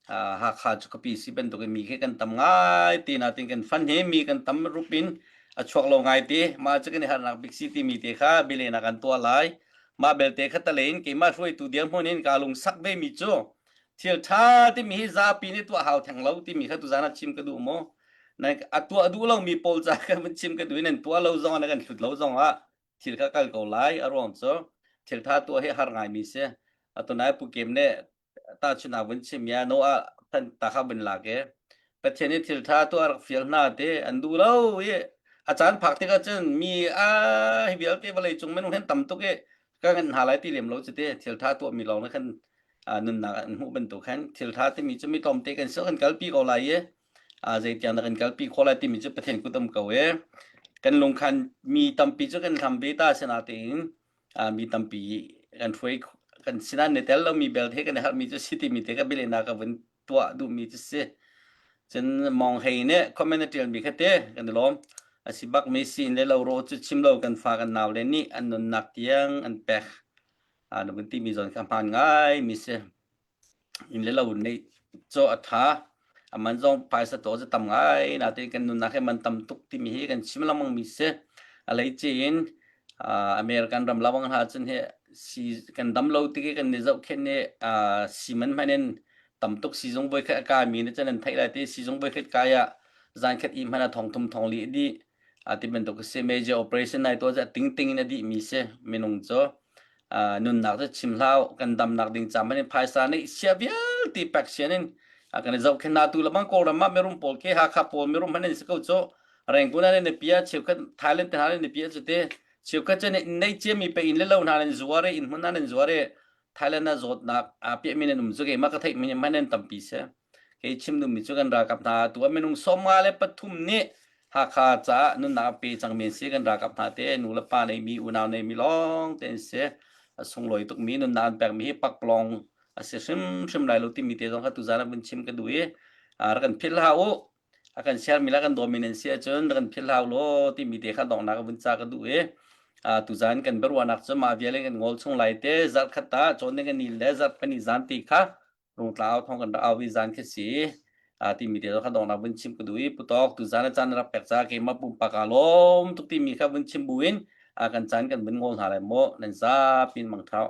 Hakha cu khuapi si bantukin mi khi kan tam ngai ti natin kan fund hi mi kan tam rup in a chuak lo ngai ti mah cu kan i harnak bik si timi te kha bilen ah kan tuah lai Mah belte kha talein keimah hruaitu dirhmun in kaa lungsak vemi cu thil ṭha timi hi zapi nih tuah hau theng lo timi kha tuzaan ah chim ka duh maw? Nan a tuah duh lomi pawl ca kan vun chim ka duh i nan tuah lo zong ah nan kan hlut lo zong ah thil kha kal ko lai a ruang cu thil ṭha tuah hi har ngaimi si. Atunai Pu Kem nih tahchunhnak vun chim ya Noah tan ta kha vun lak i Pathian nih thil ṭha tuah rak fial hna ti an duh lo i a caan phak tikah cun mi a hi vialte vawlei cung minung hin tam tuk i ka ngan hna lai ti lem lo cu ti thil ṭha tuah mi lawng na khan nunnak an hmuh bantuk khan thil ṭha timi cu mi tlawmte kan si kan kalpi ko lai i zeitiang dah kan kalpi khawh lai timi cu Pathian kut um ko i kan lungkhan mi tampi cu kan hlam ve ta sinatein mi tampi kan hruai kan sinah ne tel lomi belte kan i harhmi cu si timi te ka bialehnak ka vun tuah duhmi cu si. Cun Mong Hei nih comment a ṭialmi kha te kan i lawm. A si bak mi si le lo ro cu chim lo kan fa kan nau le nih an nunnak tiang an pek. Na vun timi zawn kha hmaan ngai mi si. Inn le lo neih cu a ṭha. A man zong phaisa taw cu tam ngai. Natein kan nunnak hi man tam tuk timi hi kan chim lengmang mi si. A hleice in American ram lawang hna cun hi si kan dam lo tik i kan i zohkhenh i si man hmanh in tam tuk siizung voikhat a kai mi nih cun an theih lai ti siizung voikhat kai ah zan khat i hmanh ah thong thum thong li a dih. A ti bantuk a si. Major operation nai tuah cu a tingting in a dih mi si minung cu. Nunnak cu chim hlah kan damnak ding ca man in phaisa nih sia vialte pek sian in kan i zohkhenh hna tu lamang Kawlram ah mirum pawl ke Hakha pawl mirum hman in si ko cu Rangoon ah ne pia cheukhat Thailand te hna ne pia cu te cheukhat cu nei cia mi pe in le lo hna nan zuar i inn hmun hna nan zuar i Thailand ah zawtnak aa piah mi nan um cu keimah ka theih mi hman nan tampi si Kei chim duhmi cu kan ralkap hna tu ah minung 53 nih Hakha caah nunnak a pe cangmi an si. Kan ralkap hna te nu le pa neimi unau neimi lawng te an si. A sunglawi tukmi nunnak an pekmi hi pakpalawng a si hrimhrim lai lo timi te zong kha tuzaan ah vun chim ka duh i rak kan philh hlah u. A kan sermi le kan dawmi nan si ahcun rak kan philh hlah u law timi te kha donghnak ah vun ca ka duh i tuzaan kan biaruahnak cu mah vial in kan ngol chung lai te zarh khat ah cawn ding kan ni le zarh pahnih zan ti kha Rungtlau thong kan rak au i zan khi si timi te kha dongnak vun chim ka duh i putok tu zan a caan rak pek ca keimah pumpak aa lawm tuk timi kha vun chim buin kan caan kan vun ngol hna lai mu nan zapi in mang thau.